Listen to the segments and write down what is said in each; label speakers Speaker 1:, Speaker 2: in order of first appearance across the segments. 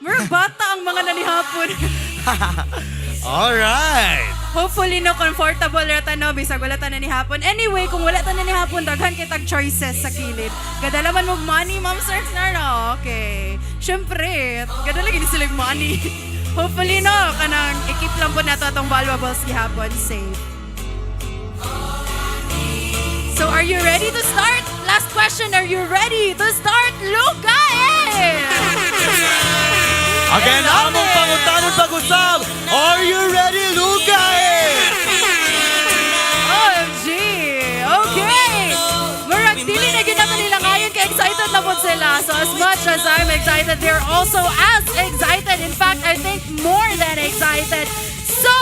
Speaker 1: Murag bata ang mga nanihapon.
Speaker 2: Alright!
Speaker 1: Hopefully, no, comfortable ra ta, no, bisag wala ta nanihapon. Anyway, kung wala ta nanihapon, daghan kitag choices sa kilid. Gadala man mo money, ma'am, sir, na, okay. Syempre, gadala gini sila yung money. Hopefully, no, kanang i-keep lang po nato atong valuables gihapon safe. So, are you ready to start? Last question, are you ready to start Lugait?
Speaker 2: Again,
Speaker 1: I love
Speaker 2: among
Speaker 1: it.
Speaker 2: pangutanon pag-usab, are you ready, Lugait?
Speaker 1: OMG! Okay! Murag, dili na gyud nato nila ngayon kay excited na po sila. So as much as I'm excited, they're also as excited. In fact, I think more than excited. So,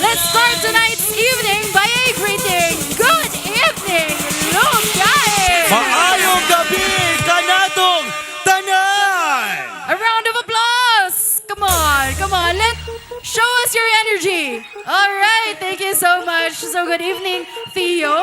Speaker 1: let's start tonight's evening by a greeting. Good evening, Lugait!
Speaker 2: Maayong gabi kanatong tanan!
Speaker 1: A round of applause! Come on, come on. Let show us your energy. All right, thank you so much. So good evening, Theo.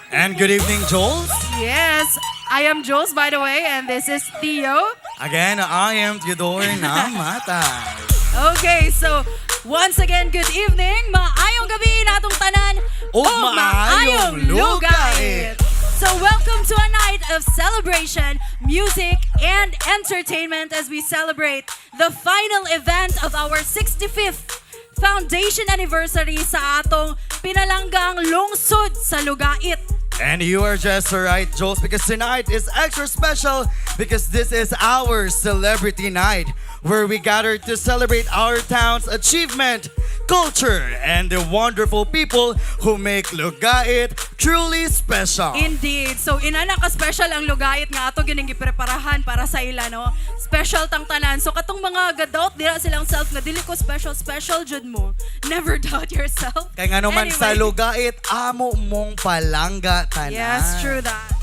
Speaker 2: And good evening, Jules.
Speaker 1: Yes, I am Jules, by the way, and this is Theo.
Speaker 2: Again, I am Theodore Namatay.
Speaker 1: Okay, so once again, good evening. Maayong gabi natong tanan.
Speaker 2: Ug
Speaker 1: ug
Speaker 2: maayong lugait.
Speaker 1: So welcome to a night of celebration, music, and entertainment as we celebrate the final event of our 65th Foundation Anniversary sa atong pinalanggang lungsod sa Lugait.
Speaker 2: And you are just right, Jules, because tonight is extra special because this is our celebrity night where we gather to celebrate our town's achievement, culture, and the wonderful people who make Lugait truly special.
Speaker 1: Indeed. So inana ka special ang lugait nga ato gining gipreparahan para sa ila, no. Special tang tanan. So katong mga gadoubt dira silang self nga dili ko special, special jud mo. Never doubt yourself.
Speaker 2: Kaya nga naman sa
Speaker 1: Anyway.
Speaker 2: Lugait, amo mong palangga tanan.
Speaker 1: Yes, true that.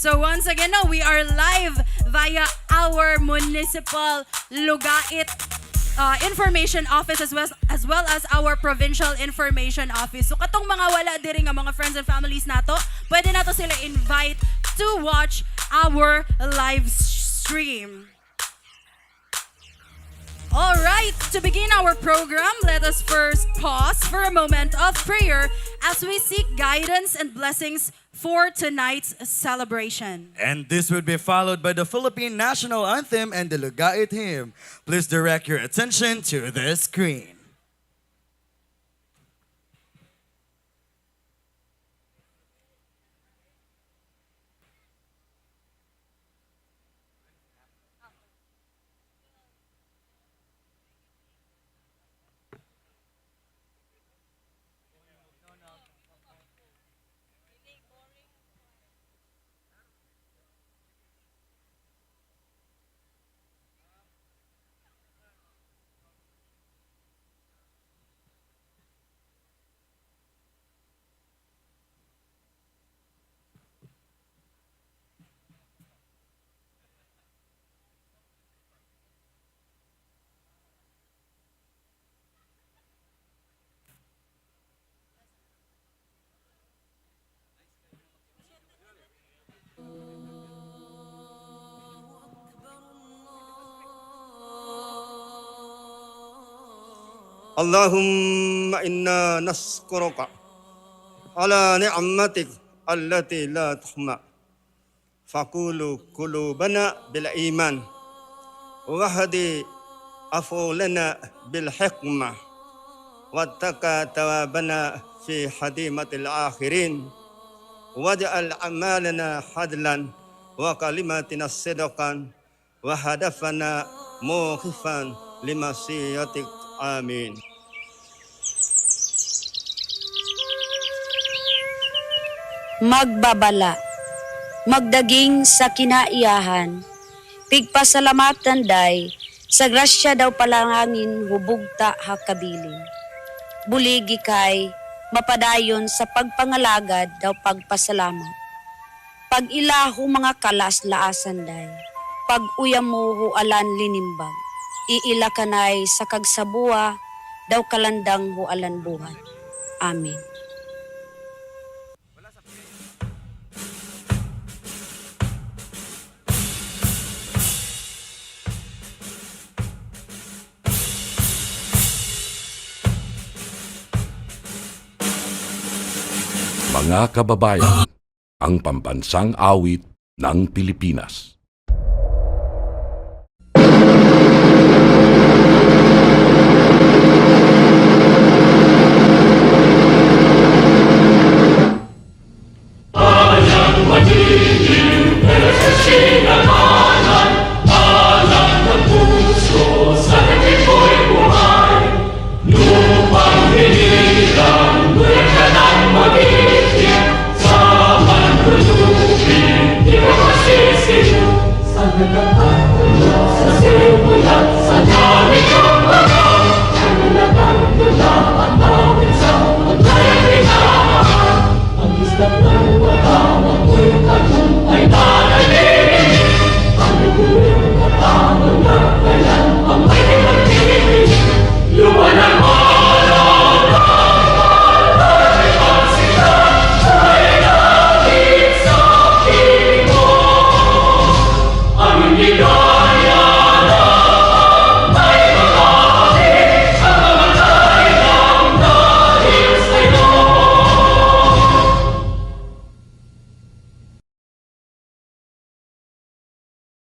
Speaker 1: So once again, no, we are live via our municipal Lugait Information Office as well as our provincial information office. So katong mga wala diri nga mga friends and families nato, pwede nato sila invite to watch our live stream. All right, to begin our program, let us first pause for a moment of prayer as we seek guidance and blessings for tonight's celebration.
Speaker 2: And this would be followed by the Philippine National Anthem and the Lugait Hymn. Please direct your attention to the screen.
Speaker 3: اللهم إنا نشكرك على نعمتك التي لا تحمى فقولوا قلوبنا بالإيمان وهدي أفولنا بالحكمة واتقى توابنا في حديمة الآخرين واجعل أعمالنا حدلا وكلماتنا صدقا وهدفنا موقفا لمسيرتك. آمين.
Speaker 4: Magbabala, magdaging sa kinaiyahan, pigpasalamatan day, sa grasya daw palangin hubugta hakabilin. Buligi kay, mapadayon sa pagpangalagad daw pagpasalamat. Pag-ilaho mga kalas-laasan day, pag-uyam mo hualan linimbag, iila kanay sa kagsabua daw kalandang hualan buhat. Amen.
Speaker 5: Mga kababayan, ang pambansang awit ng Pilipinas.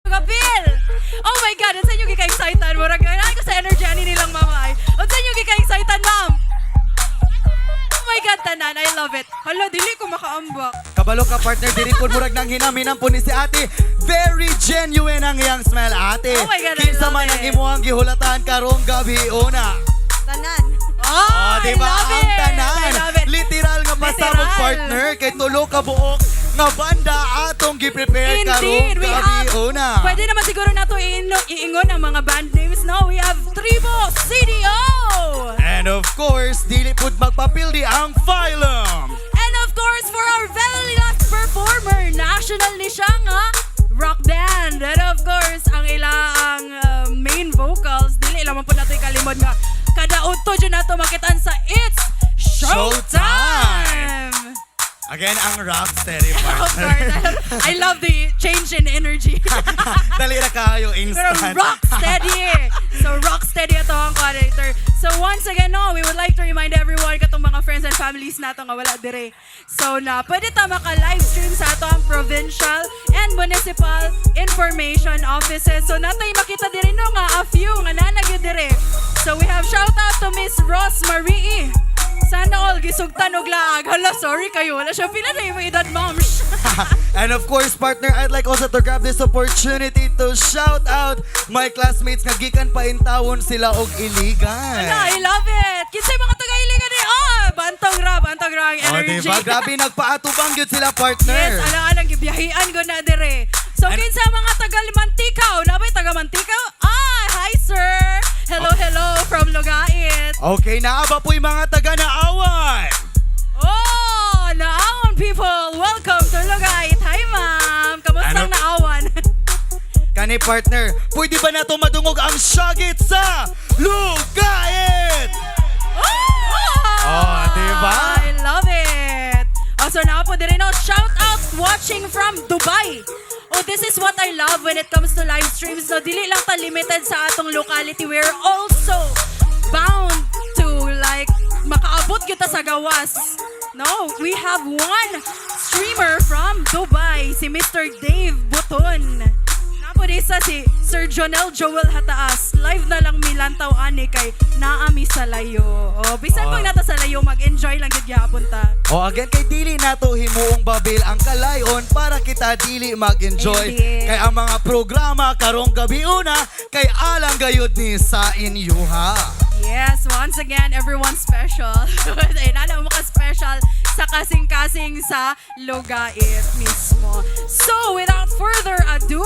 Speaker 1: Kapil! Oh my God, unsa inyo gika-excited? Murag ay ko sa energy ani nilang mama ay. Unsa inyo gika-excited, ma'am? Oh my God, tanan, I love it. Hala, dili ko makaambak.
Speaker 2: Kabalo ka, partner, diri po murag nang hinam-hinam po ni si ate. Very genuine ang iyang smile, ate.
Speaker 1: Oh my God, I
Speaker 2: Kinsa
Speaker 1: love
Speaker 2: man ang
Speaker 1: it.
Speaker 2: imuhang gihulatan karong gabi una.
Speaker 1: Tanan. Oh,
Speaker 2: Oh,
Speaker 1: I
Speaker 2: di ba?
Speaker 1: love
Speaker 2: Ang
Speaker 1: it.
Speaker 2: tanan.
Speaker 1: I love it.
Speaker 2: Literal nga pasabog,
Speaker 1: Literal.
Speaker 2: partner, kay tulo ka buok nga banda atong gi-prepare karong
Speaker 1: Indeed, we
Speaker 2: gabi
Speaker 1: have,
Speaker 2: una.
Speaker 1: Pwede naman siguro nato iingon ang mga band names, no? We have Tribo CDO!
Speaker 2: And of course, dili pud magpapildi ang Phylum.
Speaker 1: And of course, for our very last performer, national ni siya nga, rock band. And of course, ang ilang main vocals, dili lamang po nato ikalimod nga, kada udto dyan nato makitaan sa It's Showtime!
Speaker 2: Again, ang rock steady
Speaker 1: Of
Speaker 2: partner.
Speaker 1: course, I love the change in energy.
Speaker 2: Dali ra kayo,
Speaker 1: Pero
Speaker 2: instant.
Speaker 1: rock steady. So rock steady ato ang coordinator. So once again, no, we would like to remind everyone katong mga friends and families nato nga wala dire. So na pwede ta maka live stream sa ato ang provincial and municipal information offices. So natay makita dire no nga a few nga naa na gyud dire. So we have shout out to Miss Ross Marie. Sana all gisugtan og laag. Hala, sorry kayo. Wala siya pila na yung edad, ma'am.
Speaker 2: And of course, partner, I'd like also to grab this opportunity to shout out my classmates nga gikan pa intawon sila og Iligan.
Speaker 1: Hala, I love it. Kinsay mga taga-Iligan ni oh, bantog ra, bantog ra ang
Speaker 2: Oh,
Speaker 1: energy.
Speaker 2: diba? Grabe, nagpaatubang gyud sila, partner.
Speaker 1: Yes, ala-alang gibiyahian ko na dire. So kinsa mga taga Mantikaw, nabay taga Mantikaw? Ah, hi sir. Hello, hello from Lugait.
Speaker 2: Okay, naa ba po'y mga taga Naawan?
Speaker 1: Oh, Naawan people, welcome to Lugait. Hi ma'am. Kamusta
Speaker 2: Ano?
Speaker 1: ang Naawan?
Speaker 2: Kani partner, pwede ba nato madungog ang syagit sa Lugait?
Speaker 1: Oh,
Speaker 2: Oh, diba?
Speaker 1: I love it. Oh, so naa po din, no, shout out watching from Dubai. Oh, this is what I love when it comes to live streams. No, dili lang ta limited sa atong locality. We're also bound to like makaabot kita sa gawas. No, we have one streamer from Dubai, si Mr. Dave Buton. Naa po sa si Sir Jonel Joel Hataas. Live na lang milantaw ani kay naami sa layo. O, bisan pag nata sa layo, mag-enjoy lang gid gyapon ta.
Speaker 2: O again, kay dili nato himuong babil ang kalayon para kita dili mag-enjoy.
Speaker 1: Indeed.
Speaker 2: Kay ang mga programa karong gabi una, kay alang gayud ni sa inyuha.
Speaker 1: Yes, once again, everyone's special. Ay, nana mo ka special sa kasing-kasing sa Lugait mismo. So, without further ado,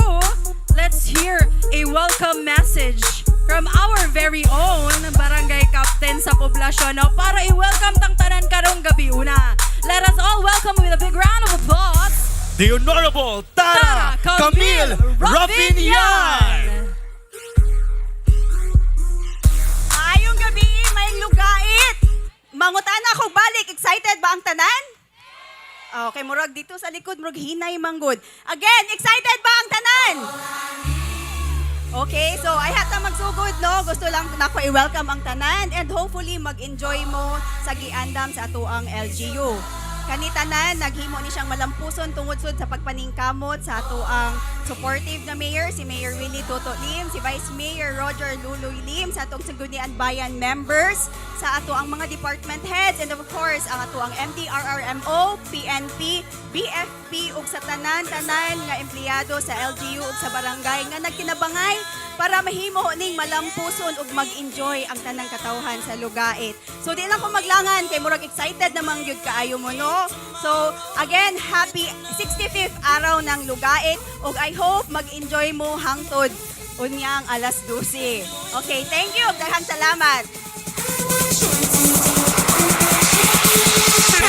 Speaker 1: let's hear a welcome message from our very own barangay captain sa poblasyon, no, para i-welcome tang tanan karong gabi una. Let us all welcome with a big round of applause
Speaker 2: The Honorable Tara,
Speaker 1: Tara
Speaker 2: Camille Raffinian!
Speaker 6: Maayong gabi, maayong Lugait! Mangutana ako balik, excited ba ang tanan? Okay, murag dito sa likod, murag hinay manggod. Again, excited ba ang tanan? Okay, so ay hata magsugod, no? Gusto lang nako i-welcome ang tanan and hopefully mag-enjoy mo sa giandam sa atoang LGU. Kani tanan naghimo ni siyang malampuson tungod sud sa pagpaningkamot sa ato ang supportive na mayor si Mayor Willie Toto Lim, si Vice Mayor Roger Luloy Lim, sa atong Sangguniang Bayan members, sa ato ang mga department heads, and of course ang ato ang MDRRMO, PNP, BFP ug sa tanan-tanan nga empleyado sa LGU ug sa barangay nga nagkinabangay para mahimo ning malampuson ug mag-enjoy ang tanang katawhan sa Lugait. So di lang ko maglangan kay murag excited namang gyud kaayo mo, no. So again, happy 65th araw ng Lugait ug I hope mag-enjoy mo hangtod unyang alas 12. Okay, thank you. Daghang salamat.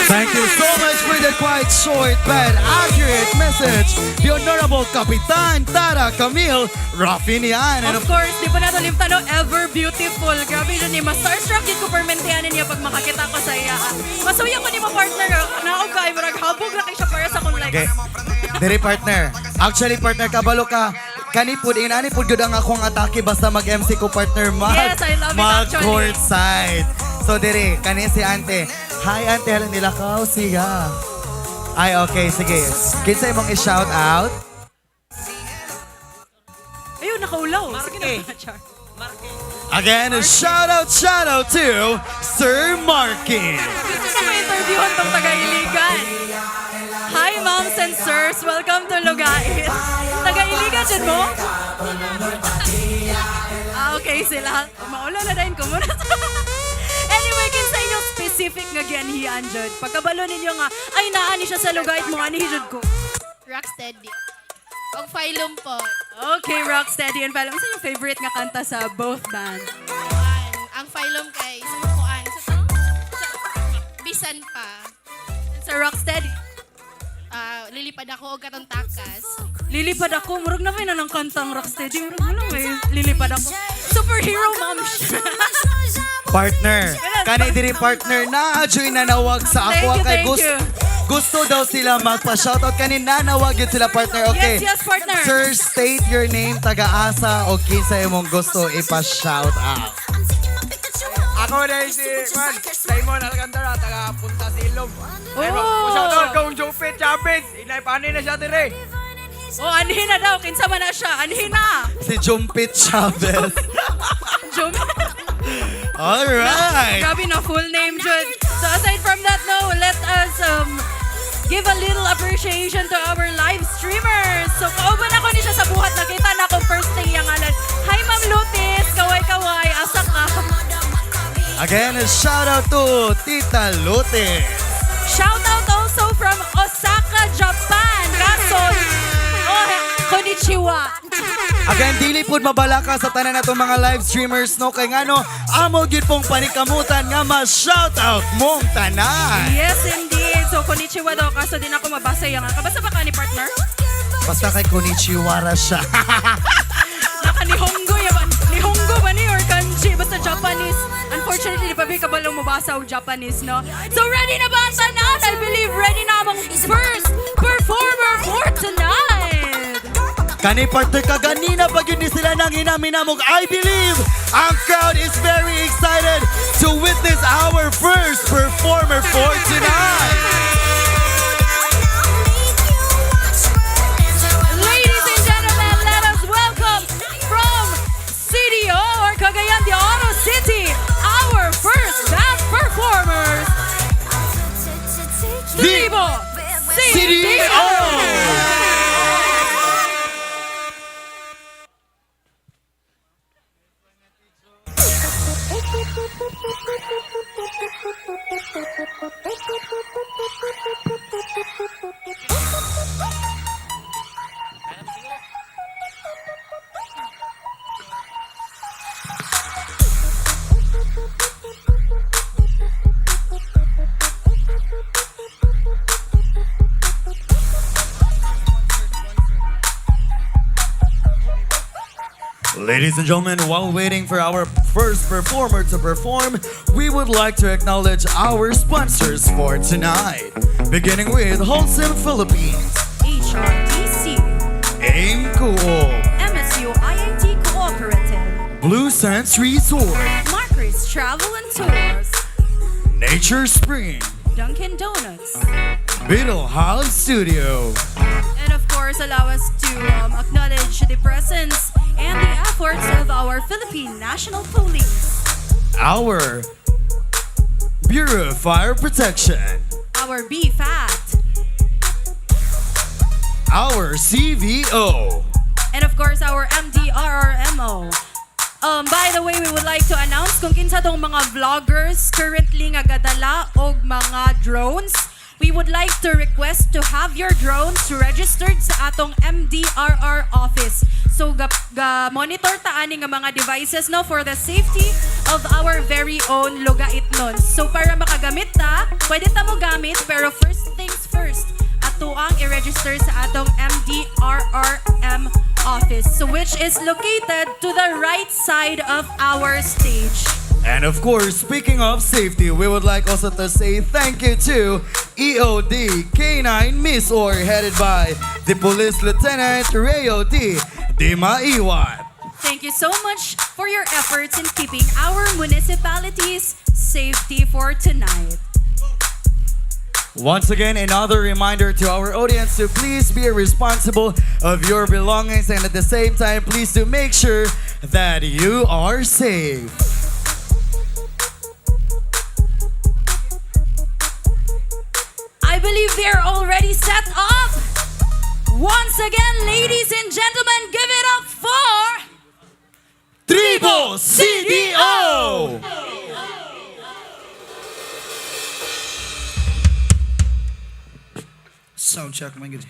Speaker 2: Thank you so much for the quite short but accurate message, the Honorable Kapitan Tara Camille Raffinian. And
Speaker 1: Of course, di pa nato limtan, no, ever beautiful. Grabe yun ni, mas starstruck yun ko permentianin niya pag makakita ko sa iya. Masuya ko ni mo, partner. Naog ka, murag habog ra kay siya para sa akong likes.
Speaker 2: Okay. Diri, partner. Actually, partner, kabalo ka. Kani pud inani pud gud ang akong atake basta mag-MC ko, partner, mag
Speaker 1: Yes, I love it,
Speaker 2: mag
Speaker 1: actually.
Speaker 2: courtside. So diri kani si ante. Hi ante, hello nila ka siya. Ay, okay, sige. Kinsa imong i-shout out?
Speaker 1: Ayun, nakaulaw. Sige na, Char.
Speaker 2: Again, a shout out to Sir Marky.
Speaker 1: Gusto ko ma-interviewhan tong taga-Iligan. Hi, moms and sirs. Welcome to Lugait. Taga-Iligan dyan mo? Ah, okay sila. Maulaw na din ko muna. Anyway, kinsa inyong specific nga gianhian jud? Pagkabalo ninyo nga, ay naa ni siya sa Lugait mo, ani jud ko.
Speaker 7: Rocksteady. Og Phylum po.
Speaker 1: Okay, Rocksteady and Phylum. Isa yung favorite nga kanta sa both band?
Speaker 7: Kuan. Ang Phylum kay sa kuan sa bisan pa.
Speaker 1: Sa Rocksteady.
Speaker 7: Ah, lilipad ako og katong takas.
Speaker 1: Lilipad ako. Murag na may nanang kantang Rocksteady. Murag na may lilipad ako. Superhero mom siya.
Speaker 2: Partner. Kani diri, partner, na join nanawag sa ako
Speaker 1: Thank you,
Speaker 2: kay
Speaker 1: thank
Speaker 2: gusto
Speaker 1: you.
Speaker 2: gusto daw sila magpa-shoutout kani nanawag yun sila, partner. Okay.
Speaker 1: Yes, yes, partner.
Speaker 2: Sir, state your name, taga-asa o kinsa imong gusto ipa-shoutout.
Speaker 8: Ako na si Juan, Simon Alcantara, taga Punta Silog.
Speaker 1: Oh!
Speaker 8: Shoutout kong Jopet Chavez, inay panin na siya dire.
Speaker 1: Oh, anhin na daw. Kinsa man na siya. Anhin na.
Speaker 2: Si Jumpit Chavez.
Speaker 1: Jum.
Speaker 2: All right.
Speaker 1: Grabe na full name, Jud. So aside from that, no, let us give a little appreciation to our live streamers. So kauban ako ni siya sa buhat. Nakita na ako first thing yung ngalan. Hi, Ma'am Lutis. Kaway-kaway. Asa ka?
Speaker 2: Again, a shout out to Tita Lute.
Speaker 1: Shout out also from Osaka, Japan. Kaso, oh, konnichiwa.
Speaker 2: Again, dili pud mabalaka sa tanan natong mga live streamers, no, kay ngano amo gyud pong panikamutan nga ma-shout out mong tanan.
Speaker 1: Yes, indeed. So, konnichiwa daw. Kaso din ako mabasa yung. Kabasa ba ka ni partner?
Speaker 2: Basta kay konnichiwa ra siya.
Speaker 1: Naka Nihongo yaman. Nihongo ba ni or kanji? Basta Japanese. Unfortunately, di pa ba kabalong mabasa og Japanese, no? So, ready na ba ang tanan? I believe ready na ang first performer for tonight.
Speaker 2: Kani partner ka ganina pa gyud ni sila nang hinaminamog. I believe ang crowd is very excited to witness our first performer for tonight.
Speaker 1: Ladies and gentlemen, let us welcome from CDO or Cagayan de Oro City, our first band performers, Tribo
Speaker 2: CDO! Ladies and gentlemen, while waiting for our first performer to perform, we would like to acknowledge our sponsors for tonight. Beginning with Wholesome Philippines,
Speaker 1: HRDC,
Speaker 2: AIM Coop,
Speaker 1: MSU IIT Cooperative,
Speaker 2: Blue Sands Resort,
Speaker 1: Marcus Travel and Tours,
Speaker 2: Nature Spring,
Speaker 1: Dunkin' Donuts.
Speaker 2: Beetle House Studio.
Speaker 1: And of course, allow us to acknowledge the presence and the efforts of our Philippine National Police,
Speaker 2: Our Bureau of Fire Protection.
Speaker 1: Our BFAT,
Speaker 2: Our CVO.
Speaker 1: And of course, our MDRRMO. By the way, we would like to announce kung kinsa tong mga vloggers currently nga gadala og mga drones. We would like to request to have your drones registered sa atong MDRR office. So ga monitor ta ani nga mga devices, no, for the safety of our very own Lugaitnons. So para makagamit ta, pwede ta mo gamit, pero first things first, ato ang i-register sa atong MDRRM office, so which is located to the right side of our stage.
Speaker 2: And of course, speaking of safety, we would like also to say thank you to EOD K9 Misor, headed by the Police Lieutenant Rayo D. Dimaiwat.
Speaker 1: Thank you so much for your efforts in keeping our municipalities safety for tonight.
Speaker 2: Once again, another reminder to our audience to please be responsible of your belongings and at the same time, please do make sure that you are safe.
Speaker 1: I believe they're already set up. Once again, ladies and gentlemen, give it up for
Speaker 2: Tribo CDO!
Speaker 9: Sound check, may gabi.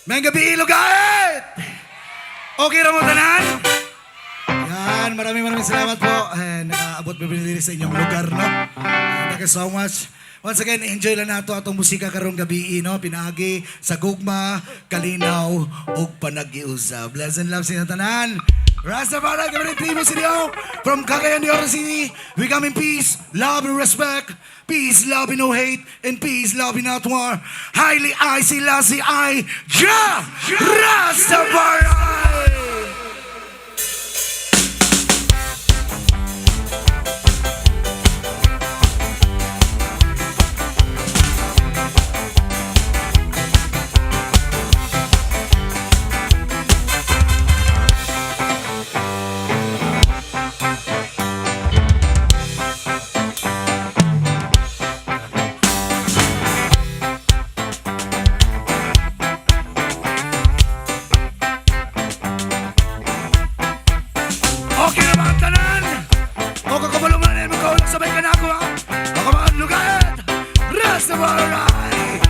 Speaker 9: May gabi, Lugait! Okay ra mo tanan? Yan, maraming maraming salamat po. Eh, nakaabot mo diri sa inyong lugar, no? Thank you so much. Once again, enjoy lang nato atong musika karong gabi, no? Pinaagi sa gugma, kalinaw, ug panag-iusab. Bless and love sa inyong tanan. Rastafari, kami ng Tribo CDO from Cagayan de Oro City. We come in peace, love, and respect. Peace, love, and no hate. And peace, love, and not war. Haile I, Selassie I, Jah Rastafari! Okay na ba ang tanan? O kakabalo man na mo sabay ka na ako ha? Ako mga lugar! Rastafari!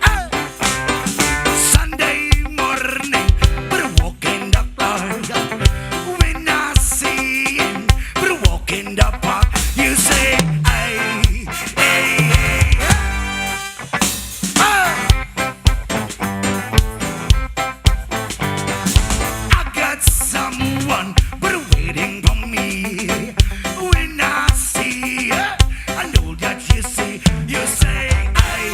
Speaker 9: Ah! Sunday morning, but I walk in the park. When I see him, but I walk in the park. You say, hey, hey, hey, hey. Ah! I got someone but waiting for me. When I see her, I know that you see. You say, hey,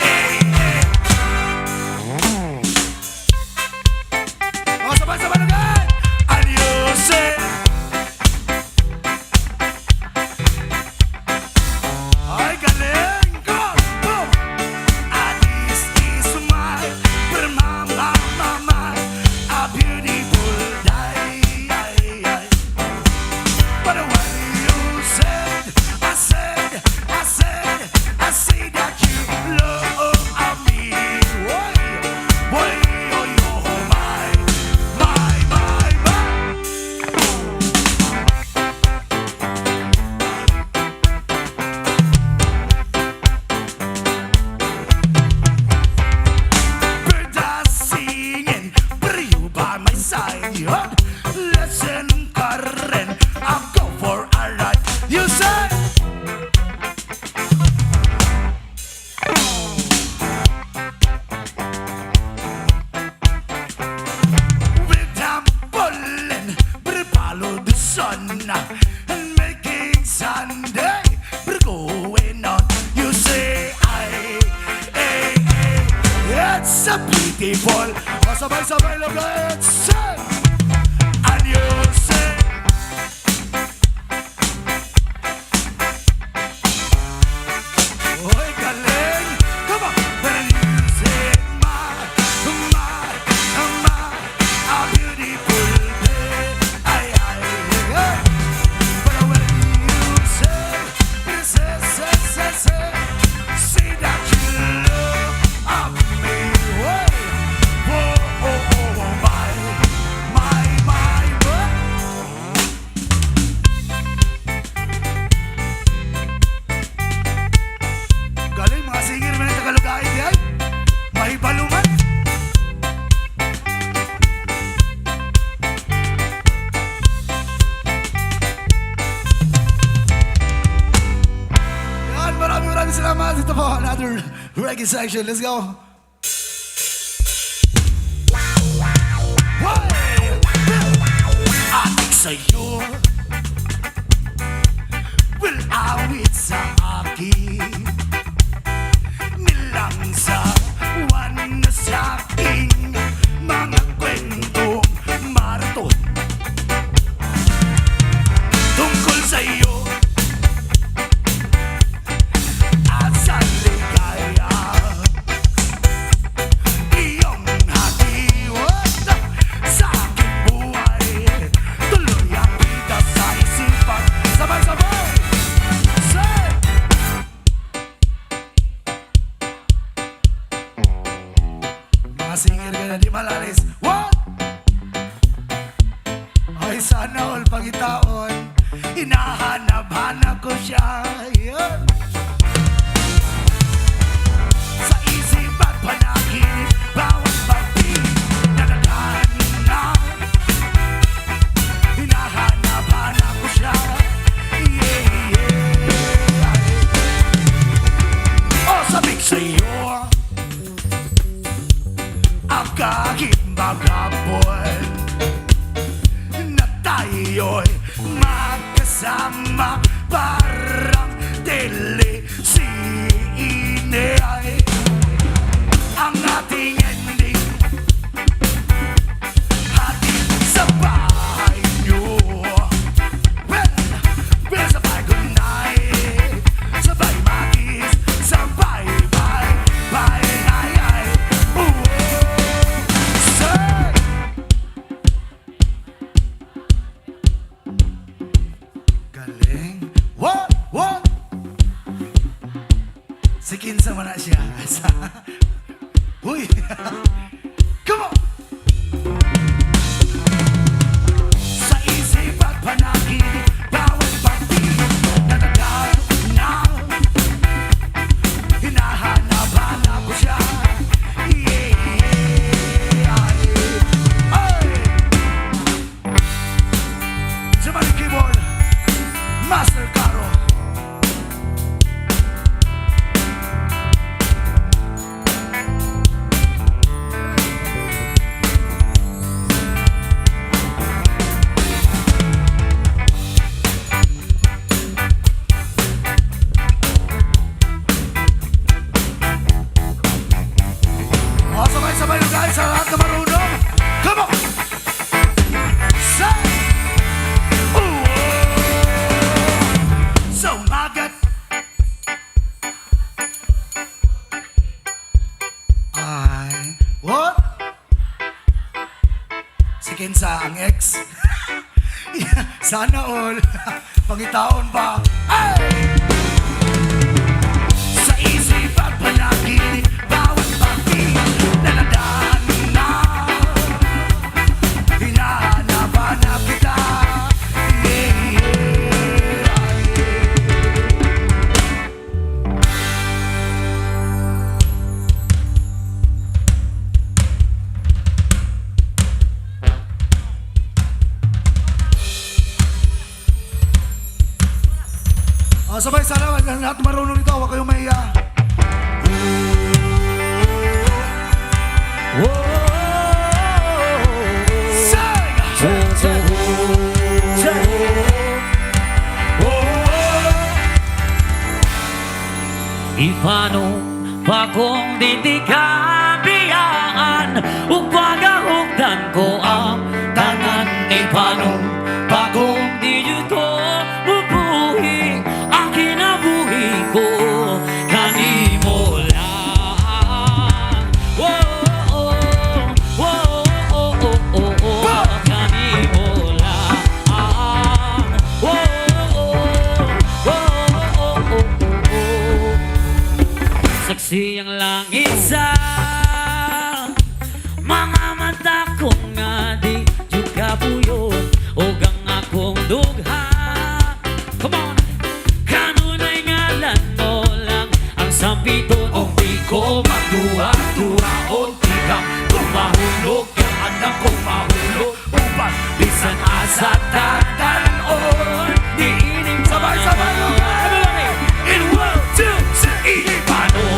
Speaker 9: hey, hey. Oh, sabay-sabay na agad! And you say, ay, galing! Go! Boom! Ah, this is my, a beautiful day. But when you said, I said, I said, I see that you love me. Why, why, oh, oh, my, my. Birds are singing, but you by my side. Yeah. Listen, Karen, I'll go for a ride. You say. With I'm pulling, but follow the sun and making Sunday, but going on. You say, I, hey, hey, it's a beautiful. Oh, sabay, sabay, love, let's say. And you say, Oy, Another reggae section. Let's go. One, atik sa'yo. Will awit sa akin. Nilang sa wan na sa aking mga kwentong maraton tungkol sa iyo at sa ligaya iyong hatiwat sa aking buhay. Tuloy ang kita sa isipan. Sabay-sabay. Say! Mga singer ka na di malalis. What? Ay, sana all pangitaon. Hinahanap-hanap ko siya. Yan. Sa isip at panaginip, bawat pagpili nadadaan na. Hinahanap-hanap ko siya. Yeah. Oh, sabik sa'yo, ang kahit maghapon na tayo'y magkasama parang telesine ay ang ating ending hatid sa bahay niyo. Well, well, sabay good night, sabay makis, sabay bye, bye, ay, ay, ooh, say! Galing. What? What? Si Kinsa man na siya. Uy! Come on! Sa isip at panaginip, bawat pagpili, natagay na. Hinahanap-hanap ko siya. Yeah. Ay! Sa keyboard, Master Caro. O, sabay-sabay na guys sa lahat na marunong. Come on! Say! Ooh! Sa umagat. Ay, what? Si Kensa ang ex. Sana all. Pangitaon ba? Ay! Sa isip at panaginip, bawat pagtingin naladaan na. Hinahanap-hanap kita. Yeah. Oh, sabay sana ang lahat marunong nito, huwag kayong mahiya. Sing! Sing! Sing!
Speaker 10: Ipano pa kung di ka biyaan ug pagahugdan ko ang tanan? Ipano pa kung di ko mubuhi ang kinabuhi ko kanimo lang? Oh, oh, oh, oh, oh, oh, oh, kanimo lang. Oh, oh, oh, oh, oh, oh. Saksi ang langit sa mga mata ko nga di jud kapuyon ug ang akong dugha. Come on! Kanunay ngalan mo lang ang sampiton
Speaker 11: Og di ko magduha-duhaon tika. Kung mahulog ka, anak ko mahulog. Upat,
Speaker 10: bisan asa tatanon, di ining
Speaker 9: Sabay-sabay,
Speaker 10: Everybody!
Speaker 11: In 1, 2, 3.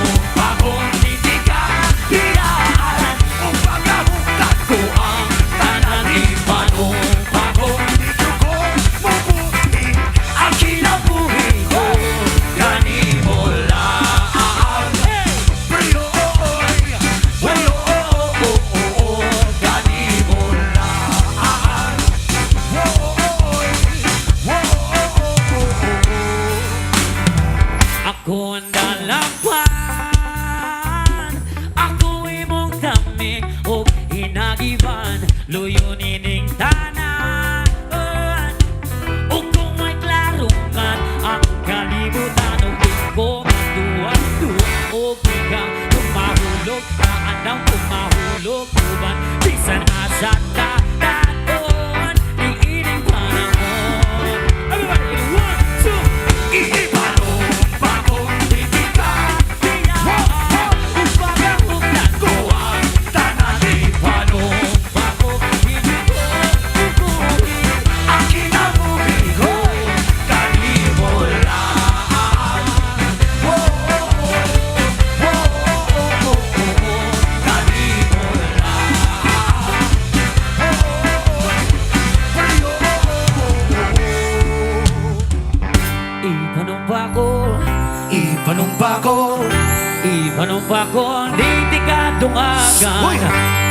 Speaker 10: Ipanumpa ko.
Speaker 9: Ipanumpa ko.
Speaker 10: Ipanumpa ko. Di ti kadungagan.
Speaker 9: Uy!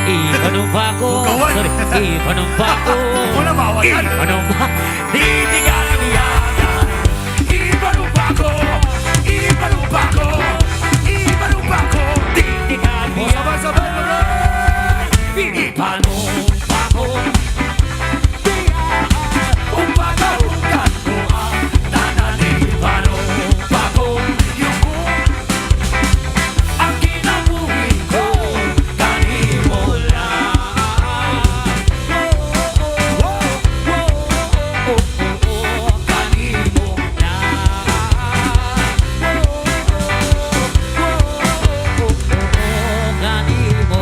Speaker 10: Ipanumpa ko.
Speaker 9: Bukawan!
Speaker 10: Sorry. Ipanumpa ko.
Speaker 9: Wala mawayan.
Speaker 10: Ipanumpa. Di ti kadungagan.
Speaker 11: Ipanumpa ko. Ipanumpa ko. Ipanumpa ko.
Speaker 10: Di ti
Speaker 9: O, sabay-sabay,
Speaker 10: kadungagan. Ipanumpa ko.
Speaker 11: Umpagarukan ko ang tanan.
Speaker 10: Ipanumpa ko.
Speaker 11: Yuko
Speaker 10: Ang kinabuhi ko kanimo lang. Oh, oh, oh, oh, oh, kanimo lang. Oh, oh, oh, oh, kanimo.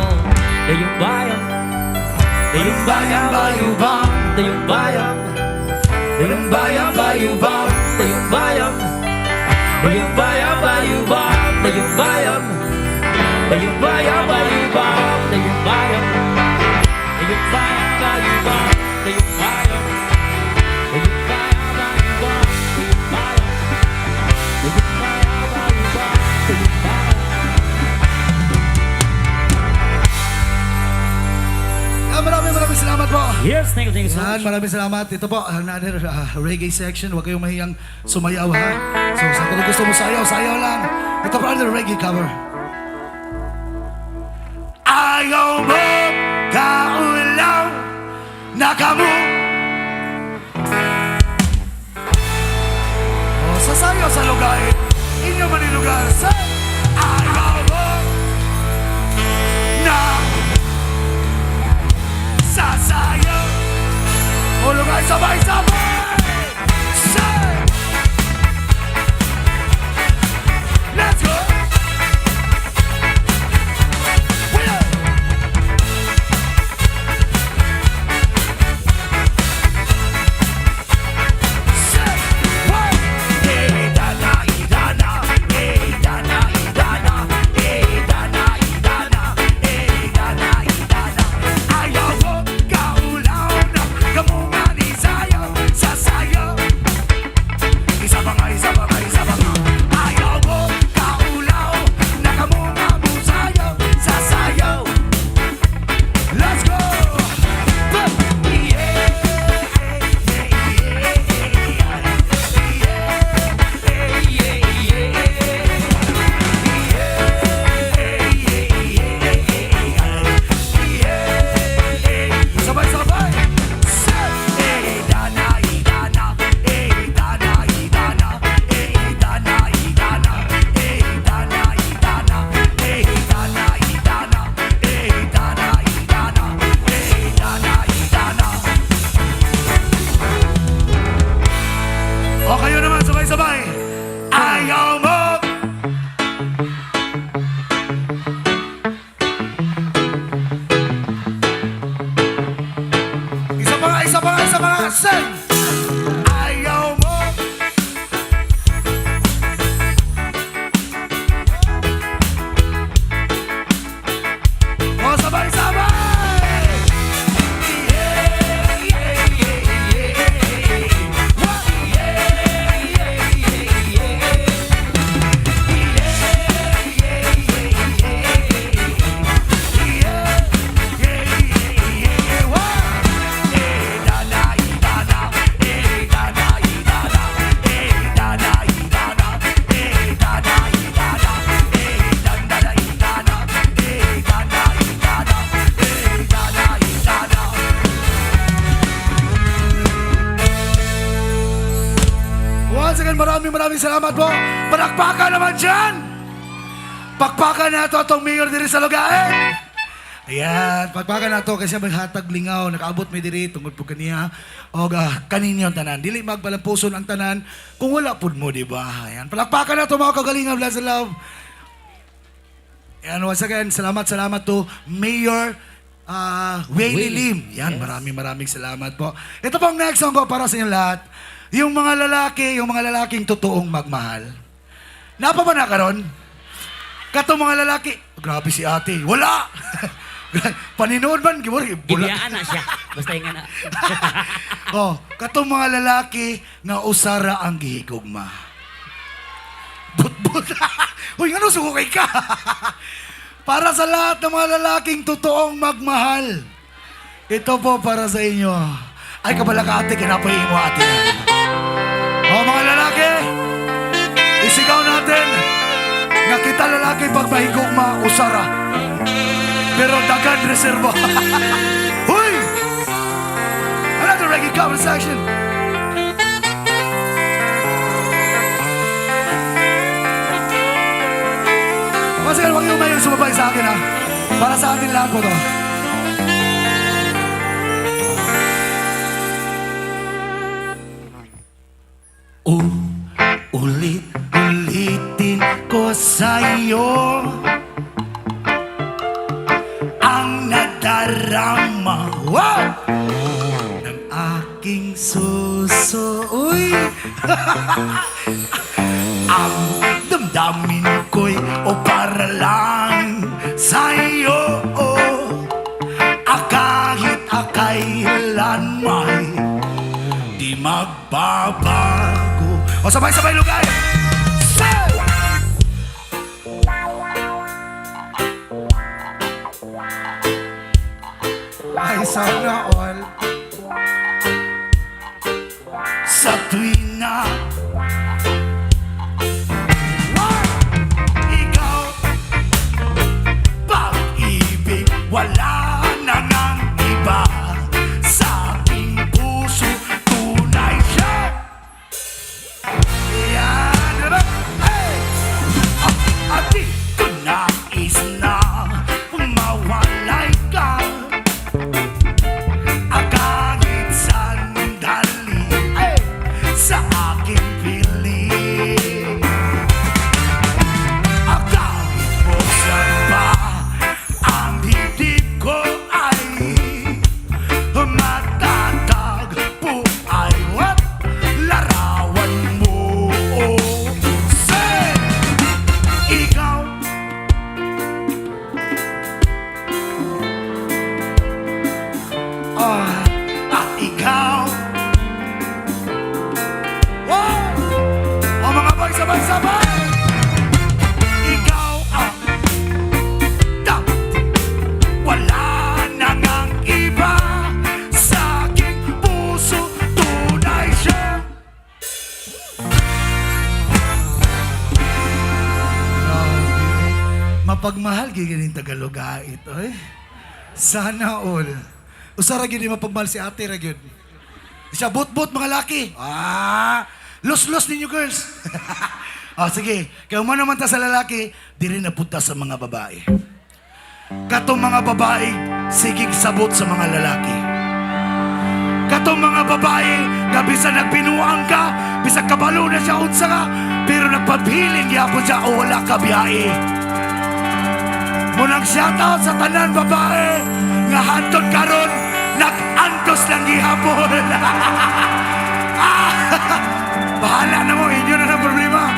Speaker 10: Dayong bayan, dayong bayan,
Speaker 9: bayubang.
Speaker 10: Dayong bayan, dayong bayan, bayubang, dayong bayan, dayong bayan, bayubang, dayong bayan. Dayong bayan, bayubang, dayong bayan. Dayong bayan, bayubang, dayong bayan. Dayong bayan, bayubang, dayong bayan. Dayong bayan, bayubang, dayong bayan.
Speaker 9: Ah, maraming maraming salamat po.
Speaker 10: Yes, thank you so
Speaker 9: Yan,
Speaker 10: much.
Speaker 9: maraming salamat. Ito po, another reggae section. Huwag kayong mahiyang sumayaw, ha? So, sa kung gusto mo sayaw, sayaw lang. Ito po, another reggae cover. Ayaw mo kaulaw na kamo. O, sasayaw sa lugar. Inyo man yung lugar. Sa ayaw mo na sasayaw. O lugar, sabay-sabay! Say! Let's go! Wala! Say! One!
Speaker 11: Idana, idana, idana, idana, idana, idana, idana, idana.
Speaker 9: Ayaw mo kaulaw na kamunga ni sayaw sasayaw. Isa pa nga, isa pa nga, isa pa nga. Ayaw mo kaulaw na kamunga mo sayaw sasayaw. Let's go! Yeah, Sabay-sabay!
Speaker 11: Idana, idana, idana, idana, idana, idana, idana, idana, idana, idana, idana, idana, idana, idana.
Speaker 9: O kayo naman, sabay-sabay! Ayaw mo! Isa pa nga, isa pa nga, isa pa nga! Sing! Ayaw mo! O sabay-sabay! Once again, maraming maraming salamat po. Palakpakan naman dyan! Pakpakan na ito atong mayor diri sa lugar. Ayan, pagpakan na to kasi maghatag lingaw, nakaabot mi diri tungod po kaniya og kaninyo ang tanan. Dili magbalampuson ang tanan kung wala pud mo, di ba? Ayan, palakpakan na to mga kagalingan, bless and love. Ayan, once again, salamat, salamat to Mayor Wayne
Speaker 10: Willie.
Speaker 9: Lim. Yan, maraming maraming salamat po. Ito pong next song ko para sa inyong lahat. Yung mga lalaki, yung mga lalaking totoong magmahal. Napa ba na karon? Katong mga lalaki, grabe si ate, wala! Paninood man, gibor, bulag.
Speaker 10: Gibiyaan na siya. Basta yung na.
Speaker 9: Oh, katong mga lalaki nga usara ang gihigugma. Uy, ano sugukay ka? Para sa lahat ng mga lalaking totoong magmahal. Ito po para sa inyo. Ay, kabala ka ate, kinapay mo ate. O mga lalaki, isigaw natin nga kita lalaki pag mahigugma usara. Pero dagan reserva. Huy! Another reggae cover section. Once again, huwag niyo umayong sumabay sa akin ha. Para sa atin lahat po to. Ulit, ulitin ko sa'yo ang nadarama, wow, ng aking suso. Uy! Ang damdamin ko'y o para lang sa'yo. Ah, kahit akailan may di magbabago. O sabay-sabay lugar! Say! Ay, sana all. Sa tuwing na ikaw, pag-ibig, wala na nang iba. Sa aking puso, tunay siya. Yan, diba? Hey! Ah, at di ko nais na mawalay ka. Ah, kahit sandali, hey, sa aking piling. Ah, kahit buksan pa ang dibdib ko ay matatagpo ay what? Larawan mo. Say! Ikaw. Ah, at ikaw. Wow! O mga boy, sabay, sabay! Ikaw ang dapat. Wala na ngang iba. Sa aking puso, tunay siya. Mapagmahal giganing Tagalog ah, ito eh. Sana all. Usara gyud ni mapagmahal si ate ra gyud. Siya bot-bot mga laki. Ah, los-los ninyo girls. Ah, sige, kaya man naman ta sa lalaki, di rin napunta sa mga babae. Katong mga babae, sigig sabot sa mga lalaki. Katong mga babae, nga bisan nagbinuang ka, bisan kabalo na siya unsa ka, pero nagpabilin gyapon siya o wala ka biyahe. Munang shoutout sa tanan babae nga hantod karon nag-antos lang gihapon. Ah, bahala na mo, inyo na ng problema.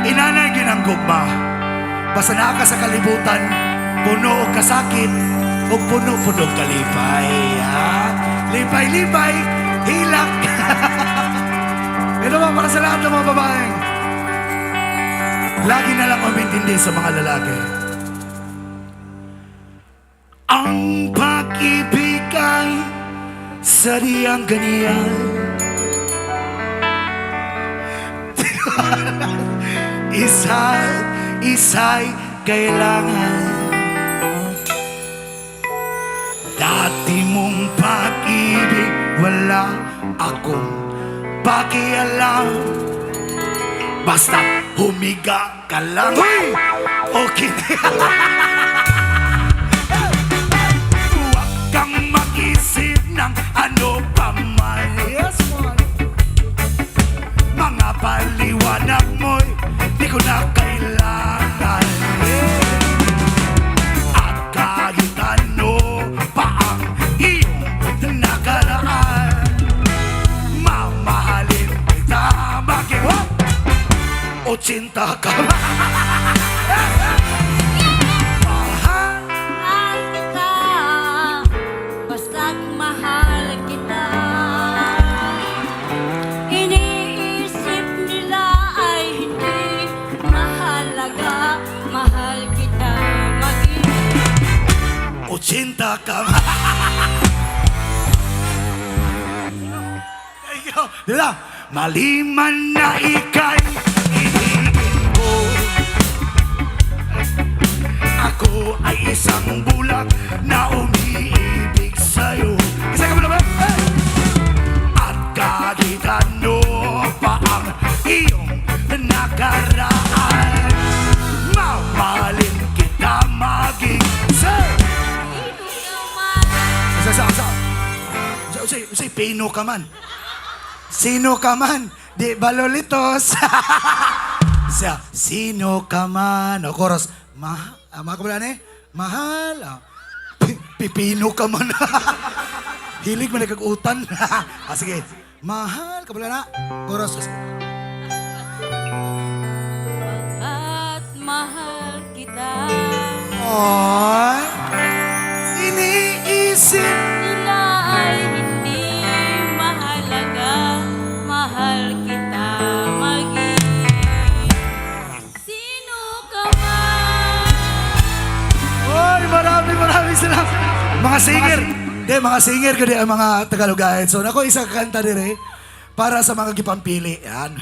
Speaker 9: Inanay ginanggugma. Basta naa ka sa kalibutan, puno og kasakit, ug puno-puno og kalipay. Ha? Lipay-lipay, hilak. Ito ba para sa lahat ng mga babae? Lagi na lang umintindi sa mga lalaki. Ang pag-ibig ay sadyang ganyan. Isa't isa'y kailangan. Dati mong pag-ibig, wala akong pakialam. Basta humiga ka lang. Uy! Okay na. Huwag kang mag-isip ng ano pa man. Yes, man. Mga paliwanag mo'y di ko na kailangan. Yeah. At kahit ano pa ang iyong nakaraan, mamahalin kita maging what? 80 ka ba? Mahal
Speaker 12: Mahal kita, basta't mahal kita. Iniisip nila ay hindi
Speaker 9: Basta ka. Thank you. Di ba? Maliman na ika'y ibigin ko. Ako ay isang bulak na umiibig sa'yo. Isa ka mo naman? Hey! At kahit ano pa ang iyong nakaraan, mamahalin kita maging sir! Sa, sa, sa, sa, sa, sa, pino ka man. Sino ka man? Di ba lolitos? Sa, sino ka man? O, chorus. Mga kabalaan eh? Mahal. Pipino ka man. Hilig man nagkagutan. Sige. Mahal. Kabala na. Chorus.
Speaker 12: At mahal kita.
Speaker 9: Ay, iniisip
Speaker 12: Nila ay hindi mahalaga. Mahal kita maging sino ka man.
Speaker 9: Oy, maraming maraming salamat. Mga singer. Di, mga singer ko di ang mga Tagalugahin. So, nako isa kanta dire para sa mga gipampili. Yan.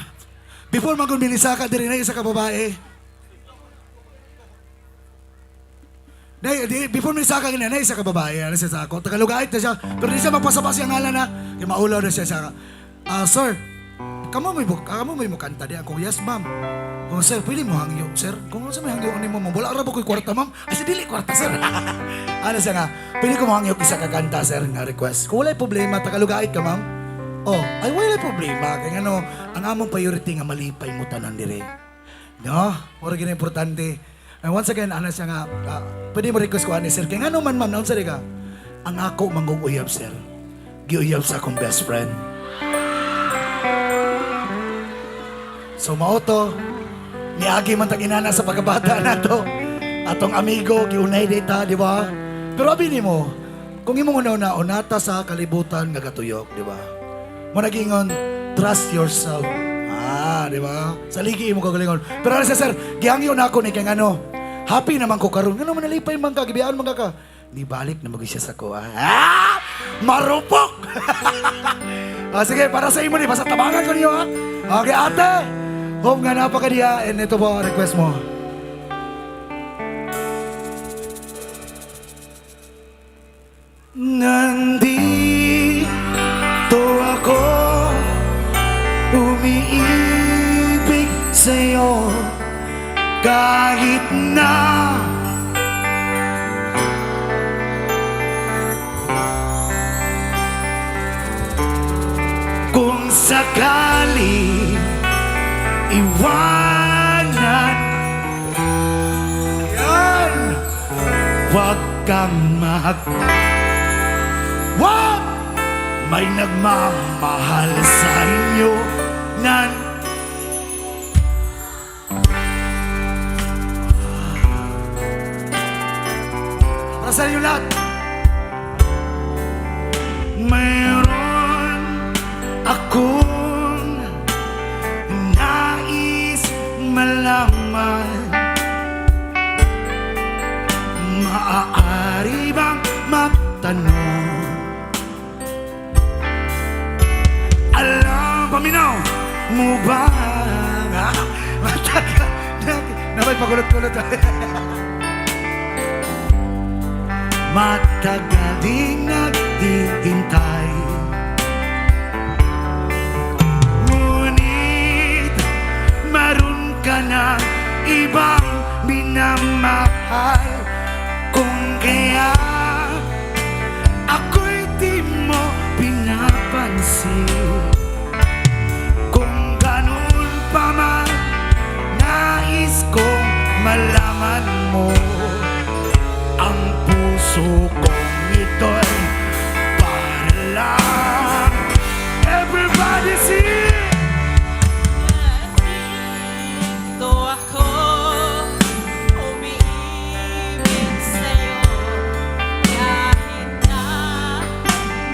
Speaker 9: Before magumilisa ka dire na isa ka babae. Nay, di, before minisaka ka na, isa ka babae. Ano siya sa ako? Tagalogahit na siya. Pero di siya magpasabas yung ngalan na. Kaya maulaw na siya sa Ah, sir, kamo may mukanta di ako. Yes, ma'am. Kung sir, pwede mo hangyo, sir. Kung ano sa may hangyo ni mo, ma'am. Wala ra ba ko'y kwarta, ma'am? Ay, dili kwarta, sir. Ano siya nga, pwede ko mo hangyo isa ka kanta, sir, nga request. Kung wala'y problema, Tagalogahit ka, ma'am. Oh, ay wala'y problema. Kaya ano, ang among priority nga malipay mo tanan dire. No? Mura gina importante. And once again, ano siya nga, pwede mo request ko ani sir. Kaya nga man, ma'am, naon sa ka? Ang ako manggong uyab, sir. Giuyab sa akong best friend. So mao to, niagi man tag inana sa pagkabata nato. Atong amigo, giunay dita, di ba? Pero abi nimo, kung imong una unata sa kalibutan nga gatuyok, di ba? Mo nagingon, trust yourself. Ah, di ba? Sa ligi imo kagalingon. Pero ano siya, sir, gihangyo na ako ni kay ngano. Happy naman ko karon. Ngano man nalipay man ka, gibiyaan man ka ka. Nibalik na mag siya sa ko. Ah! Marupok! Sige, para sa imo ni, basta tabangan ko niyo ha. Okay, ate. Hope nga napaka diha and ito po ang request mo. Nandito ako, umiibig sa'yo, kahit na kung sakali iwanan. Yan! Huwag kang mag. Wag! May nagmamahal sa inyo nan. Para sa inyo lahat. Mayroon akong nais malaman. Maaari bang magtanong? Alam, paminaw mo ba? Matagal na, may pakulot-kulot. Matagal ding naghihintay, ngunit meron ka na ibang minamahal. Kung kaya ako'y di mo pinapansin, kung ganun pa man, nais kong malaman mo, ang puso kong ito'y para lang. Everybody sing!
Speaker 12: Ito ako, umiibig sa'yo, kahit na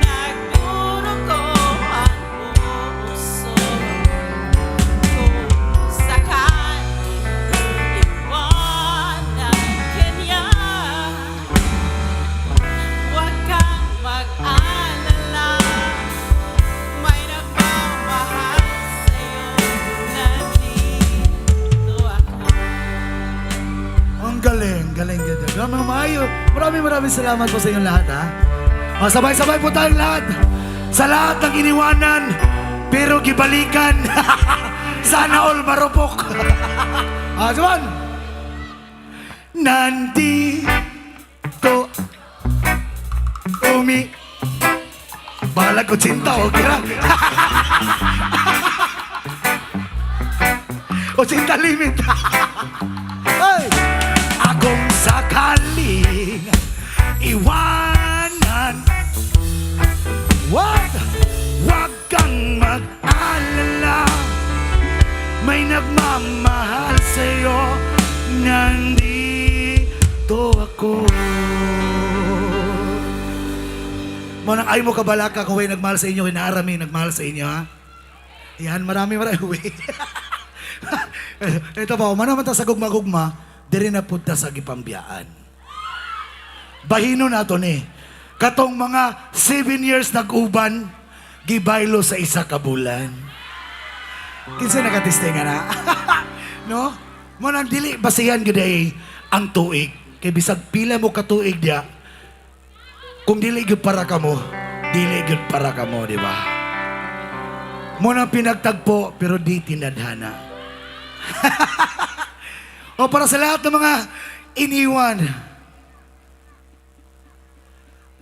Speaker 12: nagdurugo ang puso. Kung sakali iwanan
Speaker 9: Ay, maraming maraming salamat po sa inyong lahat, ha? O, sabay-sabay po tayong lahat. Sa lahat ng iniwanan, pero gibalikan. Sana all marupok. Ah, Juan! Nandito umi. Balag ko cinta, okay ra? O cinta limit. Ay! Akong sakaling iwanan, wag, wag kang mag-alala. May nagmamahal sa'yo. Nandito ako. Mo nang ay mo kabalaka kung may nagmahal sa inyo, inaarami nagmahal sa inyo, ha? Yan, marami marami. Uy. Ito pa, umano man ta sa gugma-gugma, diri na punta sa gipambiyaan. Bahino na to ni. Katong mga 7 years nag-uban, gibaylo sa isa ka bulan. Kinsa nakatiste nga na? No? Mo nang dili basihan gyud ay ang tuig. Kay bisag pila mo ka tuig diya, kung dili gyud para kamo, dili gyud para kamo, di ba? Mo nang pinagtagpo pero di tinadhana. O para sa lahat ng mga iniwan,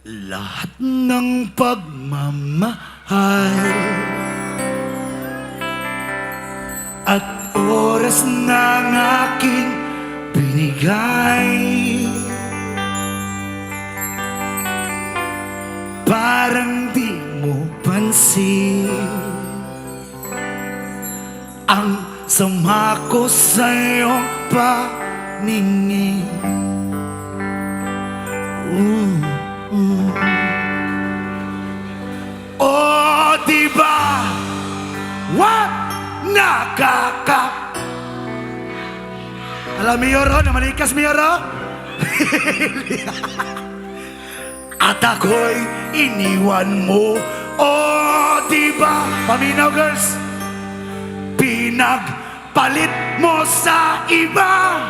Speaker 9: lahat ng pagmamahal at oras ng aking binigay, parang di mo pansin ang sama ko sa iyong paningin. Oh, di ba? What? Nakaka... Alam, Mayor, oh, namalikas, Mayor, oh. At ako'y iniwan mo. Oh, di ba? Paminaw, girls. Pinagpalit mo sa iba.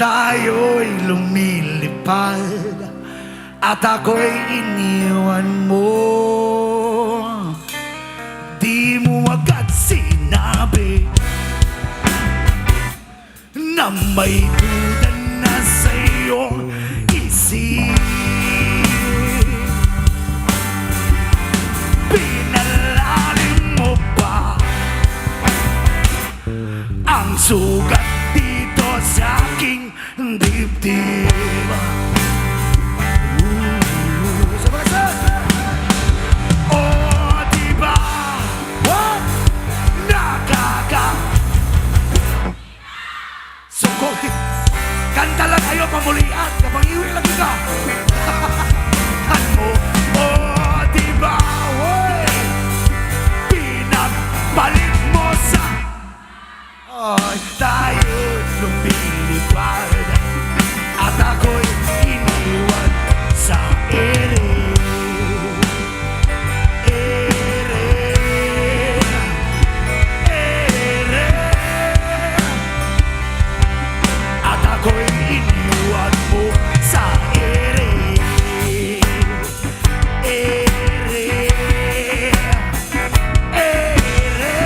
Speaker 9: Tayo'y lumilipad. At ako'y iniwan mo. Di mo agad sinabi na may duda na sa iyong isip. Pinalalim mo pa ang sugat dito sa aking dibdib. Ooh, sabay sa. Oh, di ba? What? Nakaka... Suko. Kanta lang kayo pamulian. Kapag iwi lagi ka. Ano? Oh, di ba? Hoy! Pinagpalit mo sa... Ay, tayo lumilipad. At ako'y iniwan sa ere. Ere. Ere. At ako'y iniwan mo sa ere. Ere. Ere.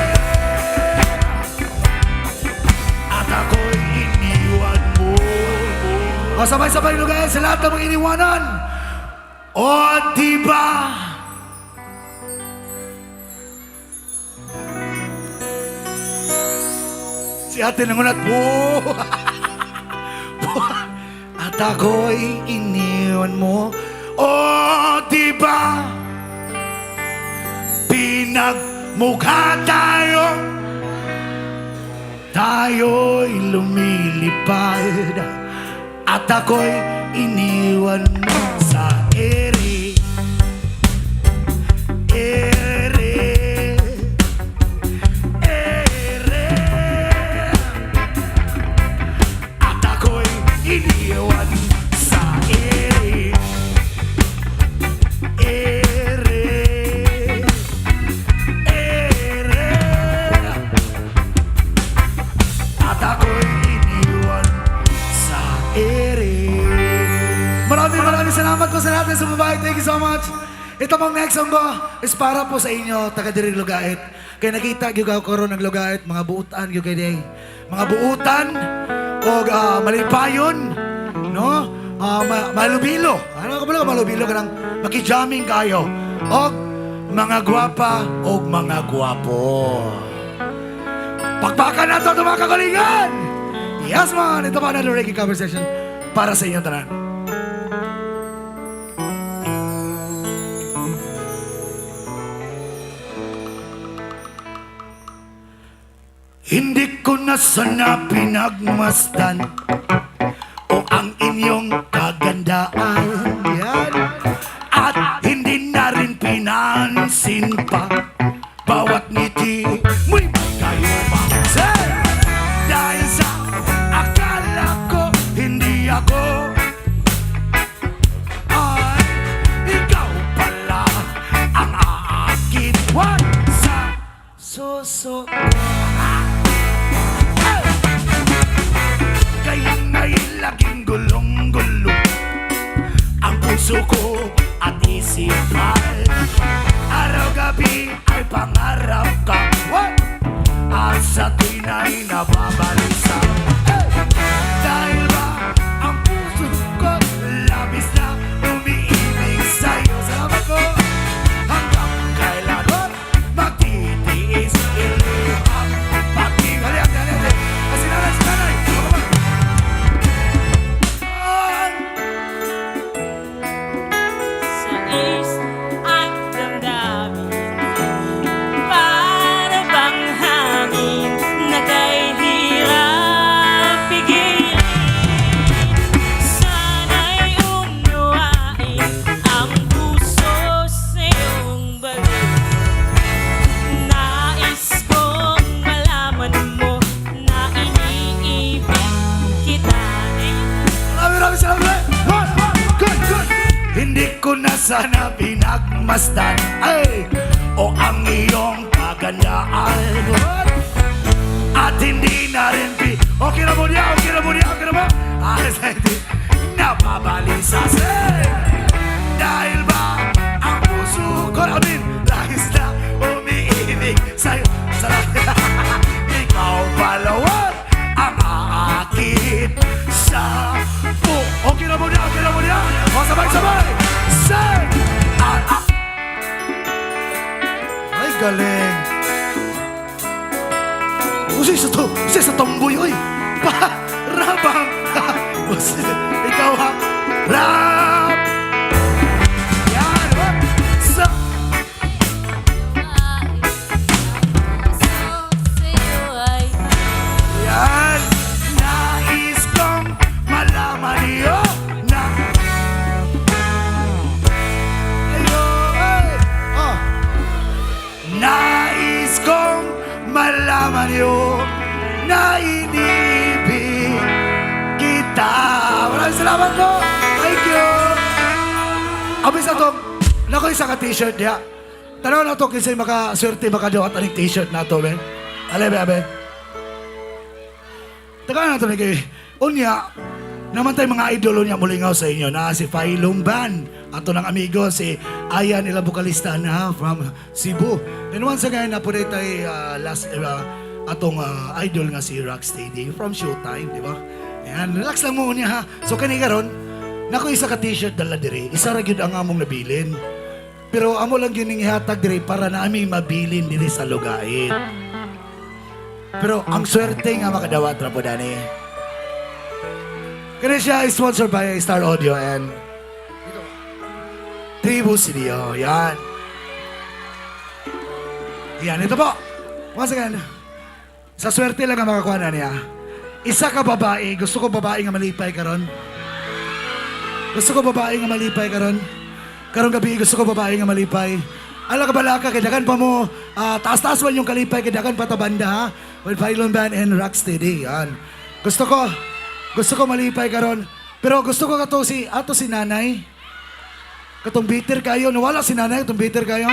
Speaker 9: At ako'y iniwan mo. O sabay-sabay lugayan sa lahat ng mga iniwanan. O di ba? Si ate nangunat po. At ako'y iniwan mo. O di ba? Pinagmukha tayo. Tayo'y lumilipad. At ako'y iniwan mo sa ere. Ere. Ere. At ako'y iniwan sa ere. Ere. Ere. At ako'y iniwan sa ere. natin sa babae. Thank you so much. Ito pong next song ko is para po sa inyo, taga diri Lugait. Kaya nakita gyud ako karon ng Lugait, mga buutan gyud kay day. Mga buutan og malipayon, no? Malubilo. Ano ka ba malubilo kanang makijamming kayo. Og mga gwapa og mga gwapo. Pakpakan na to, mga kagalingan! Yes, man! Ito pa another reggae cover session para sa inyong tanan. Hindi ko na sana pinagmasdan o ang inyong kagandaan. Yan. At hindi na rin pinansin pa bawat ngiti mo'y may kayo pa. Say! Dahil sa akala ko hindi ako ay ikaw pala ang aakit. One sa suso. Kaya ngayon laging gulong-gulo ang puso ko at isipan. Araw-gabi ay pangarap ka. What? At sa tuwin ay nababalisa. Hey! Dahil ba ang puso ko labis na umiibig sa'yo? Salamat ko. Hanggang kailan magtitiis iliham pag-ibig. Hali, hali, hali, hali. Kasi nanay, si nanay. Ako ba?
Speaker 12: Sa is at damdamin, para bang hangin na kay hirap pigilin. Sana'y unawain ang puso sa iyong balik. Nais kong malaman mo na iniibig kita.
Speaker 9: Marami, marami salamat. One, good, good. Hindi ko na sana pinagmasdan ay, o ang iyong kagandaan. What? At hindi na rin okay na mo niya, okay na mo niya, okay na mo. Ah, hindi. Napabalisa say. Dahil ba ang puso ko, amin, lahis na umiibig sa'yo. Salamat. Ikaw pala what? Ang aakit sa po. Okay na mo niya, okay na mo niya. O sabay-sabay. Say! Ah, ah. Ay, galing. Usi sa to, usi sa tomboy, oy. Pa, rabang. Usi, ikaw ha. Rap! Yan, what? Sa... Yan! Nais kong malaman niyo na ayo, ay! Oh. Nais kong malaman niyo na iniibig kita. Maraming salamat po! Thank you! Abis na itong, nako isa ka t-shirt niya. Tanaw na ito kasi makaswerte makadawat aning t-shirt na ito, men. Alebe, abe. Taga na ito, kay Unya, naman tayo mga idolo niya mulingaw sa inyo na si Philum Ban. Ato ng amigo si Ayan nila vokalista na from Cebu. And once again, na po tayo last atong idol nga si Rocksteady from Showtime, di ba? Ayan, relax lang mo niya ha. So kani karon, nako isa ka t-shirt dala diri. Isa ra gyud ang among nabilin. Pero amo lang gyud ning ihatag diri para na aming mabilin diri sa Lugait. Pero ang swerte nga makadawat ra po dani. Kani siya is sponsored by Star Audio and Tribu CDO. Yan. Yan, ito po. Once again, sa swerte lang ang makakuha na niya. Isa ka babae, gusto ko babae nga malipay karon. Gusto ko babae nga malipay karon. Karong gabi gusto ko babae nga malipay. Ala ka balaka kay dagan pa mo taas-taas man yung kalipay kay dagan pa ta banda ha. With Pylon Band and Rocksteady. Yan. Gusto ko malipay karon. Pero gusto ko kato si ato si nanay. Katong bitter kayo, nawala si nanay katong bitter kayo.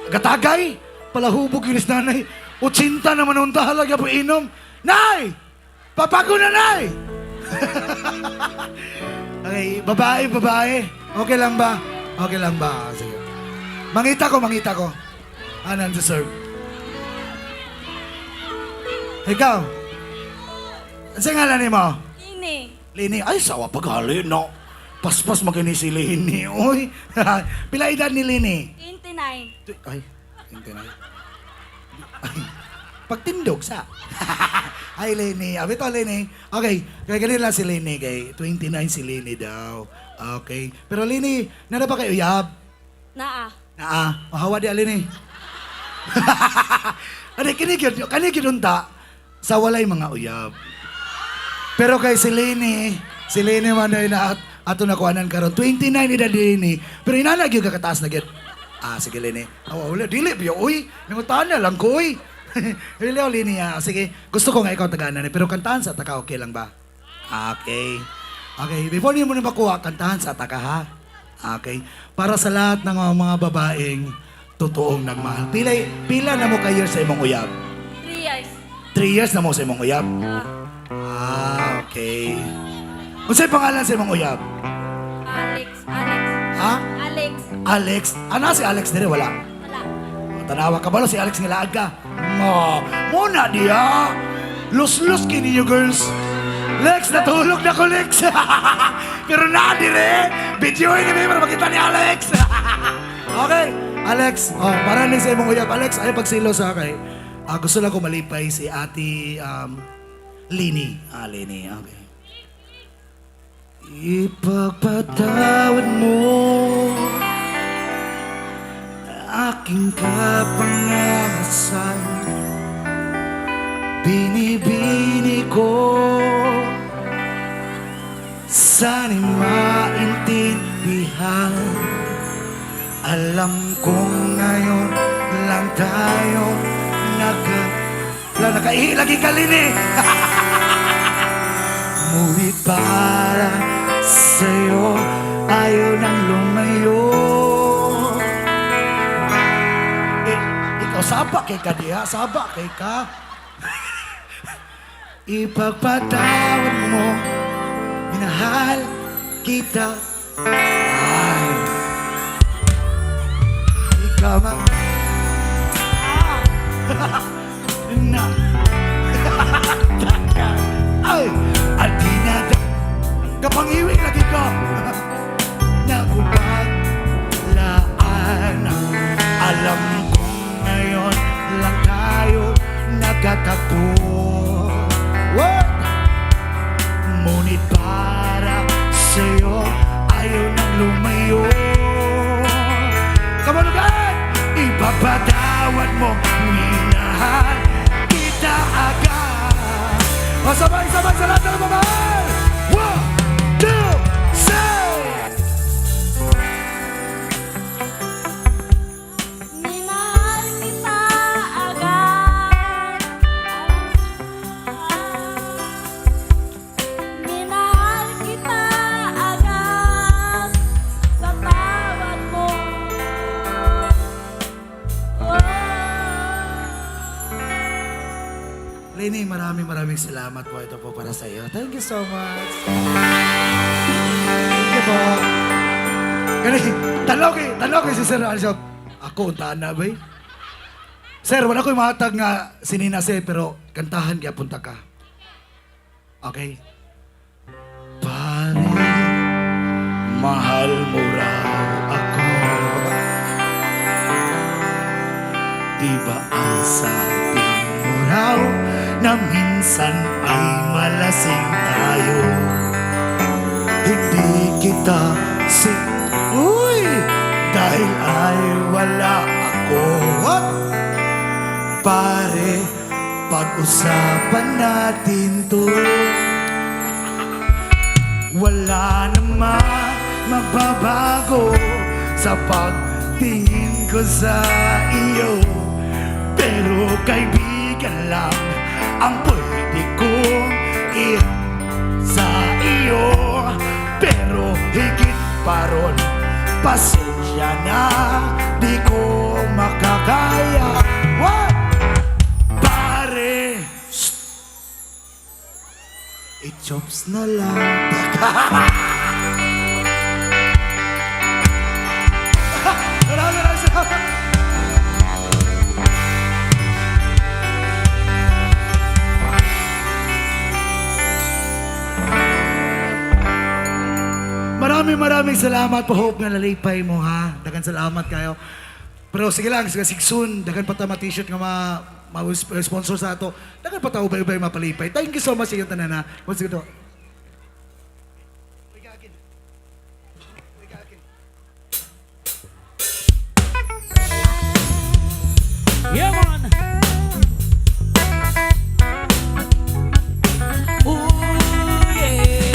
Speaker 9: Gatagay! Palahubog yun is nanay. 80 naman unta halaga po inom. Nay! Papago na, nay! Okay, babae, babae. Okay lang ba? Okay lang ba? Sige. Mangita ko, mangita ko. Anan to serve. Ikaw. Ano ngalan mo?
Speaker 13: Lini.
Speaker 9: Lini. Ay, sawa paghali, no. Paspas magini si Lini. Uy. Pila edad ni Lini?
Speaker 13: 29.
Speaker 9: Ay, 29. Ay, pagtindog sa. Ay, Leni. Abi to, Leni. Okay, kaya ganun lang si Leni. Kay 29 si Leni daw. Okay. Pero Leni, nana ba kayo uyab?
Speaker 13: Naa.
Speaker 9: Naa. Mahawa di, Leni. Ano, kini gyud unta sa walay mga uyab. Pero kay si Leni, si Leni man ay na ato nakuhanan karon 29 edad ni Leni. Pero inana gyud ka kataas na gyud. Ah, sige Leni. Aw, wala dili biyo uy. Nangutahan na lang ko uy. Dili oh, Leni ah. Sige, gusto ko nga ikaw taganan eh, pero kantahan sa taka okay lang ba? Okay. Okay, before niyo muna makuha, kantahan sa taka ha. Okay. Para sa lahat ng mga babaeng totoong nagmahal. Pila, pila na mo kayo sa imong uyab?
Speaker 13: 3 years.
Speaker 9: 3 years na mo sa imong uyab? Ah, okay. Unsay pangalan sa imong uyab?
Speaker 13: Alex. Alex.
Speaker 9: Ha?
Speaker 13: Alex.
Speaker 9: Alex? Ana si Alex dire wala.
Speaker 13: Wala.
Speaker 9: O, Tanawa ka ba si Alex nga laag ka? Mo, muna diya. Lus-lus kini you girls. Lex, natulog na ko, Lex. Pero na dire. Videoin ni para makita ni Alex. Okay, Alex. Oh, para ni sa imong uyab. Alex, ay pagsilo sa kay. Ah, gusto lang ko malipay si Ate Lini. Ah, Lini. Okay. Ipagpatawad mo aking kapangasan. Binibini ko, sana'y maintindihan. Alam kong ngayon lang tayo naka... Wala, nakailagi ka, Lini! Ngunit para sa'yo, ayaw nang lumayo. Eh, ikaw, saba kay ka diha, saba kay ka. Ipagpatawad mo, minahal kita. Ay, ikaw ang... Ah! Na... Ay, at di na... Kapangiwi lagi ko. Nakupaglaan. Alam kong ngayon lang tayo nagkatagpo. What? Ngunit para sa'yo, ayaw nang lumayo. Kamalugan! Ipapatawad mo, minahal kita agad. O sabay-sabay sa lahat ng mamahal! One, two, say!
Speaker 13: Minahal kita agad. Minahal kita agad. Patawad mo. Oh.
Speaker 9: Lenny, maraming maraming salamat po. Ito po para sa iyo. Thank you so much. Thank you po. Gani, tanaw kay si Sir Alshop. Ako, untaan na ba eh? Sir, wala ko'y mahatag nga sinina sir, pero kantahan kaya punta ka. Okay? Pare, mahal mo raw ako. Di ba ang sabi mo raw na minsan ay malasing tayo? Hindi kita si... Uy! Dahil ay wala ako. What? Pare, pag-usapan natin to. Wala namang magbabago sa pagtingin ko sa iyo. Pero kaibigan lang ang pwede kong i sa iyo. Pero higit pa ron, pasensya na, di ko makakaya. What? Pare! Shh! I-chops na lang. Maraming maraming salamat po. Hope nga nalipay mo ha. Dagan salamat kayo. Pero sige lang, sige soon. Dagan pa ta ma-t-shirt nga ma sponsor sa ato. Dagan pa ta ubay-ubay mapalipay. Thank you so much sa iyong tanan ha. Once again, to.
Speaker 10: Yeah, man. Ooh, yeah.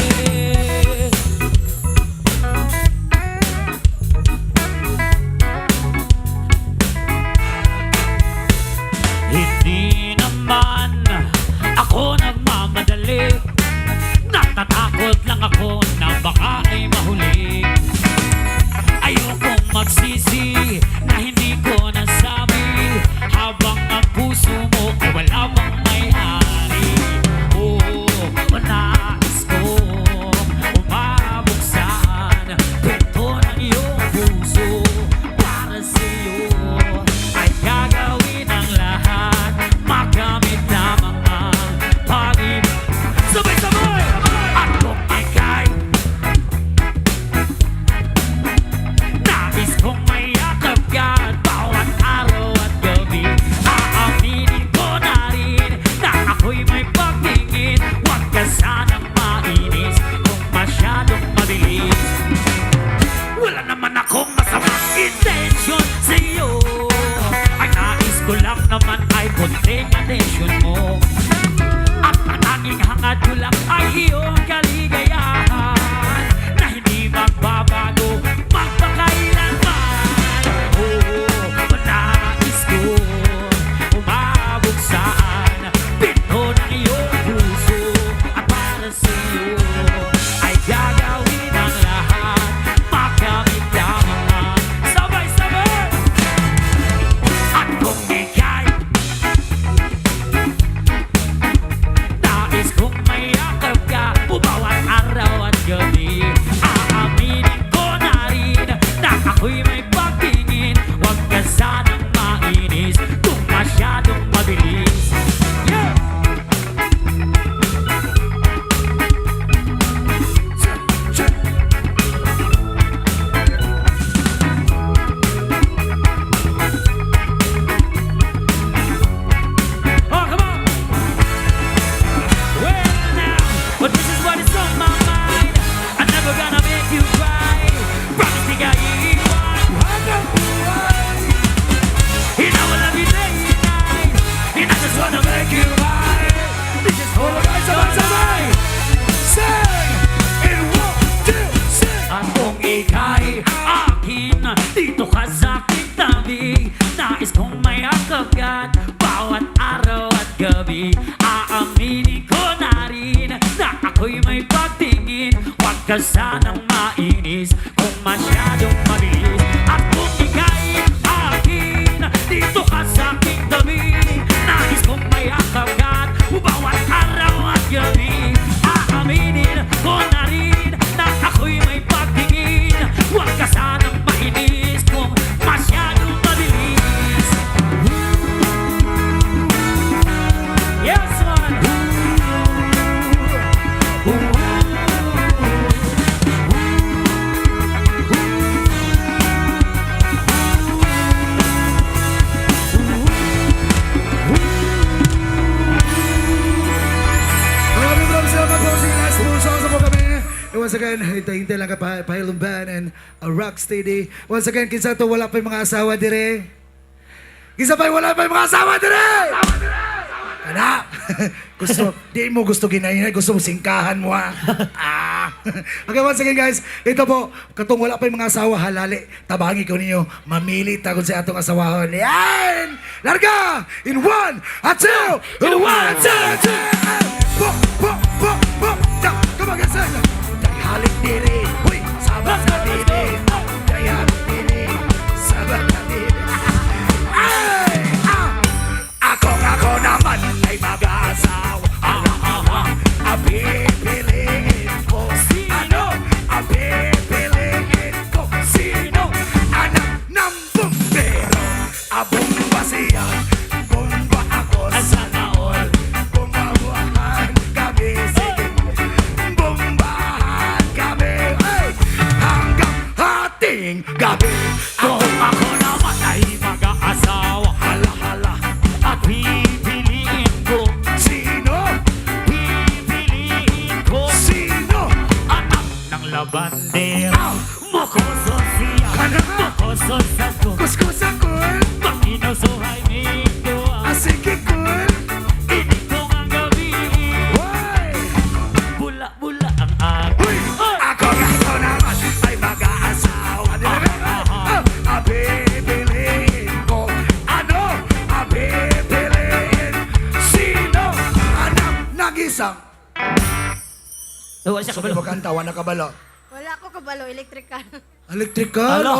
Speaker 10: Hindi naman ako nagmamadali. Natatakot lang ako na baka ay mahuli. Ayokong magsisi na hindi ko nasabi habang ang puso mo ay wala pang may-ari. Oo, nais kong umabuksan pinto ng iyong puso para sa'yo ay gagawin ang lahat, makamit lamang ang pag-ibig. Sabay-sabay! At kung ika'y nais kong mayakap ka bawat araw at gabi, aaminin ko na rin na ako'y may pagtingin. Huwag ka sanang mainis kung masyadong mabilis. Wala naman akong masamang intention sa'yo. Ang nais ko lang naman ay konting attention mo. At ang tanging hangad ko lang ay iyong kaligayahan na hindi magbabago magpakailanman. Oo, nais ko umabuksan pinto ng iyong puso at para sa'yo ay gagawin ang lahat, makamit lamang ang sabay-sabay. At kung ika'y nais kong mayakap ka bawat araw at gabi, aaminin ko na rin na ako'y may pagtingin. Huwag ka sanang mainis kung masyadong mabilis. Yeah! Oh, come on! Well now, but this is what is on my mind. I'm never gonna make you cry. Promise di ka iiwan. And I will love you day and night. And I just wanna make you mine. This is all
Speaker 9: Sabay, sabay, sabay! Sing! In one, two, sing!
Speaker 10: At kung ika'y akin, dito ka sa aking tabi. Nais kong mayakap ka bawat araw at gabi. Aaminin ko na rin na ako'y may pagtingin. Huwag ka sanang mainis kung masyadong mabilis. At kung ika'y akin, dito ka sa aking tabi. Nais kong mayakap ka bawat araw at gabi. Aaminin ko na rin na ako'y may pagtingin. Huwag ka sanang mainis kung masyadong mabilis. Yes, man!
Speaker 9: Maraming maraming salamat po sa last po songs na po kami. And once again, hintay-hintay lang ka pa, Pahilong Band and a Rock Steady. Once again, kinsa to wala pa yung mga asawa dire. Kinsa pa yung wala pa yung mga asawa dire! Kana! Gusto, di mo gusto ginayin, gusto mo singkahan mo ha. Ah. Okay, once again guys, ito po, katong wala pa yung mga asawa, halali, tabangi ko ninyo, mamili ta kung sa atong asawahon. Yan! Larga! In one, a two, in one, a two, a two! Po, po, po, po! Ta, come on, guys! Day halik diri, huy, sabak na diri. Day halik diri, sabak na diri. Ay! Ah! Ako ako naman ay mag-aasawa. Ah, ah, ah, ah, pipiliin ko. Ano? Ang pipiliin ko? Sino? Anak ng bumbero. Abumba siya. Bumba ako sa taol. Bumbahan kami. Sige. Bumbahan kami. Ay! isang...
Speaker 10: Wala siya
Speaker 9: kabalo. Kanta, wala kabalo.
Speaker 13: Wala ko kabalo, electrical.
Speaker 9: Electrical,
Speaker 10: Ala.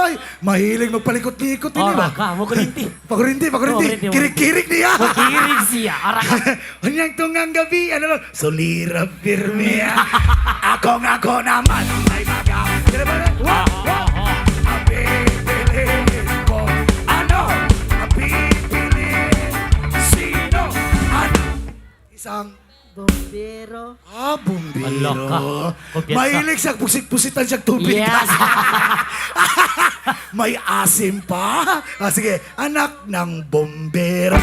Speaker 9: oy! Mahilig magpalikot-likot ini
Speaker 10: Ora
Speaker 9: ba?
Speaker 10: ka, mo kurinti.
Speaker 9: Pakurinti, pakurinti.
Speaker 10: Pakurinti,
Speaker 9: Kirik-kirik niya.
Speaker 10: Mo kirig siya. Ara ka.
Speaker 9: Unyang tungang gabi, ano lang, Solira pirmia. Ako nga ako naman, may maga. Kira ba na? Wa, wa. Ang pipiliin ko, ano? Ang pipiliin, sino? Ano? Isang
Speaker 12: Bombero.
Speaker 9: Ah, bumbiro.
Speaker 10: Ala ka. Kumpiyansa.
Speaker 9: Mahilig siya, pusit-pusitan siya tubig.
Speaker 10: Yes.
Speaker 9: May asim pa. Ah, sige, anak ng bombero.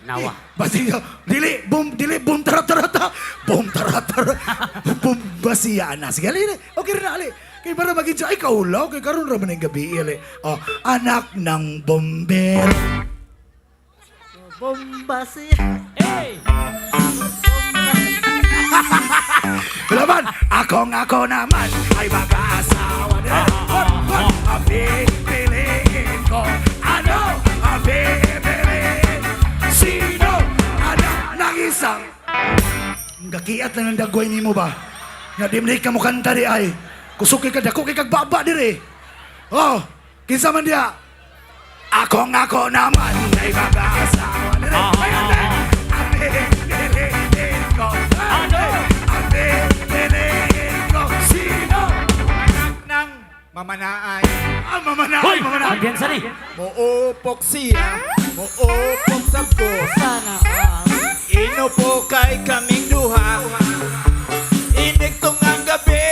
Speaker 10: Nawa.
Speaker 9: Basiya, dili, bum, dili, bum, tara, tara, ta. Bum, tara, tara. Bum, basiya na. Sige, ali, ali. Okay na, ali. Kay para maging siya, ay, kaulaw, kay karon ra man ang gabi, ali. Oh, anak ng bombero.
Speaker 12: Bomba siya.
Speaker 10: Hey!
Speaker 9: Laban, akong ako naman ay mag-aasawa na. Ang pipiliin ko, ano ang pipiliin? Sino anak ng isang... Gakiat na ng dagway nimo ba? Nga di man ka mo kanta di ay. Kusok kay ka, dako kay kag baba diri. Oh, kinsa man diya? Akong ako naman ay mag-aasawa na. Ay, ate! Ang pipiliin ko, ano ang pipiliin ko? Sino?
Speaker 8: Anak ng mamanaay.
Speaker 9: Ah, mamanaay,
Speaker 10: Hoy!
Speaker 9: mamanaay.
Speaker 10: Kumpiyansa ni.
Speaker 8: Muupok siya, muupok sa ko.
Speaker 12: Sana all.
Speaker 8: Inupo kay kaming duha. Iniktong ang gabi.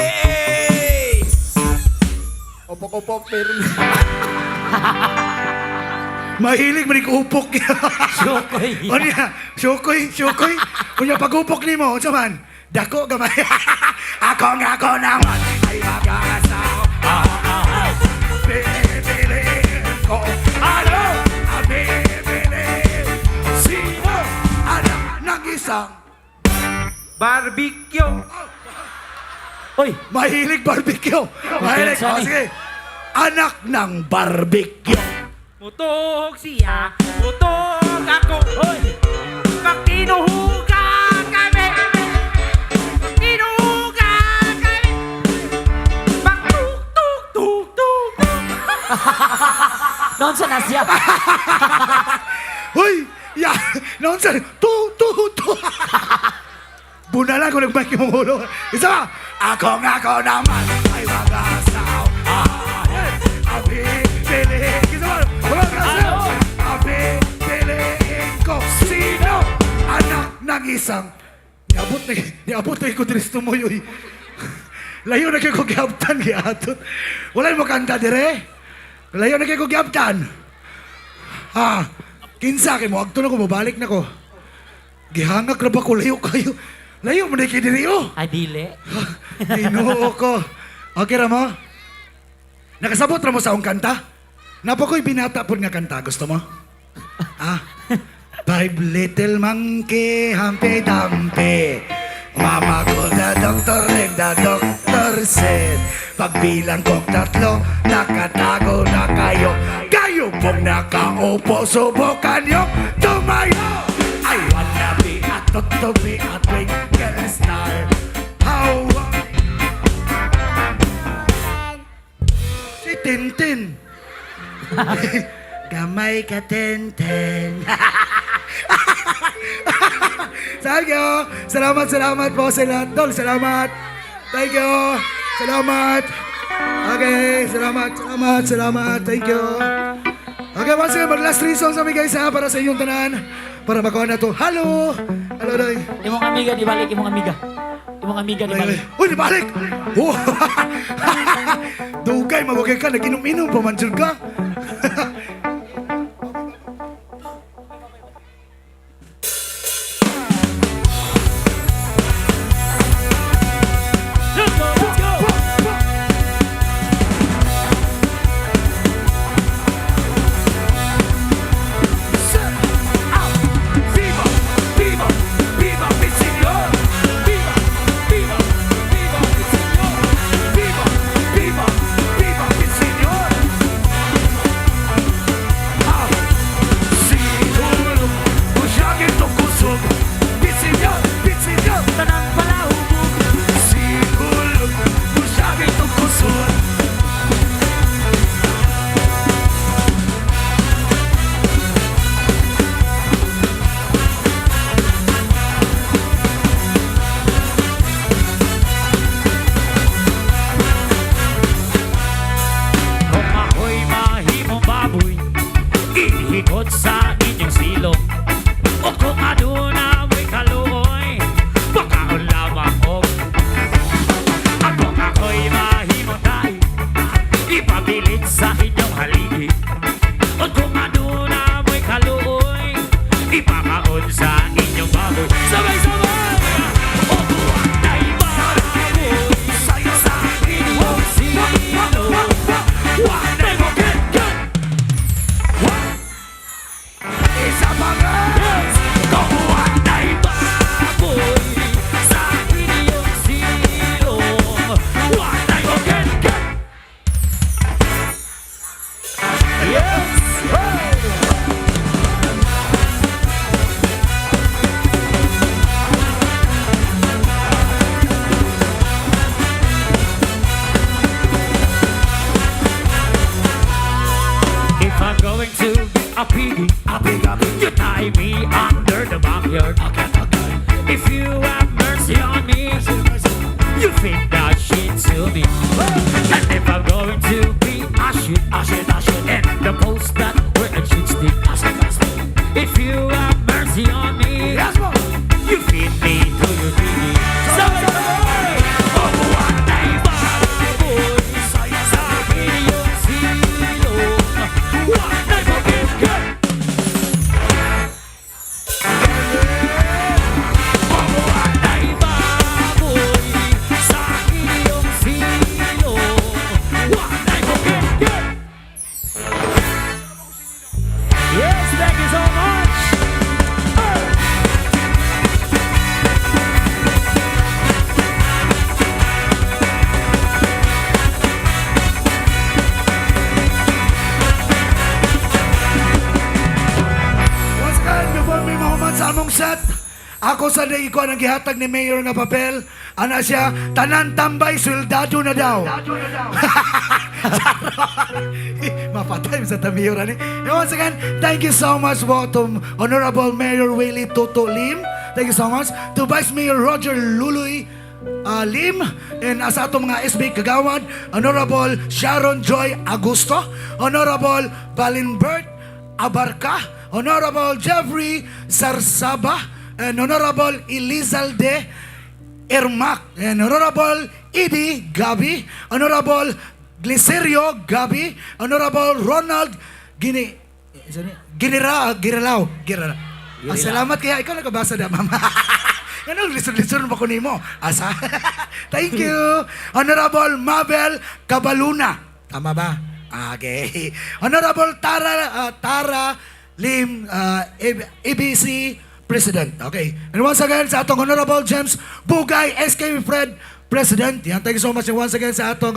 Speaker 8: Upok-upok, pero
Speaker 9: Mahilig man upok.
Speaker 10: Syokoy.
Speaker 9: Unya, syukoy, syukoy. Unya pag-upok nimo, unsa man? Dako gamay. Ako nga ako naman ay mag-aasawa. Pipiliin ko. Ano ang pipiliin? Sino anak ng isang
Speaker 8: barbecue.
Speaker 10: Hoy!
Speaker 9: mahilig barbecue? Mahilig.
Speaker 10: Kumpiyansa
Speaker 9: Oh,
Speaker 10: ni.
Speaker 9: sige. Anak ng barbecue.
Speaker 8: Mutuhog siya, mutuhog ako.
Speaker 10: Hoy!
Speaker 8: Magtinuhuga kami. Tinuhuga kami. Magtuk tuk tuk tuk.
Speaker 10: Noon sa nasya.
Speaker 9: Hoy! Ya! Noon sa... Tu, tu, tu! Bunala ko nag-mic yung ulo. Isa pa! Ako nga ako naman ay mag-asaw. Ah, yes! Ang pipiliin. Isa pa! Mag-asaw! Ang pipiliin ko. Sino? Anak ng isang... Niabot na ko diri sa tumoy, uy. Layo na kayo ko giabtan, giatot. Wala'y mo kanta dire. Layo na kayo ko giabtan. Ha? Kinsa kay mo agto na ko mobalik na ko. Gihangak ra ba ko layo kayo? Layo man kay diri oh.
Speaker 10: Ay, dili.
Speaker 9: Ginoo ko. Okay ra mo? Nakasabot ra mo sa akong kanta? Napa ko'y binata pod nga kanta. Gusto mo? Ah? Five little monkey, humpy dumpy. Mama called the doctor and the doctor said, pagbilang kong tatlo, nakatago na kayo. Kayo pong nakaupo, subukan niyo tumayo. I wanna be a to be a twinkle star. How Si Tintin. Gamay ka, Tintin. Thank you. Salamat, salamat po sa lahat. Tol, salamat. Thank you. Salamat. Okay, salamat, salamat, salamat. Thank you. Okay, once again, mag-last three songs kami guys ha, para sa inyong tanan. Para makuha na to. Hello! Hello, Doy.
Speaker 10: Imong amiga, di balik. Imong amiga. Imong amiga, di balik.
Speaker 9: Uy, di balik! Oh. Dugay, mabugay ka. Nag-inom-inom pa man jud ka.
Speaker 10: Let's go! Let's go!
Speaker 11: Viva, viva, viva mi señor. Viva, viva, viva mi señor. Viva, viva, viva mi señor. Ah.
Speaker 10: silong. O kung aduna mo'y kaluoy, pakaon lamang og. Akong ako'y mahimutay, ipabilin sa inyong haligi. O kung aduna mo'y kaluoy, ipakaon sa inyong baboy. Sabay-sabay! O buwan baboy, sa inyong silong. Wanay mo get, get!
Speaker 9: Isa pa nga!
Speaker 10: Yes! Kukuha baboy sa inyong silong. Wanay mo get, get! Yes! Hey! If I'm going to be a piggy, a pig, you tie me under the backyard. Okay. If you have mercy on me, you feed that shit to me. And if I'm going to be a shit, a shit, a shit, and the post that where a shit stick, a stick, a stick. If you have mercy on me,
Speaker 9: Yes, mo!
Speaker 10: you feed me to your piggy. Sabay-sabay! Oh, wanay baboy, sa inyong silong. Wanay mo get, get! Wanay baboy, sa iyong silong. Wanay mo get, get! Yes, thank you so much! Hey!
Speaker 9: Once again, before me mahuman sa among set, ako sa ikuha ng gihatag ni Mayor nga papel, ana siya, tanan tambay, sweldado na daw. Mapatay sa Mayor ani. And once again, thank you so much po to Honorable Mayor Willie Toto Lim. Thank you so much. To Vice Mayor Roger Luloy Lim and sa atong mga SB Kagawad, Honorable Sharon Joy Agusto, Honorable Balinbert Abarca, Honorable Jeffrey Sarsaba, and Honorable Elizalde Ermac, and Honorable Edie Gabi, Honorable Glicerio Gabi, Honorable Ronald Gini Ginira, Girilao, Girala. Ah, salamat kaya ikaw nakabasa na, mama. Ano, lisod-lisod ba ko nimo? Asa? Thank you. Honorable Mabel Cabaluna. Tama ba? Okay. Honorable Tara Lim, ABC President. Okay. And once again, sa atong Honorable James Bugay, SK Fred President. Yan, thank you so much. And once again, sa atong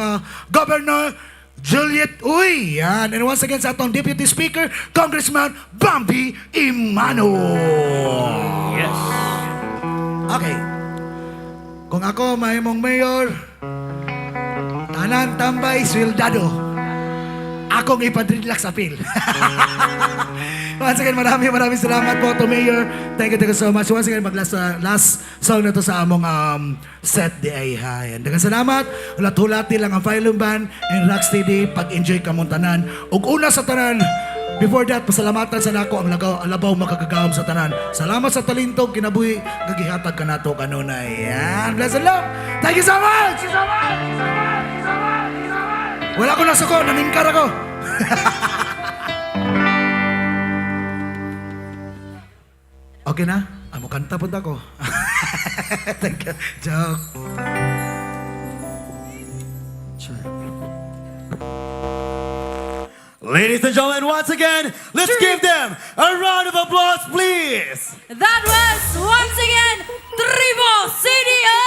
Speaker 9: Governor Juliet Uy. Yan. And once again, sa atong Deputy Speaker, Congressman Bambi Emmanuel.
Speaker 10: Yes.
Speaker 9: Okay. Kung ako mahimong mayor, tanan tambay sweldado. Akong ipadridlak sa apil. Once again, maraming maraming salamat po to Mayor. Thank you so much. Once again, mag last song na to sa among set di ay ha. Yan. Daghang salamat. Hulat-hulati lang ang Phylum Band and Rocksteady. Pag-enjoy ka mong tanan. Ug una sa tanan, before that, pasalamatan sa nako ang lagaw, ang labaw makagagahom sa tanan. Salamat sa talentong kinabuhi, gagihatag ka nato kanunay. Yan. Bless and love. Thank you so much! Thank you so much! Wala ko nasuko, naningkar ako. Okay na? Amo kanta punta ko. Thank you. Joke.
Speaker 2: Sure. Ladies and gentlemen, once again, let's give them a round of applause, please.
Speaker 1: That was once again Tribo CDO!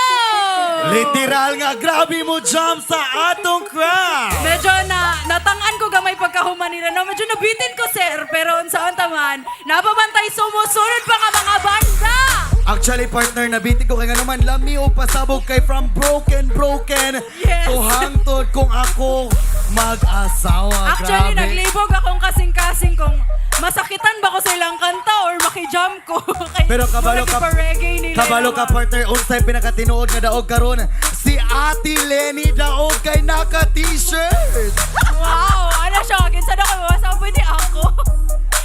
Speaker 2: Literal nga, grabe mo jump sa atong crowd.
Speaker 1: Medyo na natangan ko gamay pagkahuman nila. No, medyo nabitin ko, sir. Pero unsaon taman, napabantay sumusunod pa nga mga banda!
Speaker 2: Actually, partner, nabitin ko kay nga naman, lami o pasabog kay from broken, broken
Speaker 1: Yes.
Speaker 2: to hangtod kung ako mag-asawa.
Speaker 1: Actually,
Speaker 2: Grabe.
Speaker 1: naglibog akong kasing-kasing kung masakitan ba ko sa ilang kanta or makijam ko. Kay,
Speaker 2: Pero kabalo ka,
Speaker 1: murag ipa-reggae nila
Speaker 2: kabalo
Speaker 1: yung
Speaker 2: ka
Speaker 1: mga-
Speaker 2: partner, unsay pinakatinuod nga daog karon si Ate Lenny daog kay naka t-shirt.
Speaker 1: Wow! Ano siya? Kinsa na ko? Basta pwede ako.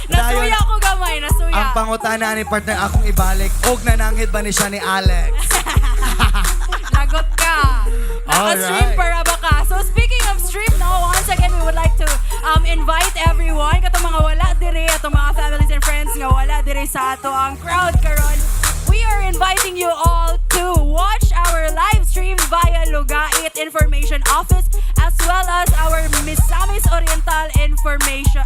Speaker 1: Nasuya
Speaker 2: Dayon.
Speaker 1: ako gamay. Nasuya
Speaker 2: Ang pangutana ni partner akong ibalik, og nananghid ba ni siya ni Alex?
Speaker 1: Lagot ka. Naka-stream
Speaker 2: Alright.
Speaker 1: para ba ka? So speaking of stream, no, once again, we would like to invite everyone, katong mga wala diri, atong mga families and friends nga wala diri sa ato ang crowd karon. We are inviting you all to watch our live stream via Lugait Information Office as well as our Misamis Oriental Information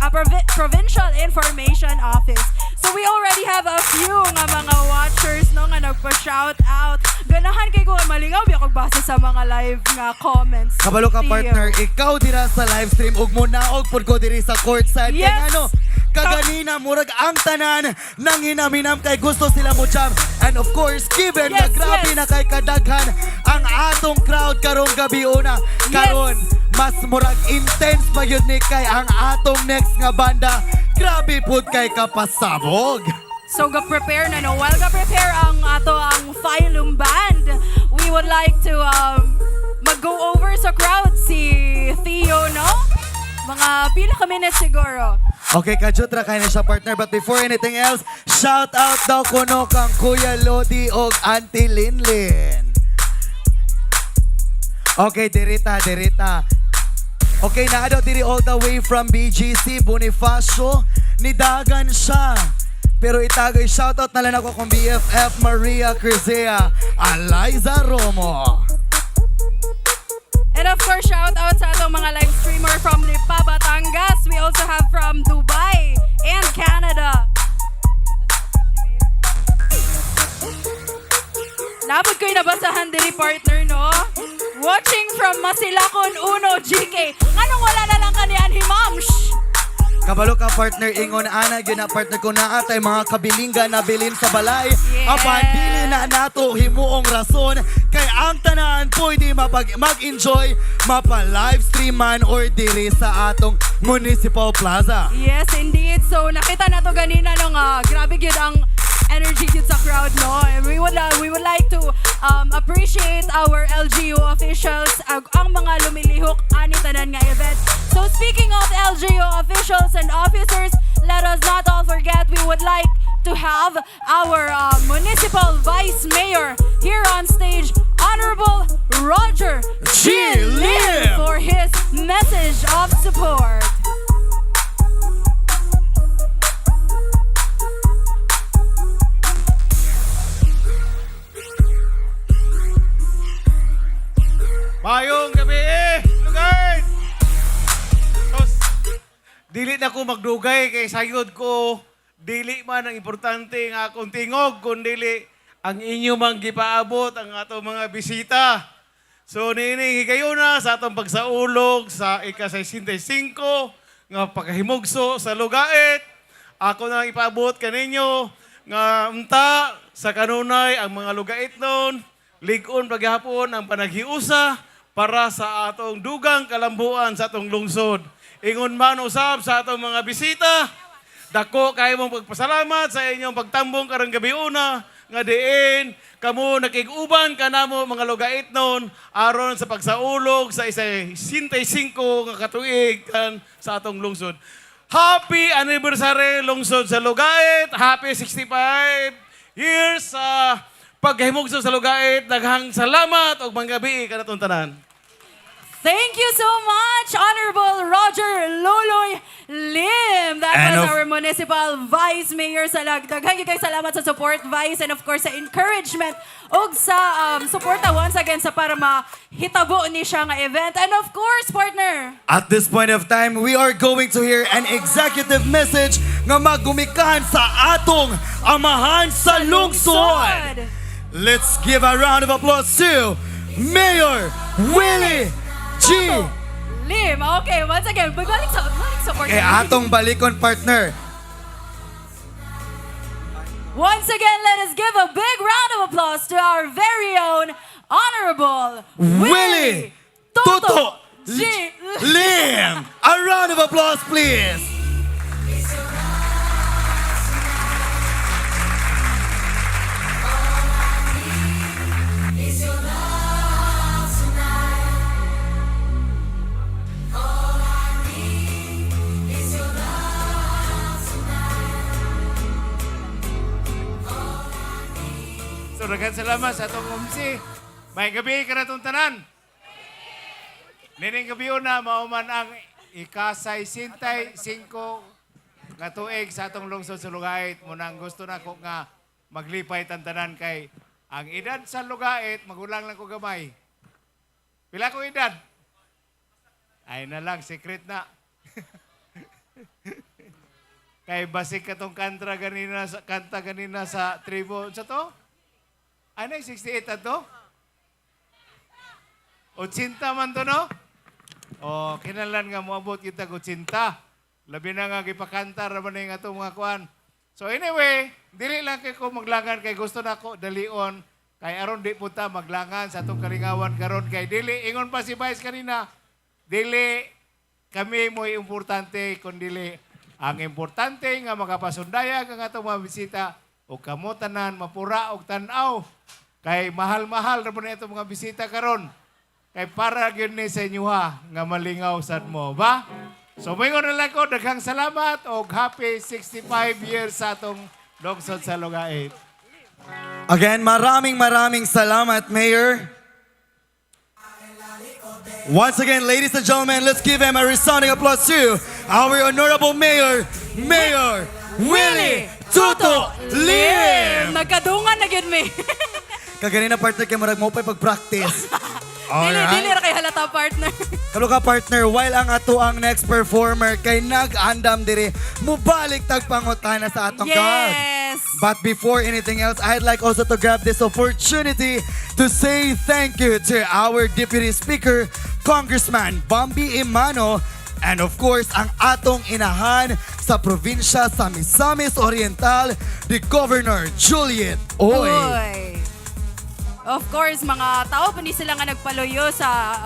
Speaker 1: Provincial Information Office. So we already have a few nga mga watchers, no, nga nagpa-shout out. Ganahan kay ko malingaw biya kog basa sa mga live nga comments.
Speaker 2: Kabalo ka
Speaker 1: Theo.
Speaker 2: partner, ikaw dira sa live stream ug munaog pud ko diri sa courtside. Kay
Speaker 1: Yes.
Speaker 2: ano, kaganina murag ang tanan nang hinaminam kay gusto sila mo jam. And of course, given na grabe na kay kadaghan ang atong crowd karong gabi una. Karon mas murag intense pa yun ni kay ang atong next nga banda. Grabe pud kay kapasabog.
Speaker 1: So ga-prepare na, no. While ga-prepare ang ato ang Phylum Band, we would like to mag-go over sa crowd si Theo, no? Mga pila ka minutes siguro.
Speaker 2: Okay, kajutra kayo na siya partner. But before anything else, shout out daw kuno kang Kuya Lodi og Auntie Linlin. Okay, dirita, dirita. Okay, naa daw diri all the way from BGC, Bonifacio. Nidagan siya. Pero itagay, shoutout na lang ako kung BFF Maria Crisea, Eliza Romo.
Speaker 1: And of course, shout out sa atong mga live streamer from Lipa, Batangas. We also have from Dubai and Canada. Labot ko'y nabasahan diri partner, no? Watching from Masilakon Uno, GK. Nganong wala na lang kanian hi ma'am? Shh!
Speaker 2: Kabalo ka partner ingon ana gyud na partner ko naa tay mga kabilingga na bilin sa balay. Apan dili na nato himuong rason kay ang tanan pwede mapag mag-enjoy mapa live stream man or diri sa atong Municipal Plaza.
Speaker 1: Yes, indeed. So nakita na to ganina no nga grabe gyud ang energy gyud sa crowd, no. And we would like to appreciate our LGU officials ang mga lumilihok ani tanan nga event. So speaking of LGU officials and officers, let us not all forget we would like to have our municipal vice mayor here on stage, Honorable Roger
Speaker 2: G. Lim,
Speaker 1: for his message of support.
Speaker 14: Maayong gabi eh, Lugait! Tos, dili na ko magdugay kay sayod ko, dili man ang importante nga akong tingog, kundi ang inyo mang gipaabot ang atong mga bisita. So niini higayuna sa atong pagsaulog sa ika-65 nga pagkahimugso sa Lugait. Ako na lang ipaabot kaninyo nga unta sa kanunay ang mga Lugait nun, lig-on paghapon ang panaghiusa para sa atong dugang kalambuan sa atong lungsod. Ingon man usab sa atong mga bisita, dako kay mong pagpasalamat sa inyong pagtambong karong gabi una nga diin kamo nakig-uban kanamo mga Lugait nun aron sa pagsaulog sa 65 nga katuig kan sa atong lungsod. Happy anniversary lungsod sa Lugait! Happy 65 years sa pagkahimugso sa Lugait. Daghang salamat ug manggabi kanatong tanan.
Speaker 1: Thank you so much, Honorable Roger Loloy Lim. That
Speaker 2: And
Speaker 1: was our Municipal Vice Mayor sa Daghan gyud kay salamat sa support, Vice, and of course sa encouragement ug sa suporta once again sa para mahitabo ni siya nga event. And of course, partner,
Speaker 2: At this point of time, we are going to hear an executive message nga magumikan sa atong amahan sa lungsod. Let's give a round of applause to Mayor Willie G.
Speaker 1: Lim. Okay, once again, balik sa partner.
Speaker 2: Kay atong balikon partner.
Speaker 1: Once again, let us give a big round of applause to our very own Honorable
Speaker 2: Willie Toto
Speaker 1: G.
Speaker 2: Lim. A round of applause, please.
Speaker 14: daghan salamat sa atong MC. Maayong gabii kanatong tanan. Nining gabi na mao man ang ika-65 nga tuig sa atong lungsod sa Lugait. Munang gusto nako nga maglipay tan tanan kay ang edad sa Lugait, magulang lang ko gamay. Pila ko edad? Ay na lang, secret na. Kay basik katong kanta ganina sa tribo. Sa to? Ano yung 68 ato? 80 man to, no? O, kinahanglan nga moabot kita 80. Labi na nga gipakanta ra man nga atong mga kuan. So anyway, dili lang kay ko maglangan kay gusto nako dalion kay aron di punta maglangan sa atong kalingawan karon kay dili ingon pa si Vice kanina, dili kami mo'y importante kundi ang importante nga makapasundayag ang atong mga bisita o kamo tanan mapura og tan-aw kay mahal-mahal ra man itong mga bisita karon kay para gyud ni sa inyo ha nga malingaw sad mo ba. So moingon na lang ko, daghang salamat og happy 65 years sa atong lungsod sa Lugait.
Speaker 2: Again, maraming maraming salamat, Mayor. Once again, ladies and gentlemen, let's give him a resounding applause to our honorable mayor, Mayor Willie Tuto Lim!
Speaker 1: Nagkadungan na gyud mi.
Speaker 2: Kaganina, partner, kay murag mo pa pag-practice.
Speaker 1: Dili, dili ra kay halata, partner.
Speaker 2: Kalo ka, partner, while ang ato ang next performer kay nag-andam diri, mubalik tag pangutana sa atong crowd. But before anything else, I'd like also to grab this opportunity to say thank you to our Deputy Speaker, Congressman Bambi Emano, and of course, ang atong inahan sa probinsya sa Misamis Oriental, the Governor Juliet Uy.
Speaker 1: Uy. Of course, mga tao pa ni sila nga nagpaluyo sa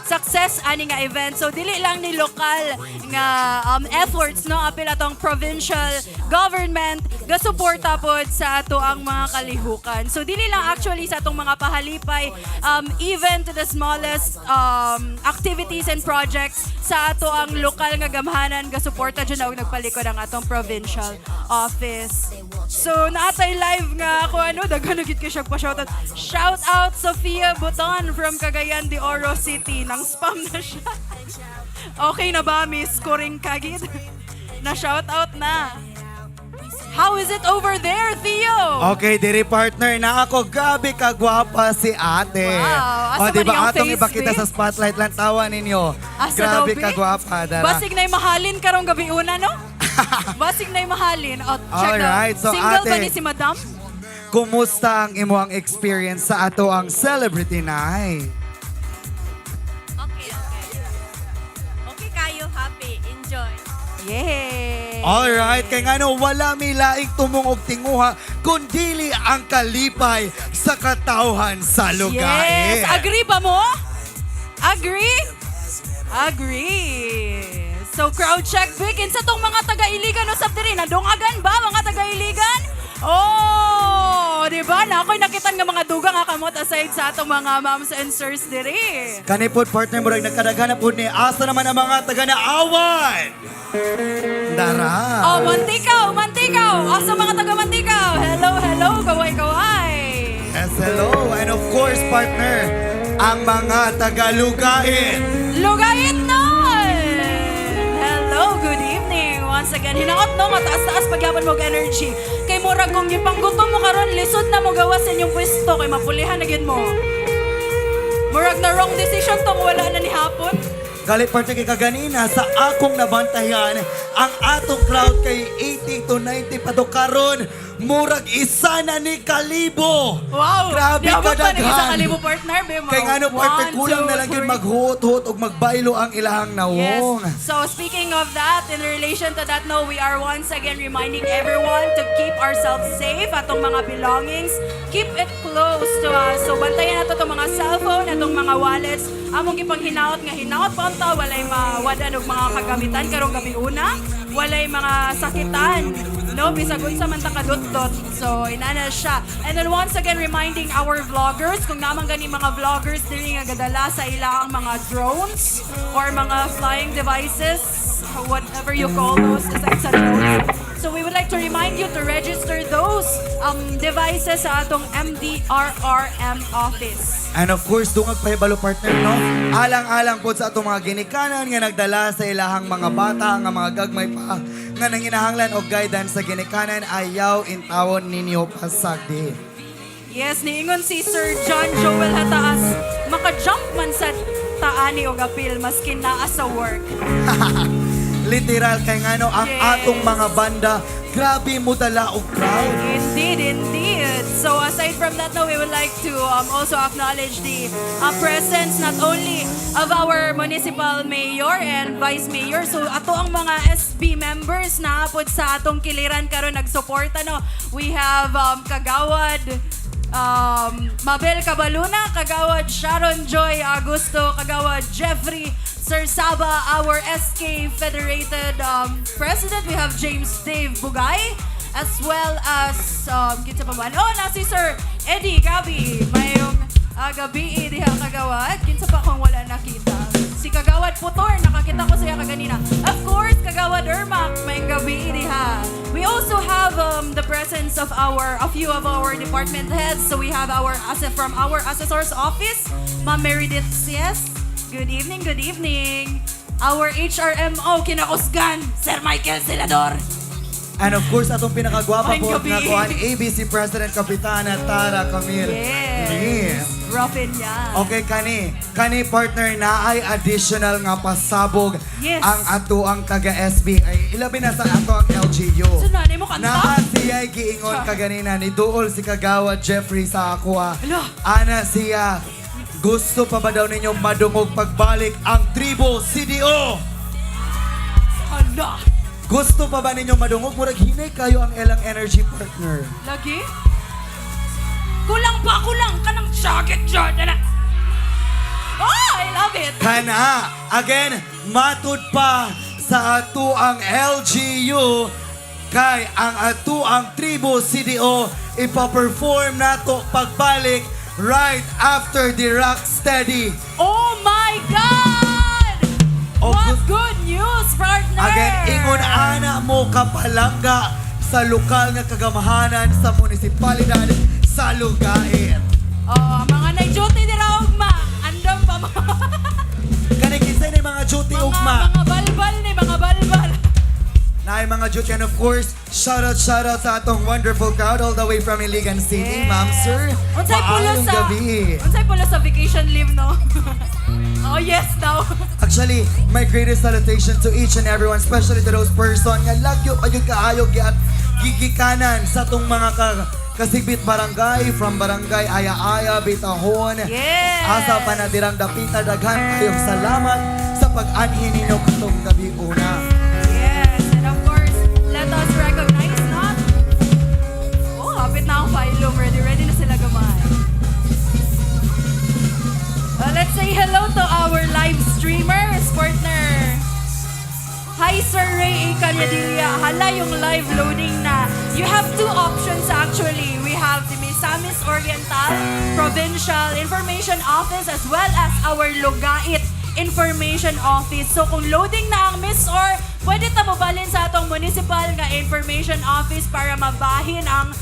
Speaker 1: success ani nga event. So dili lang ni lokal nga efforts, no, apil atong provincial government gasuporta pod sa ato ang mga kalihukan. So dili lang actually sa atong mga pahalipay, even to the smallest activities and projects sa ato ang lokal nga gamhanan gasuporta jud na og nagpalikod ang atong provincial office. So naatay live nga ako ano, daghan na gid kay siya pa shoutout. Shout out Sofia Buton from Cagayan de Oro City. Nang spam na siya. Okay na ba, Miss Coring Kagid? Na shout out na. How is it over there, Theo?
Speaker 2: Okay, diri, partner, na ako grabe kagwapa si ate.
Speaker 1: Wow, asa
Speaker 2: O, di
Speaker 1: man
Speaker 2: ba
Speaker 1: iyang
Speaker 2: atong
Speaker 1: face,
Speaker 2: ipakita
Speaker 1: be?
Speaker 2: sa spotlight lang tawa ninyo.
Speaker 1: Asa
Speaker 2: Grabe
Speaker 1: daw, be?
Speaker 2: kagwapa dara.
Speaker 1: Basig na'y mahalin karong gabi una, no? Basig na'y mahalin. O, check
Speaker 2: Alright,
Speaker 1: out.
Speaker 2: so
Speaker 1: Single ba
Speaker 2: ate-
Speaker 1: ni si Madam?
Speaker 2: Kumusta ang imong experience sa ato ang celebrity night?
Speaker 13: Okay. Okay kayo, happy, enjoy.
Speaker 1: Yay!
Speaker 2: Alright, kay ngano wala may laing tumong og tinguha kundili ang kalipay sa katawhan sa lugar.
Speaker 1: Yes! Agree ba mo? Agree? Agree! So crowd check begin sa tong mga taga-Iligan usab diri. Nadungagan ba mga taga-Iligan? Oh, di ba? Na ako'y nakita nga mga dugang nga kamot aside sa atong mga moms and sirs diri.
Speaker 2: Kani pod, partner, murag nagkadaghan na pod ni. Asa naman ang mga taga Naawan? Dara.
Speaker 1: Oh, Manticao, Manticao. Asa mga taga Manticao? Hello, hello, kaway kaway.
Speaker 2: Yes, hello. And of course, partner, ang mga taga-Lugait.
Speaker 1: Lugait nun! Hello, good evening. Once again, hinaot no, mataas-taas pagyapon mo og energy. Kay murag kung gipanggutom mo karon, lisod na mo gawas sa inyong pwesto kay mapulihan na gyud mo. Murag na wrong decision tong wala na ni hapon.
Speaker 2: Gali, partner, kay kaganina sa akong nabantayan, ang atong crowd kay 80 to 90 pa to karon, murag isa na ni kalibo.
Speaker 1: Wow!
Speaker 2: Grabe
Speaker 1: Niabot pa ng isa
Speaker 2: kadaghan.
Speaker 1: kalibo, partner, be mo.
Speaker 2: Kay ngano, partner,
Speaker 1: One,
Speaker 2: kulang
Speaker 1: two,
Speaker 2: na lang yun
Speaker 1: three.
Speaker 2: maghuot-huot og magbaylo ang ilahang nawong.
Speaker 1: Yes. So speaking of that, in relation to that, no, we are once again reminding everyone to keep ourselves safe, atong mga belongings, keep it close to us. So bantayan nato itong mga cellphone, atong mga wallets. Among gipanghinaot nga hinaot pa unta walay mawad-an og mga kagamitan karong gabi una, walay mga sakitan. No, bisag unsa man ta kadutdot. So inana siya. And then once again reminding our vloggers, kung naman gani mga vloggers diri nga gadala sa ilang mga drones or mga flying devices, whatever you call those aside sa drones. So So we would like to remind you to register those devices sa atong MDRRM office.
Speaker 2: And of course, dungag pahibalo, partner, no? Alang-alang po sa atong mga ginikanan nga nagdala sa ilahang mga bata, nga mga gagmay pa, nga nanginahanglan og guidance sa ginikanan, ayaw intawon ninyo pasagdi.
Speaker 1: Yes, niingon si Sir John Joel Hataas, maka-jump man sa taani og apil maskin naa sa work.
Speaker 2: Literal kay ngano ang atong mga banda, grabe mo dala og crowd.
Speaker 1: Indeed, indeed. So aside from that, no, we would like to also acknowledge the presence not only of our municipal mayor and vice mayor. So ato ang mga SB members na apod sa atong kiliran karon nagsuporta, no. We have Kagawad Mabel Cabaluna, Kagawad Sharon Joy Augusto, Kagawad Jeffrey Sir Saba, our SK Federated President. We have James Dave Bugay, as well as, kinsa pa man? Oh, na si Sir Eddie Gabi. Mayong gabi diha, Kagawad. Kinsa pa kung wala nakita? Si Kagawad Putor, nakakita ko siya kaganina. Of course, Kagawad Ermac, mayong gabi diha. We also have the presence of a few of our department heads. So we have our, from our assessor's office, Ma'am Meredith Sies. Good evening, good evening. Our HRMO, kinakusgan, Sir Michael Celador.
Speaker 2: And of course, atong pinakagwapa
Speaker 1: Maayong
Speaker 2: po
Speaker 1: gabi.
Speaker 2: nga kuan, ABC President Kapitana Tara Camille.
Speaker 1: Yes.
Speaker 2: Lim.
Speaker 1: Ruffin yan.
Speaker 2: Okay, kani. Kani, partner, na ay additional nga pasabog ang ato ang taga SB ay ilabi na sa ato ang LGU.
Speaker 1: So, nanay mo kanta?
Speaker 2: Naa siya giingon kaganina ni duol si Kagawad Jeffrey sa ako. Ana siya, gusto pa ba daw ninyo madungog pagbalik ang Tribo CDO?
Speaker 1: Hala!
Speaker 2: Gusto pa ba ninyo madungog? Murag hinay kayo ang ilang energy, partner.
Speaker 1: Lagi? Kulang pa, kulang! Kanang jacket dyan! Ana. Oh, I love it!
Speaker 2: Kana, again, matud pa sa ato ang LGU kay ang ato ang Tribo CDO ipa-perform nato pagbalik right after the Rock Steady.
Speaker 1: Oh my God! What good news, partner!
Speaker 2: Again, ingon ana mo kapalangga sa lokal nga kagamahanan sa munisipalidad sa Lugait.
Speaker 1: Oh, mga nag-duty nila ugma. Andam pa mo.
Speaker 2: Kani kinsay na mga duty ugma?
Speaker 1: Mga balbal ni mga balbal.
Speaker 2: Na mga duty, and of course, shout out, shout out sa atong wonderful crowd all the way from Iligan City, ma'am, sir.
Speaker 1: Unsay pulo
Speaker 2: Maayong
Speaker 1: sa
Speaker 2: gabi.
Speaker 1: Unsay pulo sa vacation leave, no? Oh, yes daw.
Speaker 2: Actually, my greatest salutation to each and everyone, especially to those person nga lagyo pa gyud kaayo giat gigikanan sa atong mga kasigbit barangay from Barangay Aya-Aya, Bitahon.
Speaker 1: Yes!
Speaker 2: Asa pa na dirang dapita, daghan kayong salamat sa pag-anhi ninyo katong gabi una.
Speaker 1: Yes, and of course, let us recognize not. Oh, hapit na ang phylum. Ready, ready na sila gamay. Let's say hello to our live streamers, partner. Hi, Sir Ray A. Calyadilla. Hala yung live loading na. You have two options actually. We have the Misamis Oriental Provincial Information Office as well as our Lugait Information Office. So kung loading na ang MisOr, pwede ta mobalin sa atong municipal nga information office para mabahin ang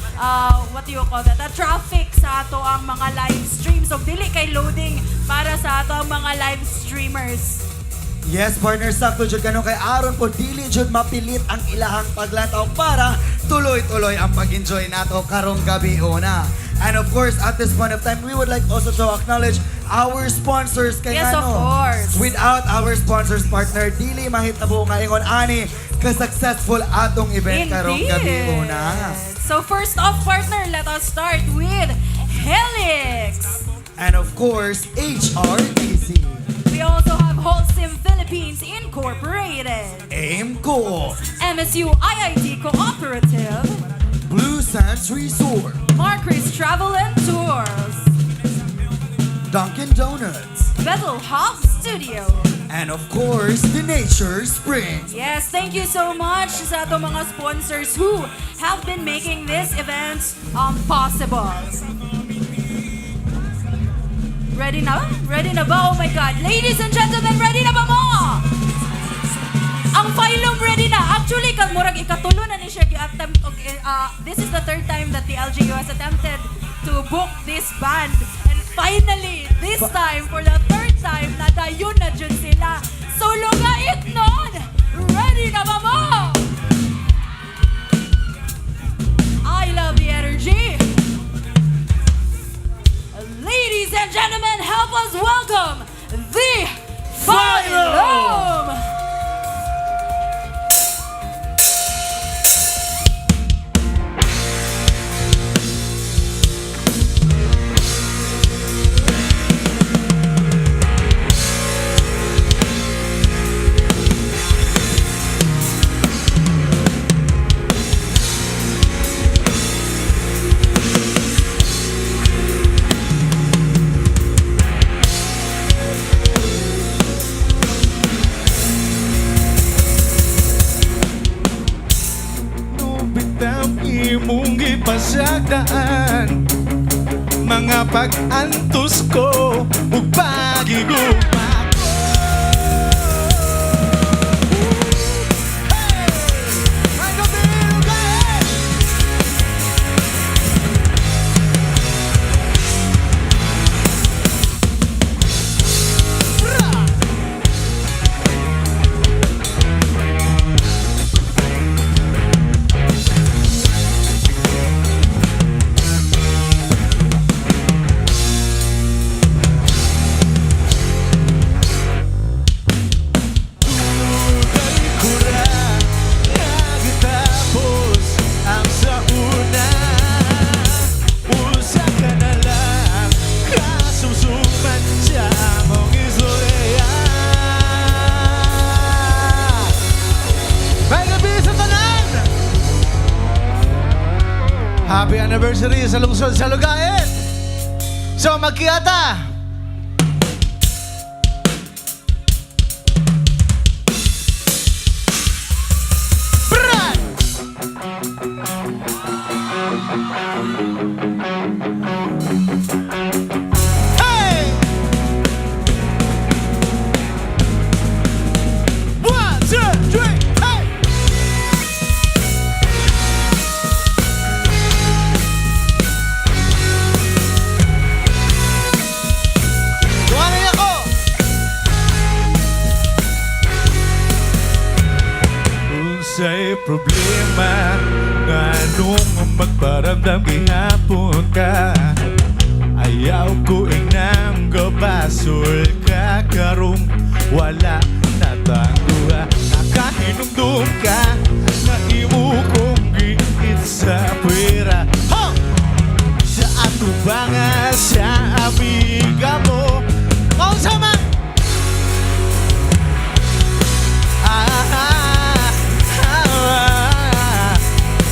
Speaker 1: what do you call that? Traffic sa ato ang mga live streams. So dili kay loading para sa ato ang mga live streamers.
Speaker 2: Yes, partner, sakto jud kano kay aron po dili jud mapilit ang ilahang paglantaw para tuloy-tuloy ang pag-enjoy nato karong gabi una. And of course, at this point of time, we would like also to acknowledge our sponsors kay
Speaker 1: Yes, of
Speaker 2: ngano,
Speaker 1: course.
Speaker 2: without our sponsors, partner, dili mahitabo nga ingon ani ka-successful atong event karong gabi una.
Speaker 1: So first off, partner, let us start with Helix.
Speaker 2: And of course, HRDC.
Speaker 1: We also have Holcim Philippines Incorporated,
Speaker 2: AIMCO,
Speaker 1: MSU IIT Cooperative,
Speaker 2: Blue Sands Resort,
Speaker 1: Marquis Travel and Tours,
Speaker 2: Dunkin' Donuts,
Speaker 1: Battle Hub Studio.
Speaker 2: And of course, the Nature Springs.
Speaker 1: Yes, thank you so much sa atong mga sponsors who have been making this event possible. Ready na? Ready na ba? Oh my God. Ladies and gentlemen, ready na ba mo? Ang Phylum ready na. Actually, kag murag ikatulo na ni siya gi-attempt og this is the third time that the LGU has attempted to book this band. And finally, this time, for the third time, nadayon na jud sila. So, Lugaitnon! Ready na ba mo? I love the energy. Ladies and gentlemen, help us welcome the Phylum!
Speaker 15: Bitaw imong gipasagdaan mga pag-antos ko ug pagigugma ko. Hey! Michael Bill, Kura nagtapos ang sa una. Usa ka na lang kasumsuman sa among istorya.
Speaker 9: May gabi sa tanan! Happy anniversary sa lungsod sa Lugait! So, magkiyata! Brad! Hey! One, two, three, hey! Tuwanan ako!
Speaker 15: Unsay problema nganong magparamdam gihapon ka? Ayaw ko inang gabasol ka karong wala natangguha. Nakahinumdum ka na imo kong giit sa pwera.
Speaker 9: Ho!
Speaker 15: Sa atubangan sa amiga mo.
Speaker 9: Kaunsa man!
Speaker 15: Ah, ah, ah,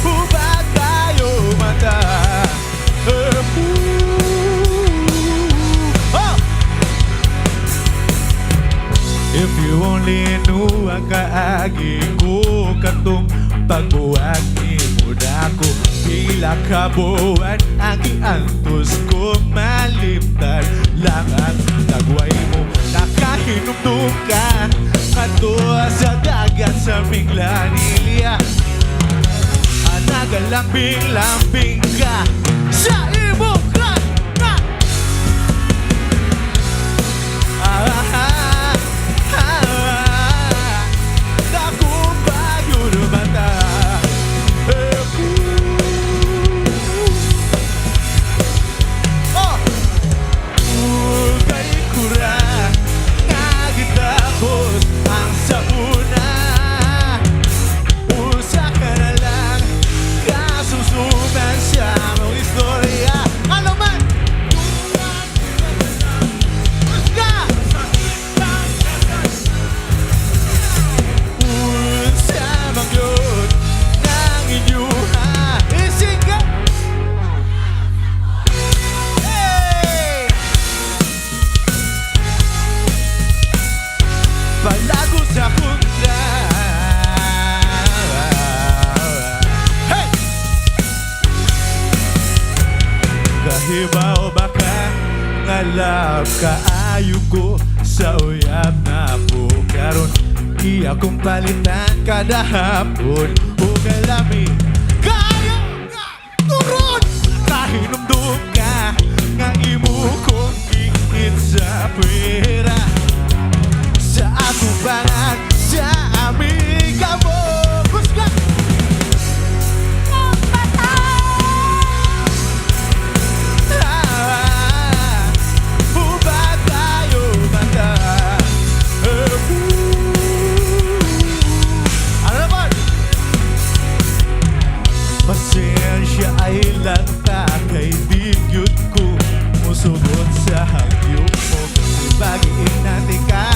Speaker 15: hubad tayo mata. Eh, ooh.
Speaker 9: Oh!
Speaker 15: If you only knew ang kaagi ko katong pagbuwag nimo nako. Pila ka buwan ang giantos ko, malimtan lang ang tagway mo. Nakahinumdum ka kadto sa dagat sa Minglanilla. Nagalambing-lambing ka
Speaker 9: Sa imong crush na!
Speaker 15: Ah, ah, ah, dako pa yun mata. Eh, ooh.
Speaker 9: Oh!
Speaker 15: Ugay kura nagitapos ang sa una. Usa ka na lang kasusuman sa among istorya.
Speaker 9: Ano man? Ka!
Speaker 15: Unsa man gyud nang inyuha.
Speaker 9: Isig ka! Hey!
Speaker 15: Palago sa kontra. Hey! Kahibaw ba ka nga love kaayo ko sa uyab na po karon? Iya kong palitan kada hapon. Ug lami kayo nga turon. Kahinumdum ka nga imo kong giit sa pera. Sa atubangan sa amiga mo. Kusga! Ah, hubag tayo mata. Ano naman? Pasensya ay lanta kay di gyud ko musugot sa hagyo mo. Bagiin natin ka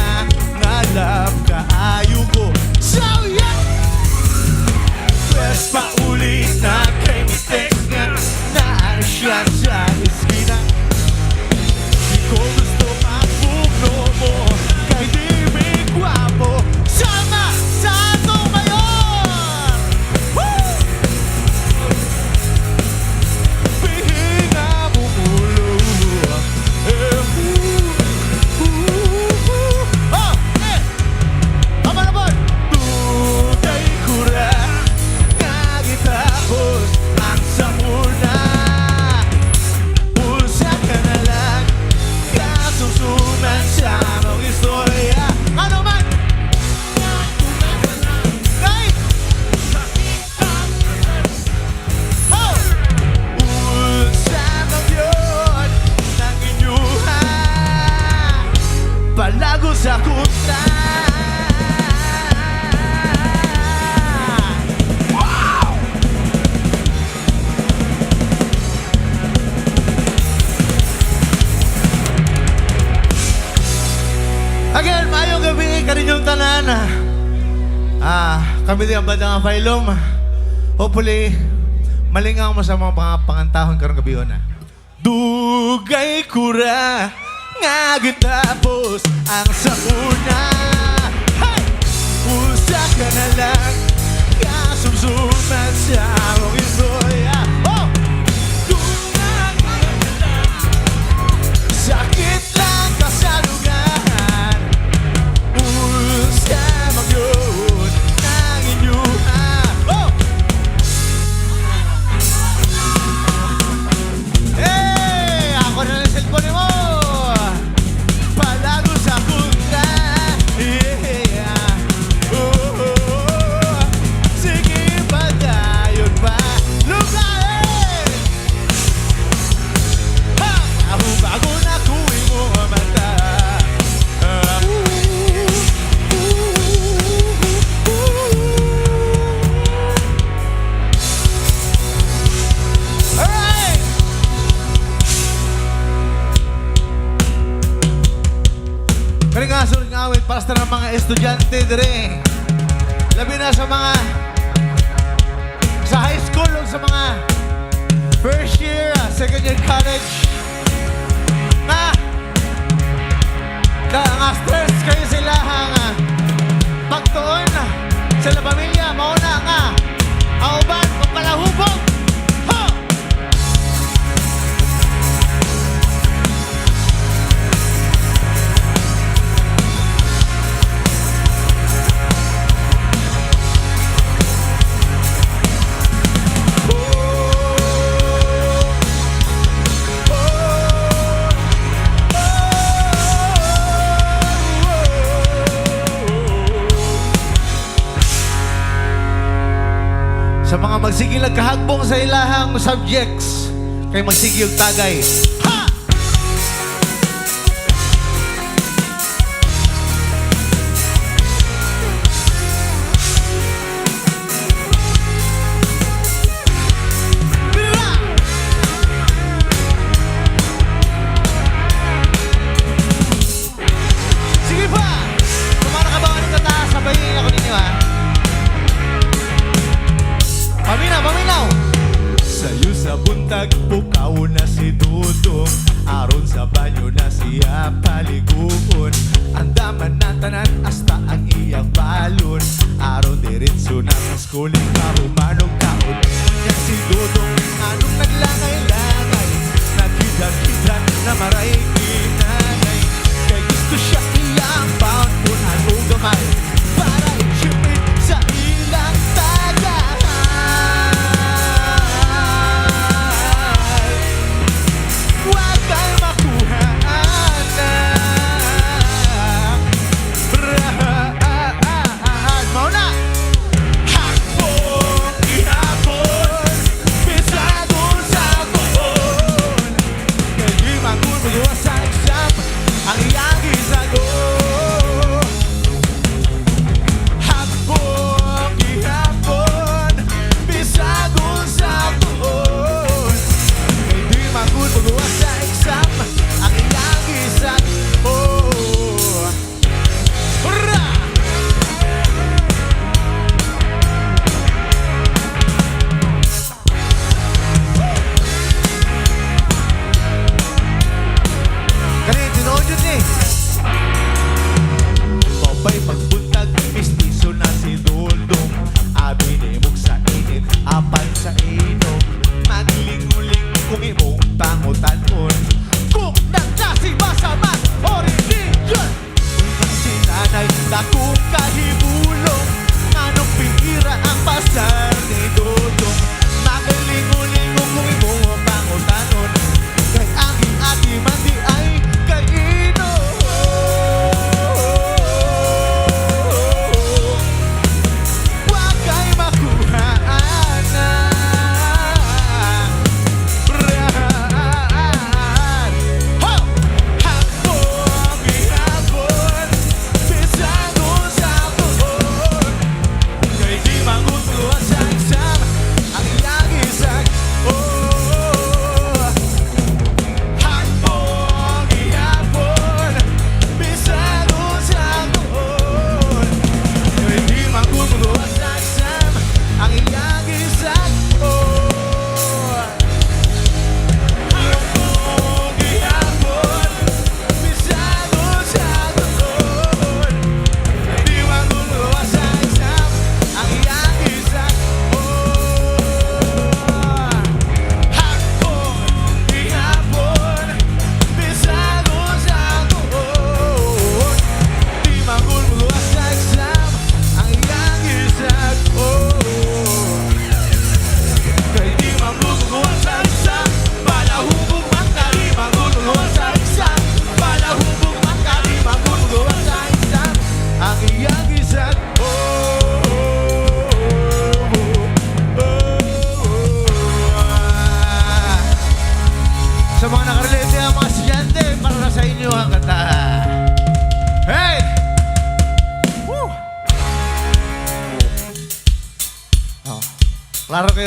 Speaker 15: nga love kaayo ko. So yeah! Pwes pauli na kay mistake nga naa siya sa iskina. Di ko gusto mapugno mo kay di mi gwapo. Sama sa atong mayor! Woo! Pihinga mo ulo. Eh, ooh, ooh, ooh. Oh, eh! Tama na ba? Dugay kura nga gitapos ang samuna. Usa ka na lang kasumsuman sa among istorya. Ano man? Ay! Oh! Unsa man yun ang inyuha? Palago sa kontra. Wow! Again, maayong gabi kaninyong tanan. Kami din ang Bandang Phylum. Hopefully, malingaw mo sa mga pangantahon karong gabi na. Dugay kura nga gitapos ang sauna. Hey! Usa ka na lang kasumsuman sa among istorya. Oh! Dugay sakit lang kasalugan. Unsa man yun ang inyuha? Oh! Hey! Ako na lang cellphone mo! Palago sa kontra. Yeah! Oh, sige, padayon pa. Lugait! Ha! Bago na kuwi mo mata. Ah, ooh, ooh, ooh. Alright! Kani nga sunod nga awit para sa tanang mga estudyante dire. Labi na sa mga sa high school o sa mga first year, second year college. Nga ka nga stress kayo sila nga pagtuon sa la pamilya mao na nga ang uban magpalahubog. Ha! Sa mga magsigil kahagbong sa ilahang subjects, kay magsigil tagay. Ha! Bira! Sige pa! Kumara ka ba ng kataas, sabayin ako ninyo ha. Paminaw, paminaw! Sayo sa buntag, pukaw na si Dudong. Aron sa banyo na siya paliguon. Andaman na tanan, hasta ang iyang balon. Aron diretso na sa schooling, kahumanog kaon. Nya si Dudong, anong naglangay-langay? Naghidag-hidag na maray kinangay. Kay gusto siya iyang baon, punan o gamay. Para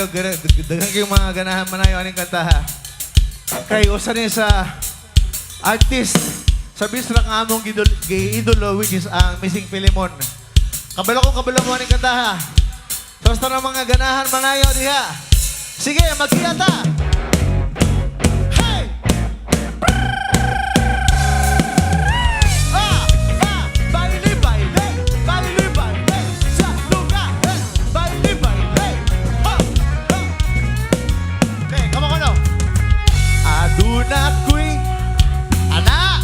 Speaker 15: kayo, daghan kayo mga ganahan manayo aning kanta ha. Kay usa ni sa artist sa bisra nga among giidolo, which is ang Missing Filemon. Kabalo ko, kabalo mo aning kanta ha. So sa mga ganahan manayo diha. Sige, magkiyata. Hey! Ah! Ah! Baile, baile! Baile, baile! Sa lugar! Eh! Baile, baile! Ha! Ha! Okay, come on, come on. Aduna ko'y ana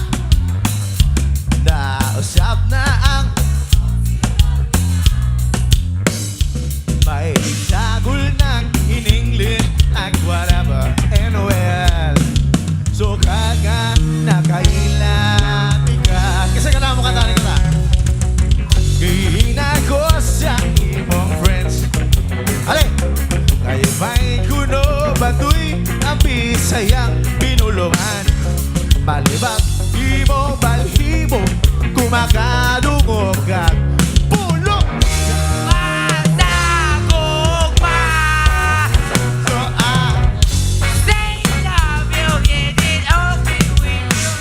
Speaker 15: nausap na ang may sagol ng in-English like whatever and well. So kaga nakailap ka. Kasi ka na mo kanta kita. Gihina ko sa imong friends. Ale! Kayo ba'y kuno batoy ang Bisayang pinulungan? Malibag imo balhibo kumakadungog kag pulong.
Speaker 11: Masagugma.
Speaker 15: So ah
Speaker 11: Say love you, is it okay with you?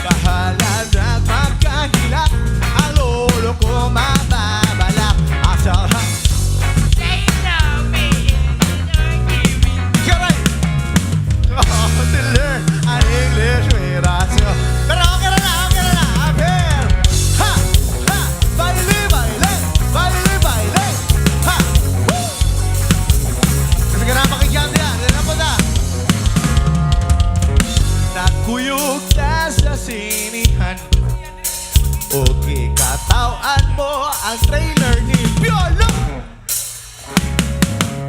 Speaker 15: Bahala na magkahilak ang lolo ko mababalak. Asa ha.
Speaker 11: Say love me, is it okay with you?
Speaker 15: Karay! Oh, to learn an English with us. Pero okay na na, okay na na. Aber! Ha! Ha! Baile, baile! Baile, baile! Ha! Woo! Kasi ka na makikiyam niya. Dili po na. Nakuyog na sa sinihan. Okay, katawan mo ang trailer ni Piolo.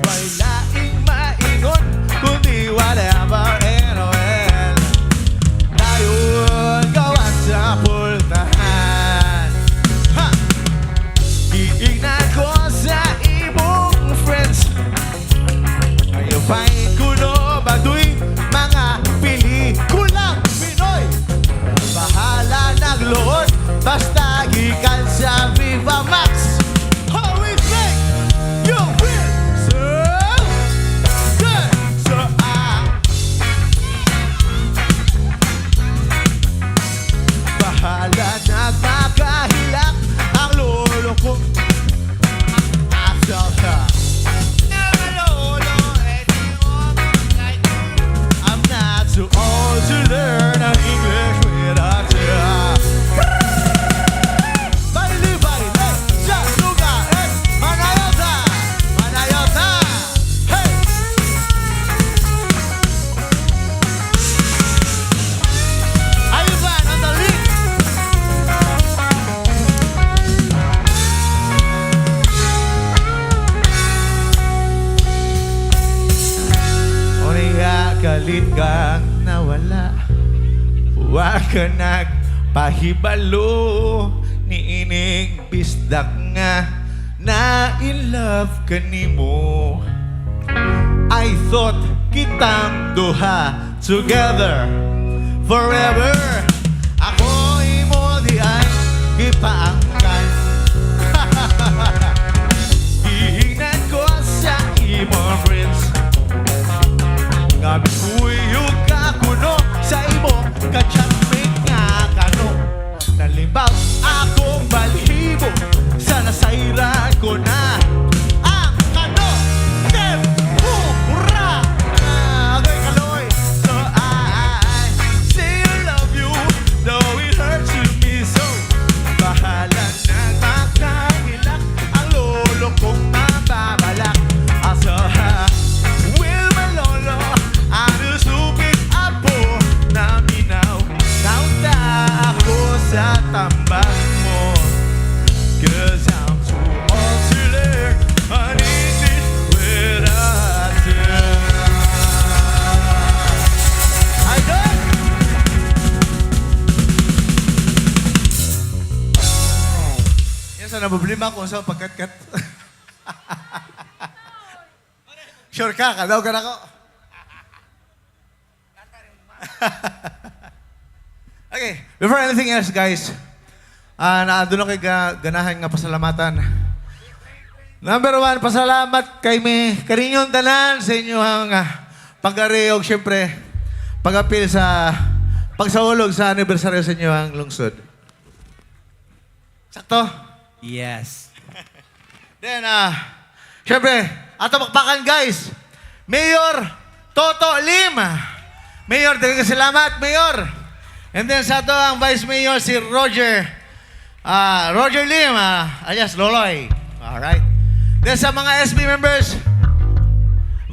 Speaker 15: Walaing maingon, kundi whatever and well. Dayon gawas sa pultahan. Ha! Iignan ko sa imong friends. Kayo ba'y kuno baduy mga pelikulang Pinoy? Bahala nagluot, basta gikan sa Viva Max. How it make you feel so good? So ah bahala nagpakahilak ang lolo ko. Asa I'm not too old to learn an English without you. Baile, baile, sa lugar, eh, manayota, manayota, hey! Ivan on the lead. Unya kalit kang nawala. Wa ka nagpahibalo ni ining bisdak nga na in love ka nimo. I thought kitang duha together forever. Ako imo di ay gipaangkan. Gihinan ko sa imong friends. Nga kuyog ka kuno sa imong kachatmate nga kano. Nalibag akong balhibo sa nasayran ko na ang kano. Tempura! Agoy kaloy. So I say I love you, though it hurts to me so. Bahala na makahilak ang lolo kong mababalak. Asa ha, will my lolo, ano stupid apo naminaw. Naunta ako sa tambak mo. 'Cause I'm too old to learn an English without you. Idol! Yan sa problema ko sa pagkat-kat. Sure ka? Kadaw ka na ko. Okay, before anything else, guys, naa doon kay ganahan nga pasalamatan. Number one, pasalamat kay mi kaninyong tanan sa inyong pag-ariog, syempre, pag-apil sa pagsaulog sa anibersaryo sa inyong lungsod. Sakto?
Speaker 16: Yes.
Speaker 15: Then, syempre, ato pakpakan guys, Mayor Toto Lim. Mayor, daghang salamat, Mayor. And then sa ato ang Vice Mayor si Roger Lim, alias Loloy. Alright. Then sa mga SB members,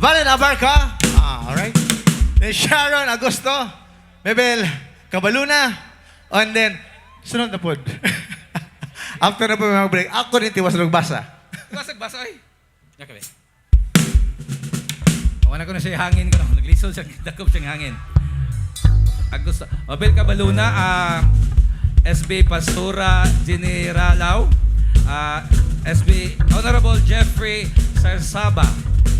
Speaker 15: Valen Abarca. Alright. Then Sharon Agosto, Mebel Cabaluna, and then, sunod na pod. After na po mga break, ako rin tiwas basa.
Speaker 16: Basag basa oy. Okay. Wala ko na siya hangin ko. Naglisod siya, dakop siyang hangin. Agusto. Mabel Cabaluna, SB Pastora Generalao, SB Honorable Jeffrey Sarsaba,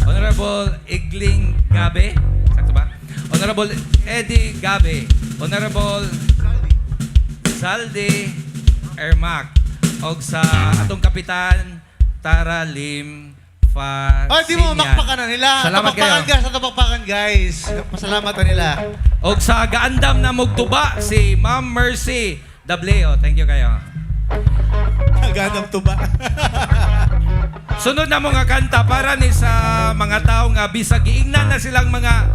Speaker 16: Honorable Igling Gabe, sakto ba? Honorable Eddie Gabe, Honorable Saldi Ermac, og sa atong kapitan Tara Lim Fasinian.
Speaker 15: Ay, di mo makpakan na nila.
Speaker 16: Salamat
Speaker 15: Tapakpakan
Speaker 16: kayo.
Speaker 15: guys, tapakpakan guys. Pasalamat na nila.
Speaker 16: Og sa gaandam na mugtuba si Ma'am Mercy Dableo. Thank you kayo.
Speaker 15: Gaandam tuba.
Speaker 16: Sunod na mga kanta para ni sa mga tao nga bisag giingnan na silang mga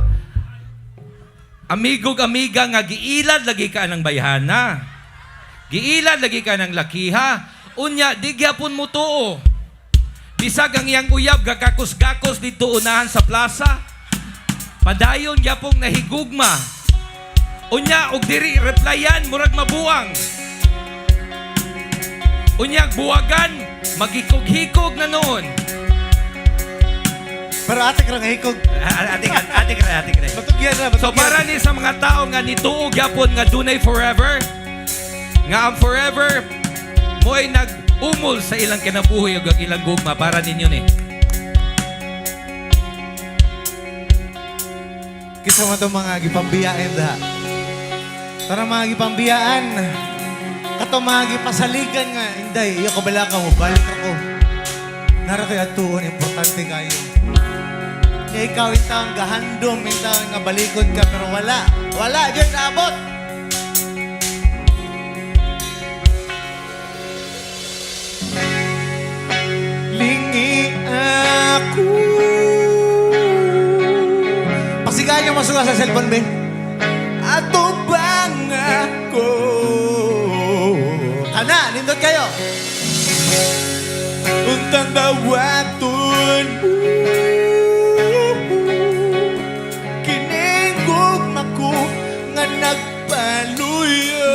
Speaker 16: amigog amiga nga giilad lagi ka ng bayhana. Giilad lagi ka ng lakiha. Unya di gyapon mo tuo. Bisag ang iyang uyab gakakos-gakos dito unahan sa plaza. Padayon gyapong nahigugma. Unya og diri replyan murag mabuang. Unya buwagan magikog-hikog na noon.
Speaker 15: Pero ate ka lang hikog.
Speaker 16: Ate ka, ate ka, ate ka.
Speaker 15: Matugyan na,
Speaker 16: So para ni sa mga tao nga nituo gyapon nga dunay forever, nga ang forever mo'y nag-umol sa ilang kinabuhi ug ang ilang gugma para ninyo ni.
Speaker 15: Kisa man itong mga gipambiyaan da. Tara mga gipambiyaan. Kato mga gipasaligan nga. Inday, iyo kabala ka mo, balik ako. Nara kay atuon, importante kayo. Kaya ikaw intang gahandom, intang nga balikod ka, pero wala. Wala, diyan naabot. Lingi ako. Pasigayan niyo masuga sa cellphone, be. Ato bang ako? Kana, nindot kayo. Untang dawaton mo kining gugma ko nga nagpaluyo.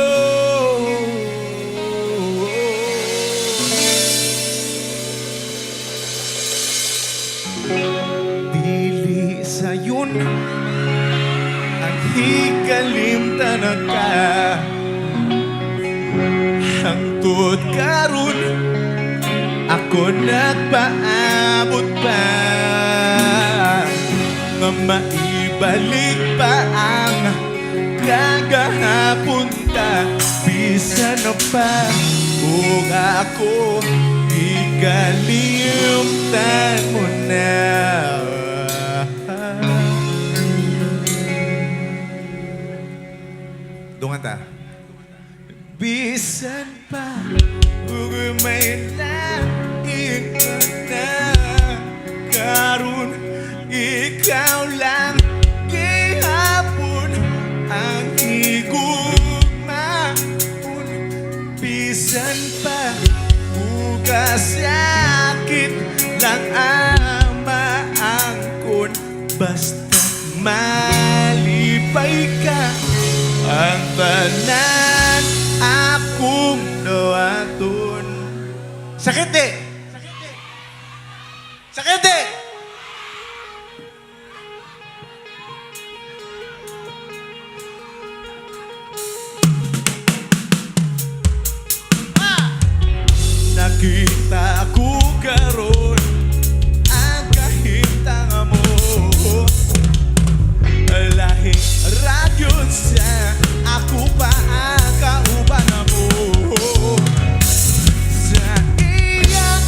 Speaker 15: Dili sayon ang hikalimtan ka. Hangtod karon ako nagpaabot pa nga maibalik pa ang kagahapon ta. Bisan pa kung ako ikalimtan mo na. Dungan ta. Bisan pa ug may lain na karon, ikaw lang gihapon ang higugmaon. Bisan pa sakit lang ang maangkon, basta malipay ka ang tanan akong dawaton. Sakit eh! Sakit eh! Nakita ko karon ang kahimtang mo. Lahi ra gyud sa ako pa ang kauban mo. Sa iyang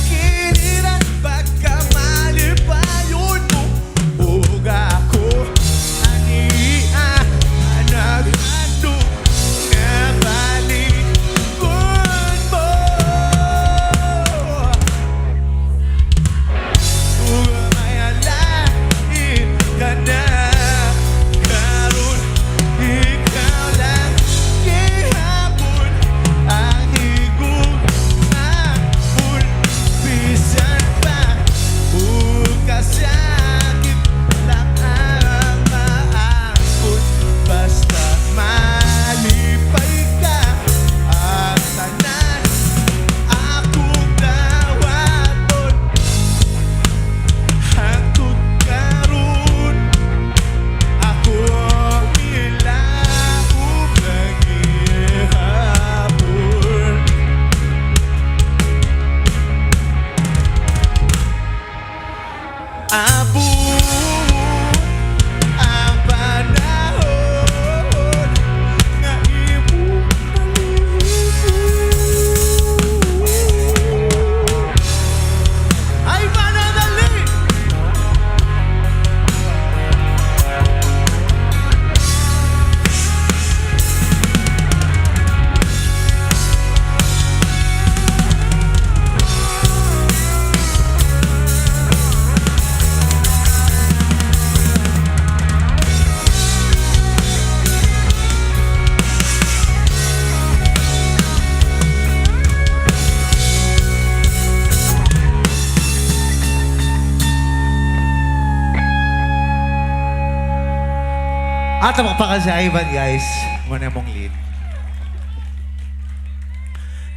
Speaker 15: At makapakan si Ivan, guys. Muna mong lead.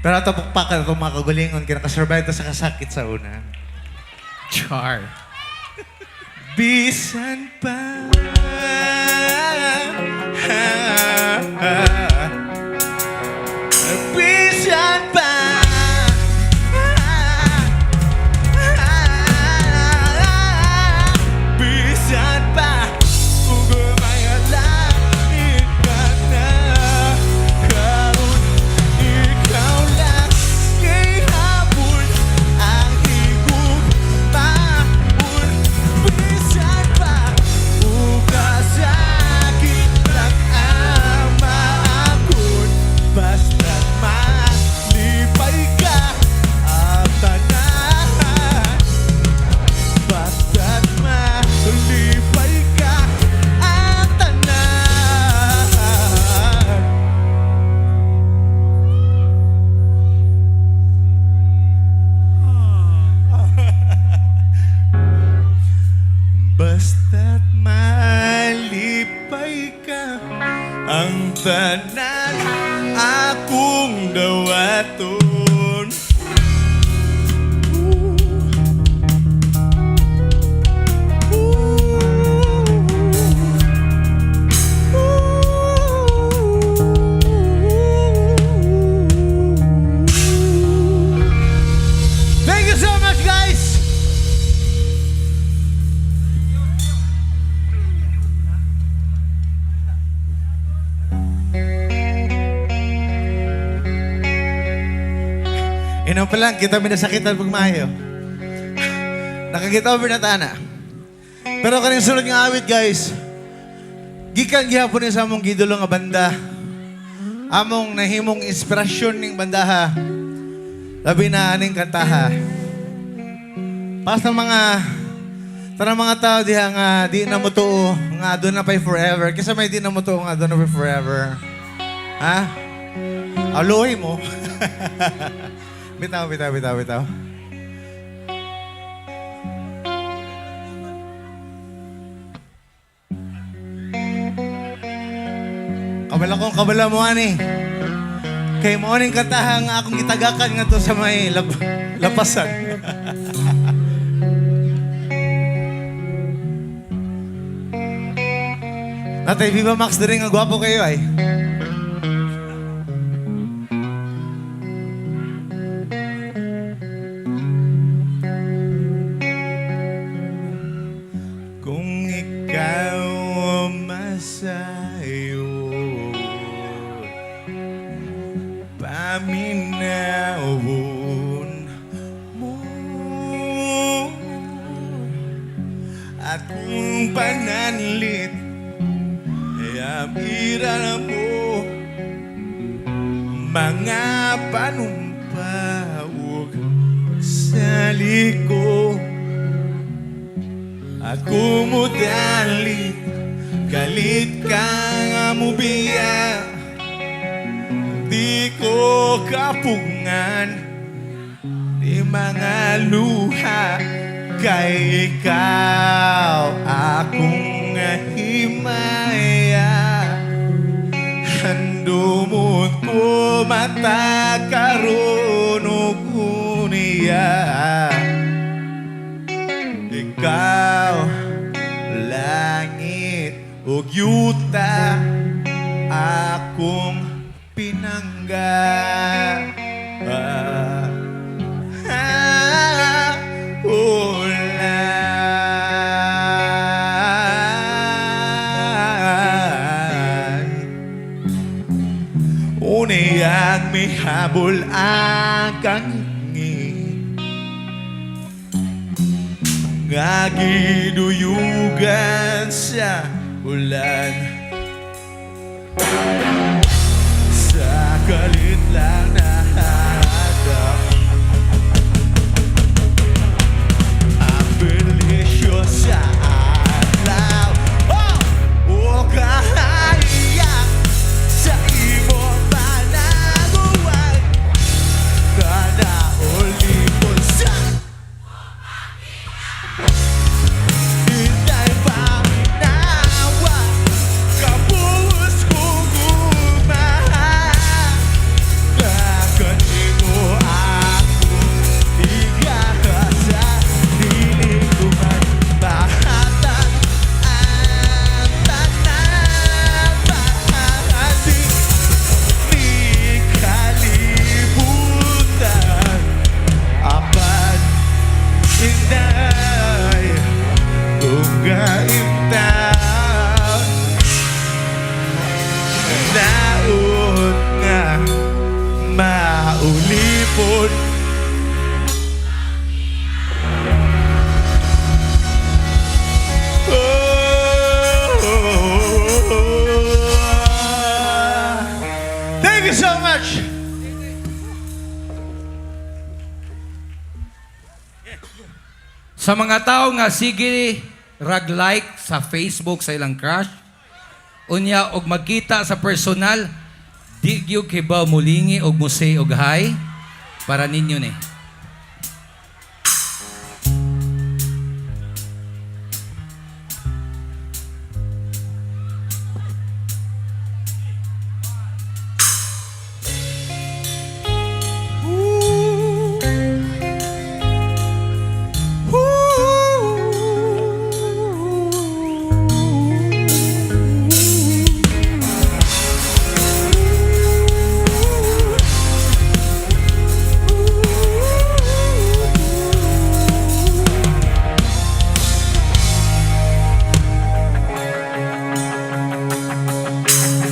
Speaker 15: Pero ato pakpakan itong mga kagulingon, kinakasurvive to sa kasakit sa una.
Speaker 8: Char.
Speaker 15: Bisan pa. Bisan pa. Bisan pa. Ugumay langit ka na. Karon ikaw lang gihapon ang higugmaon. Bisan pa ukasakit lang ang maakon. Basta't malipay ka at tanan. Basta't malipay ka at tanan. Basta't malipay ka ang tanan akong dawaton. Thank you so much, guys! Inang pa lang, kita minasakitan pag maayo. Nakakita over na tana. Pero kaning sunod nga awit, guys. Gikan gihapon ni sa among gidolo nga banda. Among nahimong inspirasyon ning bandaha. Labi na aning kantaha. Para sa mga tanang mga tao diha nga di na mo tuo nga doon na pa'y forever. Kasi may di na mo tuo nga doon na pa'y forever. Ha? Aloy mo. Bitaw, bitaw, bitaw, bitaw. Kabala kong kabala mo, ani. Kay mo aning kantahan nga akong gitagakan nga to sa may lapasan. Natay, Viva Max diri nga gwapo kayo ay. Kung ikaw masayo, paminawon mo. At kung pananlit, ay amira mo mga panumpaog sa liko. At kumudalit, galit ka nga mubiya. Di ko kapungan, di mga luha. Kay ikaw akong himaya. Handumot ko matakaroon og unya. Ikaw, langit ug yuta, akong pinangga. Ah, ulan. Uniyang mihabol ang kangingin nga giduyugan sa ulan. Sa kalit lang naharap ang belisyo sa adlaw. Oh! O kahariya sa imo panaguan, kada ulipon sa Itay paminawa. much!
Speaker 16: Sa mga tao nga sige rag like sa Facebook sa ilang crush, unya og magkita sa personal, di gyud kibaw mulingi og musay og hi para ninyo ni.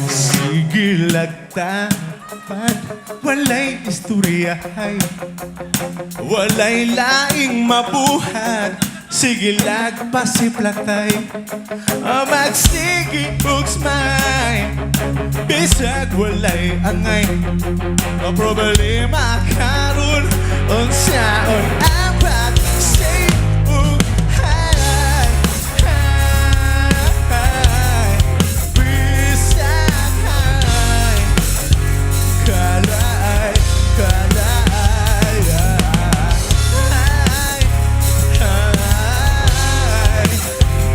Speaker 15: Sige lagtapan, walay istoryahay, walay laing mabuhat. Sige lagpasiplatay, magsige og smile, bisag walay angay. Ang problema karon, unsaon ang pag-say ug hi, hi, bisag hi, kalay, kalay, ay, ay,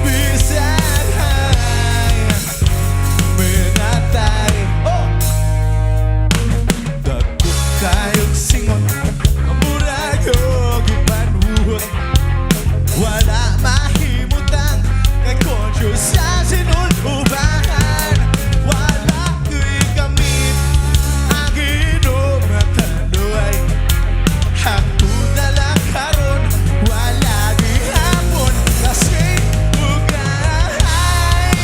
Speaker 15: bisag hi, minatay, oh! Dagko kayong singot, murag og ipanuhot. Wala mahimutang kay conscious sa sinulubahan. Wala ko'y gamit ang inom at tanduay. Hangtod na lang karon, wala gihapon kasi ugay.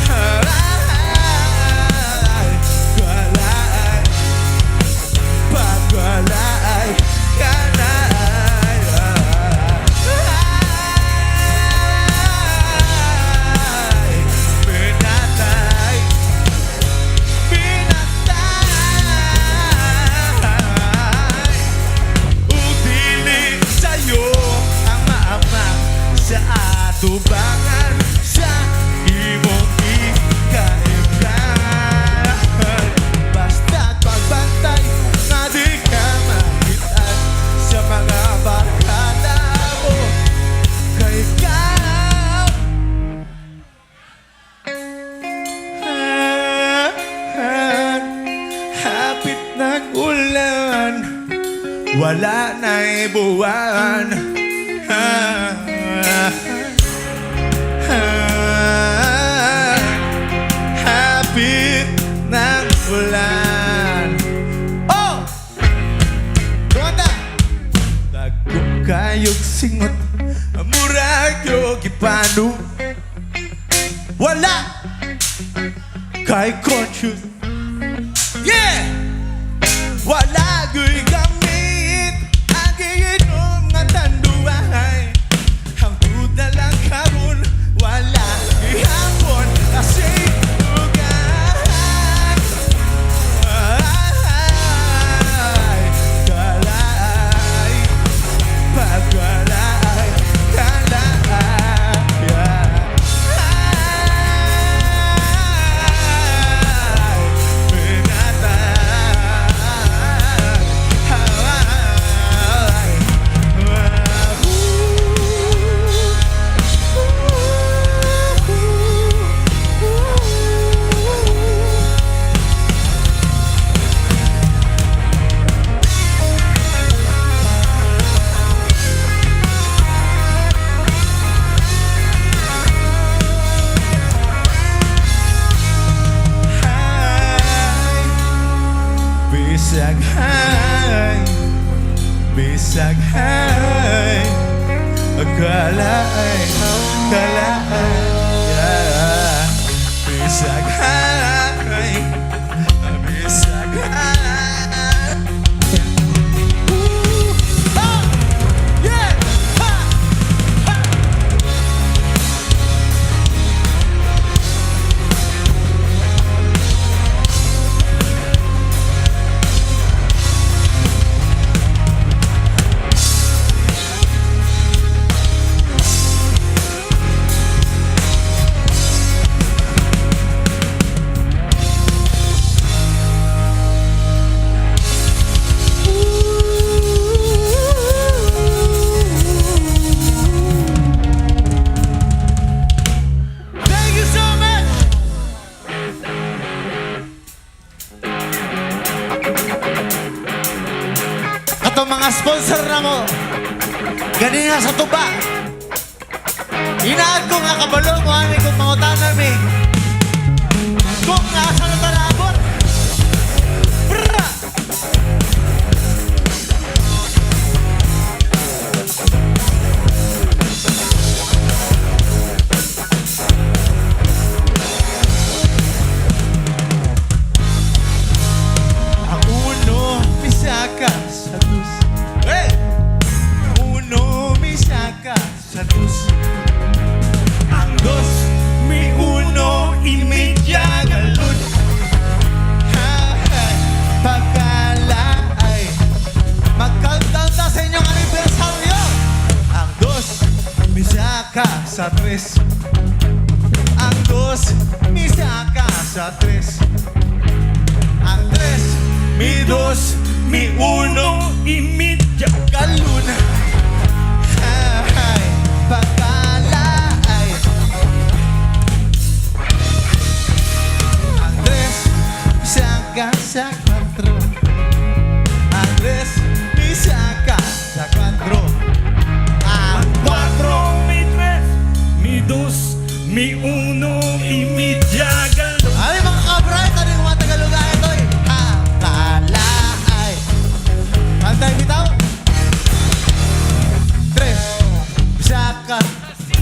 Speaker 15: Ay, kalay, pagkalay, kanay. Ay, pinatay, pinatay. Ug dili sa'yo ang maama sa atubangan sa imong ikaiblan. Basta't pagbantay nga di ka makitaan sa mga barkada mo, kay ikaw hapit ng ulan, wala na'y buwan. Ah, ah, hapit ng ulan. Oh! Kumanta! Dagko kayog singot, murag yung ipano. Wala kay conscious. Yeah! Wala ko'y gamit ang giinom nga tanduay. Hangtod na lang karon, wala gihapon kasi ugay. Ay, kalay, pagkalay, kalay. Ay, pinatay. Ay, Bisag hay, bisag hay, kalay, kalay, yeah. Bisag hay, bisag hay. Ooh, ah, yeah, ha, ha.
Speaker 9: Mga sponsor na mo. Ganina sa tuba. Inaad ko nga kabalo mo ani kung mangutana mi. Kung asa na talabot. Bra! Ang uno, misaka sa dus. Hey! Uno, misaka sa dus.
Speaker 11: Ang dos, mi uno, y media galon.
Speaker 9: Ha, ha, pagkalaay. Mag-countdown ta sa inyong anibersaryo. Ang dos, misaka sa tres. Ang dos, misaka sa tres. Ang tres, mi dos,
Speaker 11: mi uno, y media
Speaker 9: galon. Ay, pagkalaay. Ang tres, misaka sa kwatro. Ang tres, misaka sa kwatro. Ang
Speaker 11: Cuatro, mi tres, mi dos, mi uno, y media galon.
Speaker 9: Ay, mga kabright, ano yung mga Tagaluga ito eh? Akalaay. Pantay bitaw. Tres, misaka.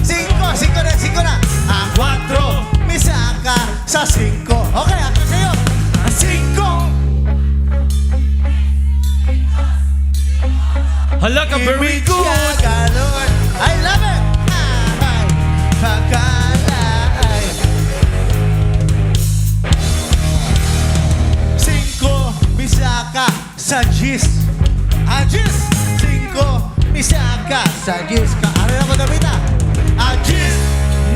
Speaker 9: Cinco, cinco na, cinco na. Ang
Speaker 11: Cuatro,
Speaker 9: misaka sa cinco. Okay, ako sa'yo.
Speaker 11: Ang cinco.
Speaker 16: Hala ka, very good!
Speaker 9: Galon. I love it! Ay, pagkalaay. Cinco, misaka sa diyes. Ah, diyes! Cinco, misaka sa diyes. Ka ano na ko, Davida? Ah, diyes!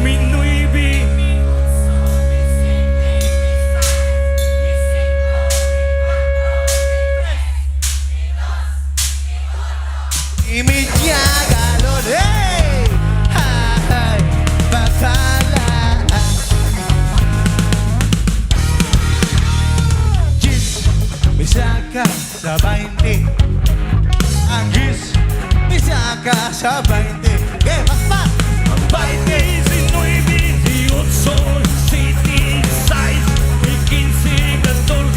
Speaker 11: Mi nueve,
Speaker 9: Imidya galon. Hey! Ay, pagkalaay. Diyes, misaka sa 20. Ang diyes, misaka sa 20. Okay, pakpak!
Speaker 11: 20, 19, 18, 7, 6, mi 15, 14.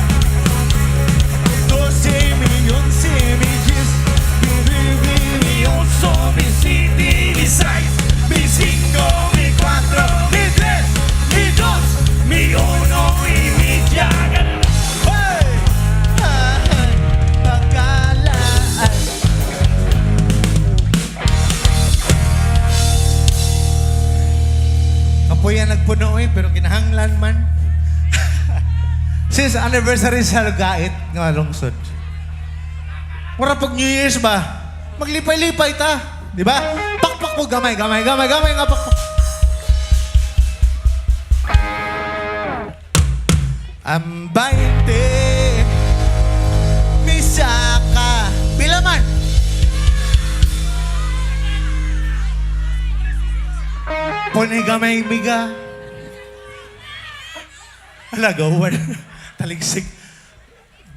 Speaker 9: 12, mi 11, mi 10, mi 9,
Speaker 11: Mi ocho, mi siete, mi seis, mi cinco, mi cuatro, mi tres, mi dos, mi uno y media galon.
Speaker 9: Hey! Ay, pagkalaan. Kapoy nagpuno eh, pero kinahanglan man. Since anniversary sa Lugait nga lungsod. Mura pag New Year's ba? Maglipay-lipay ta. Di ba? Pakpak mo gamay, gamay, gamay, gamay nga pakpak. Ang 20 misaka. Pila man? Puni gamay miga. Ala, gawan. Taligsik.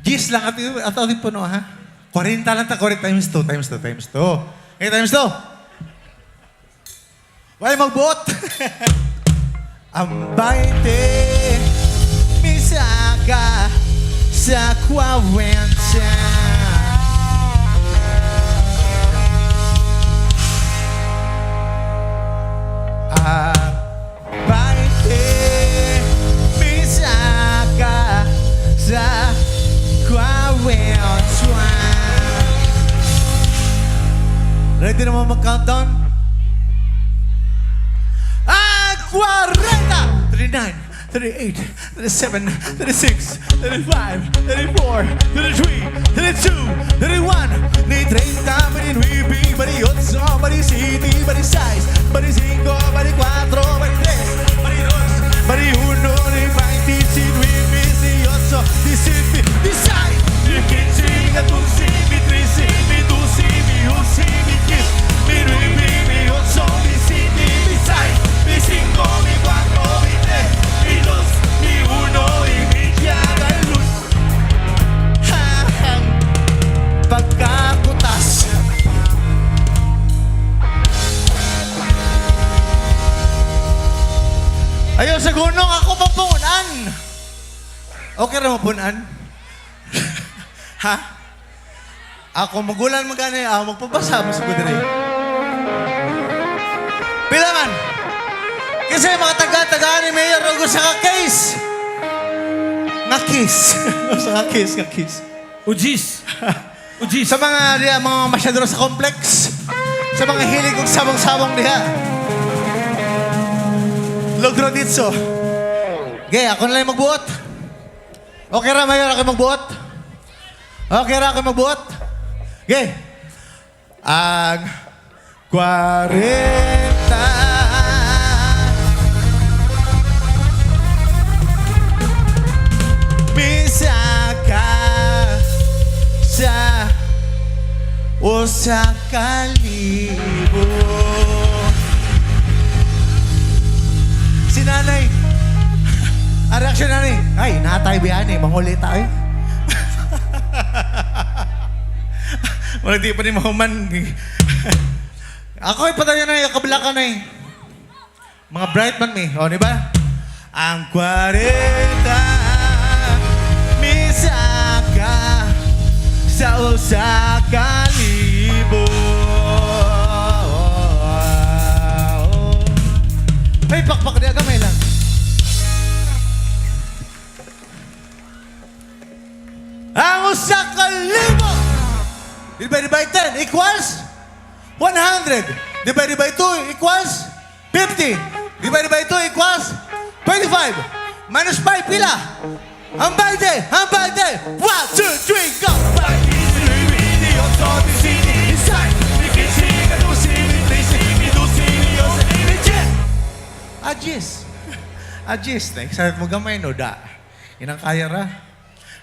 Speaker 9: Diyes lang at ating puno, ha? 40 lang ta, 40 times 2, times 2, times 2. Okay, times 2. Why magbuot? Ang 20 misaka sa 40. Ang 20 misaka sa 40. Ready na mo mag-countdown? Ah, 40! 39, 38, 37, 36, 35, 34, 33, 32, 31, ni 30, 29, 28, 27, 26, 25, 24, 23, 22, 21, ni 29, 18, 17, 16,
Speaker 11: Mi 15, 14, mi 13, mi 12, mi 11, mi 10, mi 9, mi 8, mi 7, mi 6, mi 5, mi 4, mi 3, mi 2, mi 1 y media galon.
Speaker 9: Pagkakuta. gunong ako pang pungunan. Okay ra mo punan? Ha? Ako magulan man gani, ako magpabasa mo sa kudre. Pila man? Kasi mga taga-taga ni Mayor og usa ka case. Nga kiss. Usa ka kiss, nga kiss.
Speaker 16: Ujis. Ujis.
Speaker 9: Sa mga diha, mga masyador sa complex. Sa mga hilig og sabong-sabong diha. Logro ditso. Okay, ako na lang magbuot. Okay ra, Mayor, ako magbuot. Okay ra, ako magbuot. Okay. Ang 40 Misaka sa 1,000. Si nanay, ang reaksyon nanay, ay, natay biyan eh, manguli tayo. Wala di pa ni mahuman. Ako ay patayo na, kabila ka na eh. Mga bright man mi, o, di ba? Ang 40 misaka sa 1,000. Ay, pakpak di gamay lang. Ang 1,000 divided by 10 equals 100. Divided by 2 equals 50. Divided by 2 equals 25. Minus 5, pila? Ang balde! Ang balde! 1, 2, 3, go! Ajis. Ajis. Next, mo gamay no, da. Inang kaya ra.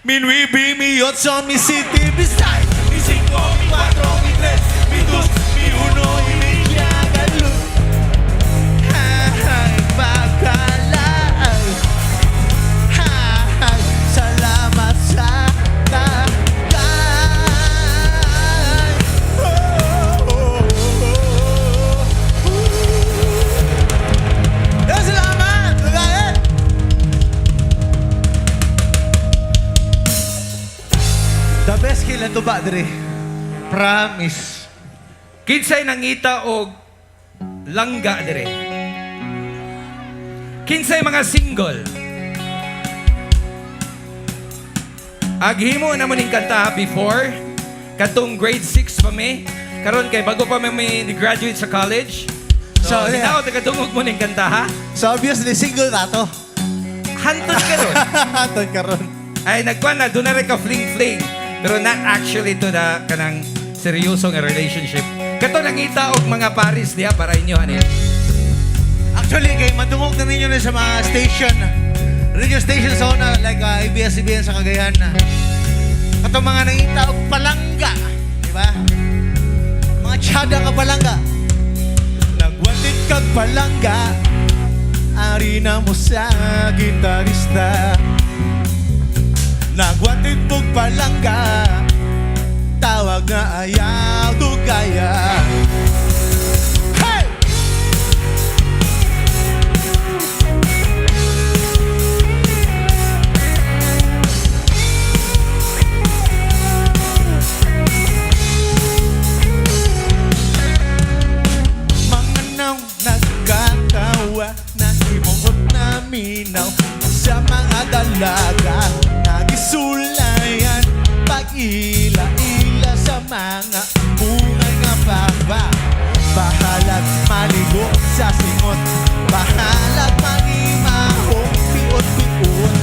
Speaker 9: Mi nueve, mi ocho, mi siete, mi seis, mi cinco, mi cuatro, mi tres, mi dos, mi uno y mi yagalu. Ay, pagkalay. Ay, salamat sa tagay. Oh, oh, oh, oh. Eh, salamat! Lugait! The best kila to ba, Dre? Promise.
Speaker 16: Kinsay nangita og langga dire. Kinsay mga single. Aghimo na mo ning kanta before katong grade 6 pa mi. Karon kay bago pa mi may graduate sa college. So,
Speaker 9: So, yeah.
Speaker 16: yeah. Tagadungog mo ning kanta ha.
Speaker 9: So obviously, single na to.
Speaker 16: Hantod karon.
Speaker 9: Hantod karon.
Speaker 16: Ay nagkuan na doon na rin ka fling fling. Pero not actually to the kanang seryoso nga relationship. Kato nangita og mga paris diha para inyo ani.
Speaker 9: Actually, kay madungog na ninyo na sa mga station. Radio station sa una, like ABS-CBN sa Cagayan na. Kato mga nangita og palangga. Di ba? Mga tsada nga palangga. Nagwantit kag palangga, ari na mo sa gitarista. Nagwantit mong palangga, tawag na ayaw dugaya. Hey! Mga naw nagkatawa na himuot na minaw sa mga dalaga nagisulayan pag-ila-ila sa mga bungay nga baba. Bahalag maligo sa singot, bahalag magimahong piot-piot.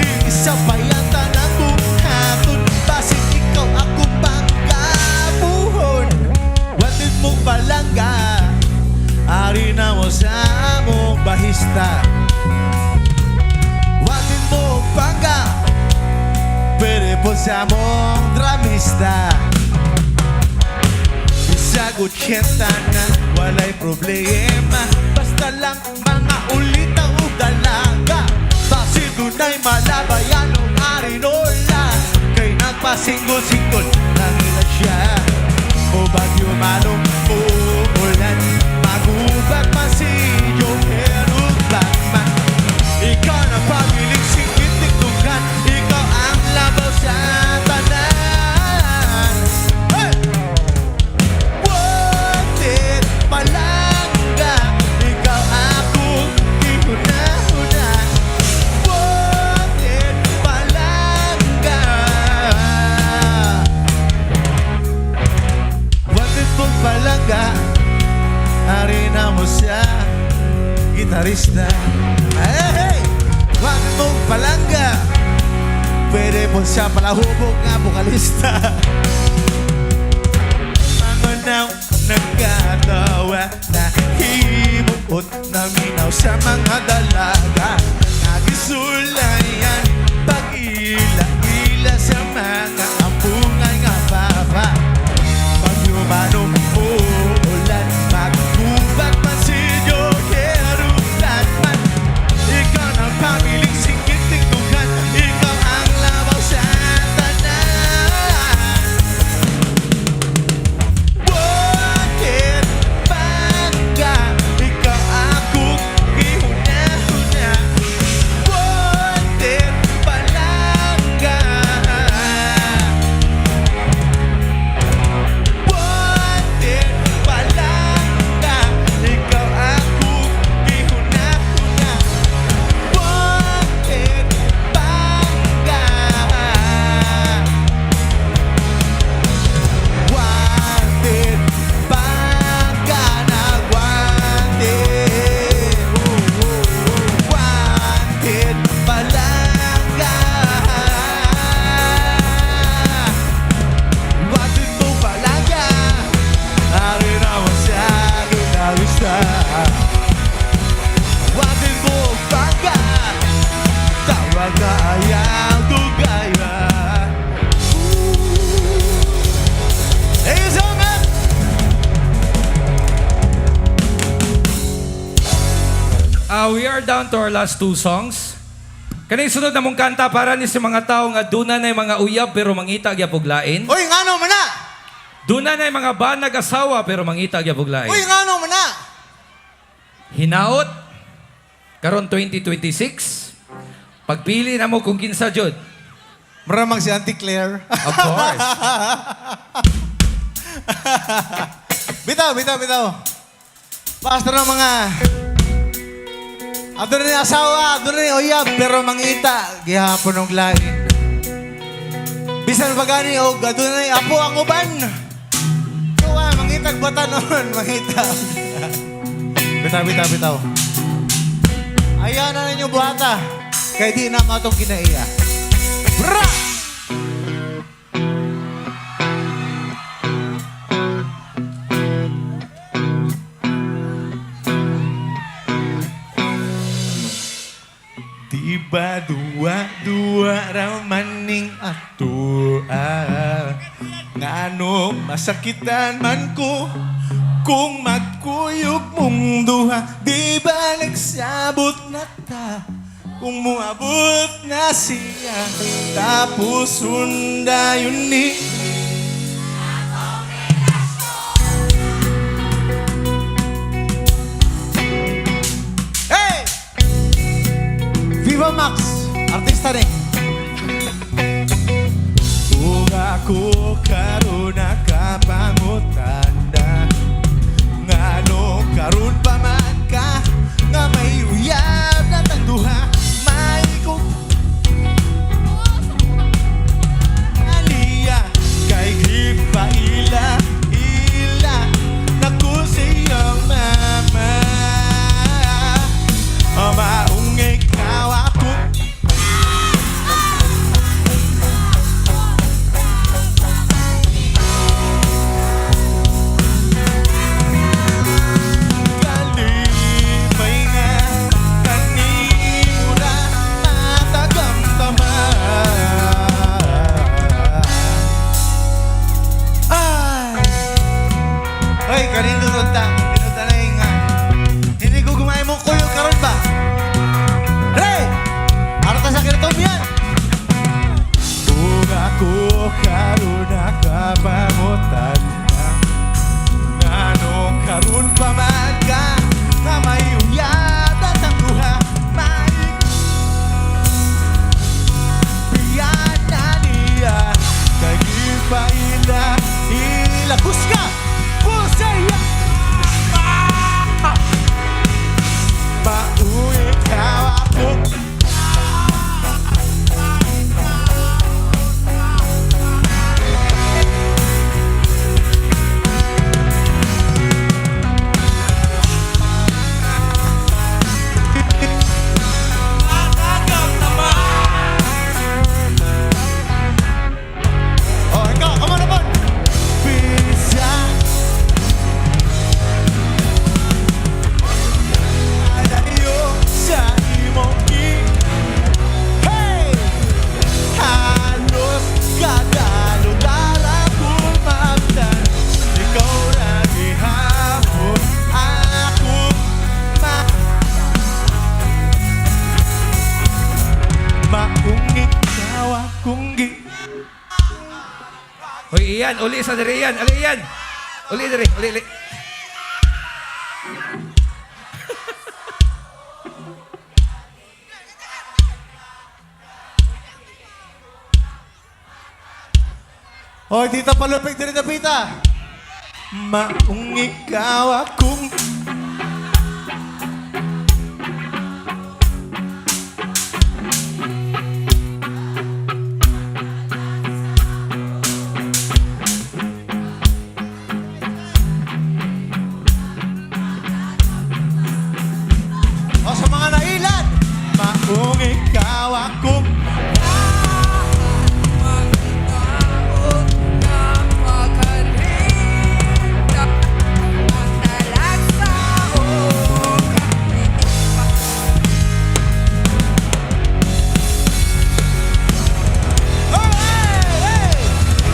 Speaker 9: Dili sa bayatan ang buhaton, basin ikaw akong panggabuhon. Watid mo palangga, ari na mo sa among bahista. Watid mo pangga, pwede po sa among dramista. Bisag 80 na, walay problema, basta lang mga ulitaw ug dalaga. Basin dunay malabayan o arinola, kay nagpasinggol-singgol nangila siya. O bagyo manong uulan, magubat man si Joker ug Batman.
Speaker 15: gitarista. Hey, hey! Wanted mong palangga, pwede po siya palahubog nga vokalista. Mangunaw nagkatawa na himuot na minaw sa mga dalaga. Nagisulayan pag-ila-ila sa mga ampungan nga papa. Pagyumano mo ulan, maggubat man si Jokerulan man. Ikaw ang pamiling singit tigtukan, ikaw ang labaw sa tanan. Bakit bangga, ikaw akong gihuna-huna? Wanted palangga, wanted palangga, ikaw akong gihuna-huna. Wanted palangga, wanted palangga na wanted, wanted palangga, wanted mo palangga. Ari naman siya gitarista. Wanted mo palangga, tawag ka ayaw dugaya. Thank you so much!
Speaker 16: We are down to our last two songs. Kaning sunod na mong kanta para ni sa mga tao nga duna na mga uyab pero mangita gyapog lain.
Speaker 15: Uy, ngano man na?
Speaker 16: Duna na mga banag asawa pero mangita gyapog lain.
Speaker 15: Uy, ngano man na?
Speaker 16: Hinaot karon 2026. Pagpili na mo kung kinsa jud.
Speaker 15: Maramang si Auntie Claire.
Speaker 16: Of course.
Speaker 15: Bitaw, bitaw, bitaw. Basta na mga... Ado na ni asawa, ado na ni uyab, pero mangita, gihapon og lain. Bisan pa gani og ado na ni apo ang uban. Kuha, mangitag bata noon, mangita. Bitaw, bitaw, bitaw. Ayan na ninyo buhata. Kay di na matong kinaiya. Bra! Di ba duwa-duwa raman ning atua? Ngano masakitan man ko kung magkuyog mong duha? Di ba nagsabot na ta kung muabot na siya? Tapos undayon ni Hey! Viva Max! Artista ni. Kung ako karon nakapangutana, ngano karon pa man ka nga may uyab na tangduha? May kung aliya kay gipaila ila naku sa iyong mama. Maong ikaw ako. Kalimay nga kanino. Akong gi
Speaker 16: Hoy, Ian, uli sa diri, Ian. Uli, Ian. Uli diri, uli, uli.
Speaker 15: Hoy, tita palupig diri na pita. Maong ikaw akong O sa mga nailan, maong ikaw akong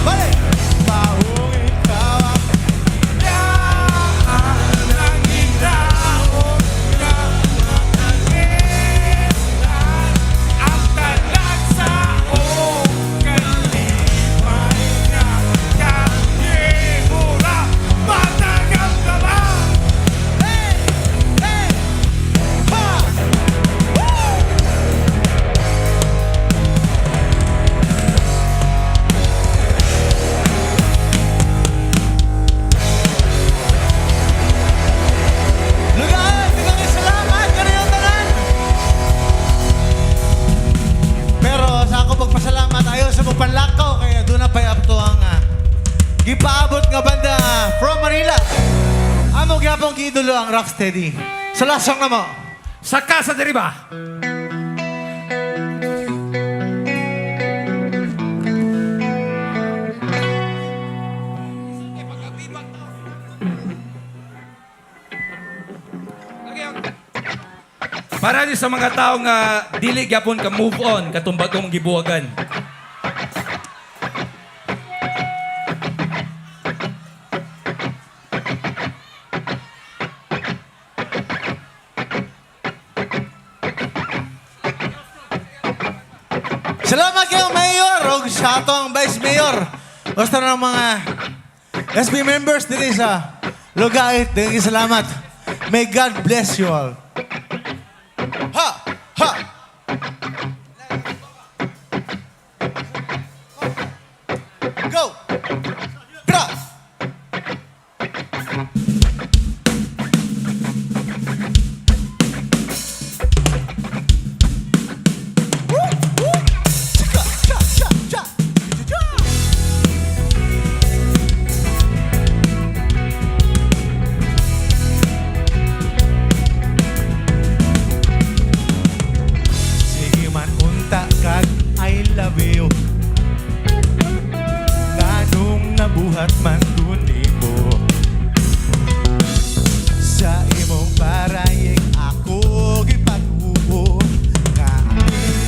Speaker 15: Balik! Maong ikaw akong Lugaan! Daghang salamat kaniyong tanan! Pero sa ako pagpasalamat ayo sa magpanlakaw kaya doon na pay up to ang gipaabot nga banda from Manila. Amo gyapon giidolo ang Rocksteady. Sa last song na mo.
Speaker 16: Sa casa diri ba? Para ni sa mga tao nga dili gyapon ka move on katong bagong gibuwagan.
Speaker 15: Salamat kayo, Mayor! O sa ato ang Vice Mayor. Basta na ng mga SB members dito sa Lugait. Daghang salamat. May God bless you all. Ha! Ha! Go! Bra! Chika! Cha! Cha! Cha! Cha! Sige man unta kag I love you. Kanong nabuhat man dun nimo. Sa imong parayeg ako gipatubo. Nga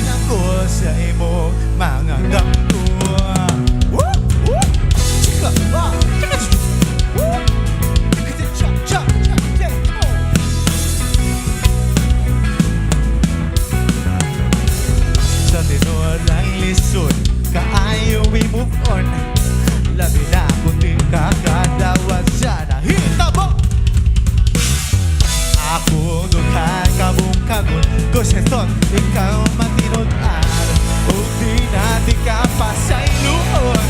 Speaker 15: ang ko sa imong mga damgo. Woo! Woo! Chika! Ah! Chika! Woo! Chika! Cha! Cha! Cha! Cha! Oh! Sa tinuod lang lisod, kaayo we move on. Labi na kung di ka kadawat sa nahitabo. Ako dughan kabungkagon, kuseton, ikaw matinud-an. Ug di na di ka pasayloon.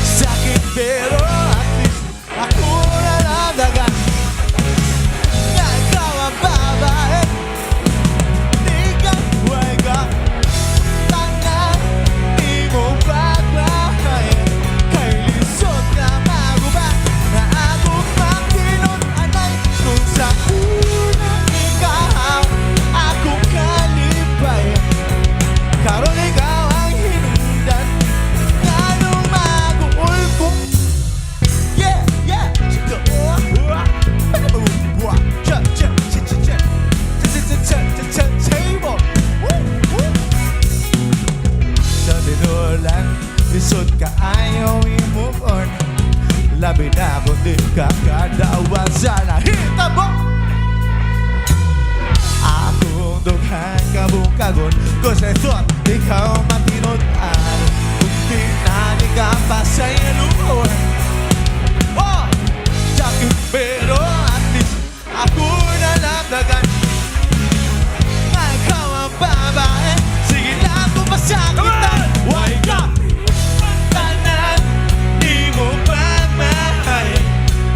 Speaker 15: Sakit pero at least ako naladagan. Na ikaw ang babae. Di ka, way ka. Tanan, di mo pagmamahal. Kay lisod na maguba, na ako matinod-anay. Kung sa una ikaw, ako kalipay. Karon ikaw ang hinungdan, nganong maguol ko. Yeah, yeah, chika, oh, ah, ah, cha, cha, cha, cha, cha. Cha, cha, cha, cha, cha, table. Woo, woo. Sa tinuod lang, lisod ka ayaw i-move on. Labi na kung di ka kadawan sa nahitabo. Akong dughan kabungkagon. buhagon. 'Cause I thought ikaw matinud-an. Kung di na di ka pasayloon. Oh! Sakit pero at least ako nalabdagan na ikaw ang babae. Sige lang kung masakitan. Why ka? Tanan di mo pagmahal.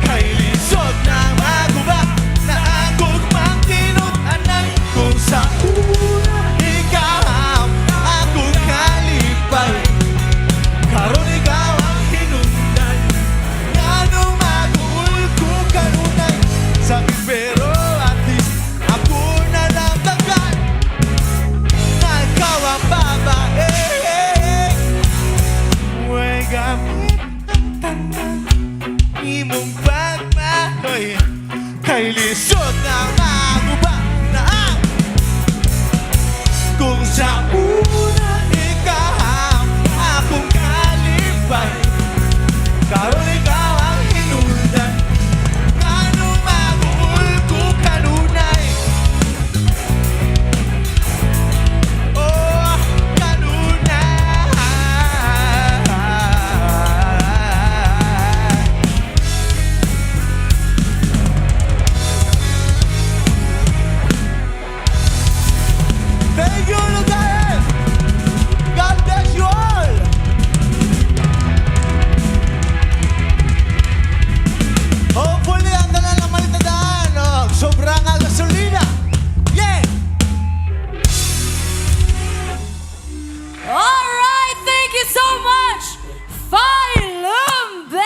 Speaker 15: Kay lisod na maguba na akong matinud-anan. Kung sa una ikaw akong kalipay, karon ikaw ang hinungdan. Ngano maguol ko kanunay. Sakit pero at least ako nalabdagan na ikaw ang babae. Way gamit ang tanan imong pagmahoy. Kay lisod na maguba na ang. Kung sa una ikaw akong kalipay, karon ikaw ang hinungdan. Ngano maguol ko kanunay. Oh, kanunay. Thank you, Lugait! God bless you all! Hopefully, ang dala ng malitadaan, oh, sobrang ang gasolina. Yeah!
Speaker 1: All right, thank you so much, Phylum Band!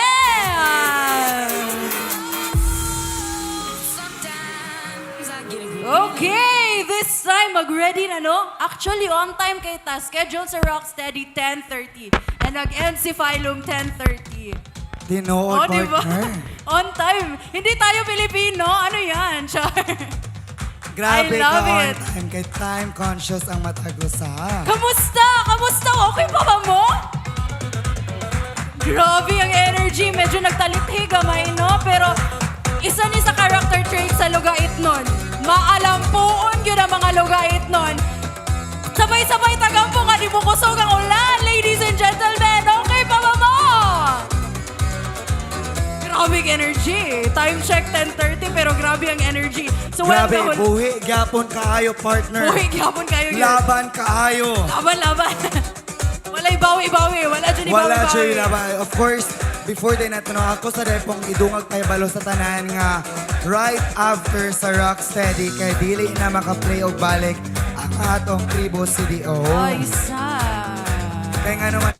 Speaker 1: Okay, this time mag-ready na, no? Actually, on time kay ta. Schedule sa Rocksteady 10:30. And nag-end si Phylum 10:30.
Speaker 2: Tinuod,
Speaker 1: Oh, di ba?
Speaker 2: partner.
Speaker 1: On time. Hindi tayo Pilipino. Ano yan? Char.
Speaker 2: Grabe
Speaker 1: I love
Speaker 2: ka on
Speaker 1: it.
Speaker 2: time. Kay time conscious ang matag usa.
Speaker 1: Kamusta? Kamusta? Okay pa ba mo? Grabe ang energy. Medyo nagtalithi gamay, no? Pero isa ni sa character trait sa lugait nun. Maalampuon yun ang mga lugait nun. Sabay-sabay tagampo nga di mo kusog ang ulan, ladies and gentlemen. Okay pa ba mo? Grabe ang energy. Time check 10:30 pero grabe ang energy. So
Speaker 2: Grabe,
Speaker 1: well,
Speaker 2: buhi gyapon kaayo, partner.
Speaker 1: Buhi gyapon kaayo. Gyud.
Speaker 2: Laban kaayo.
Speaker 1: Laban, laban. Walay bawi-bawi. Wala dyan
Speaker 2: Wala
Speaker 1: ibawi-bawi.
Speaker 2: siya laban. Of course, before day nato no, ako sa pong idungag tayo balo sa tanan nga right after sa Rocksteady kay dili na maka-play og balik ang atong Tribo CDO.
Speaker 1: Ay, sa.
Speaker 2: Kay nga naman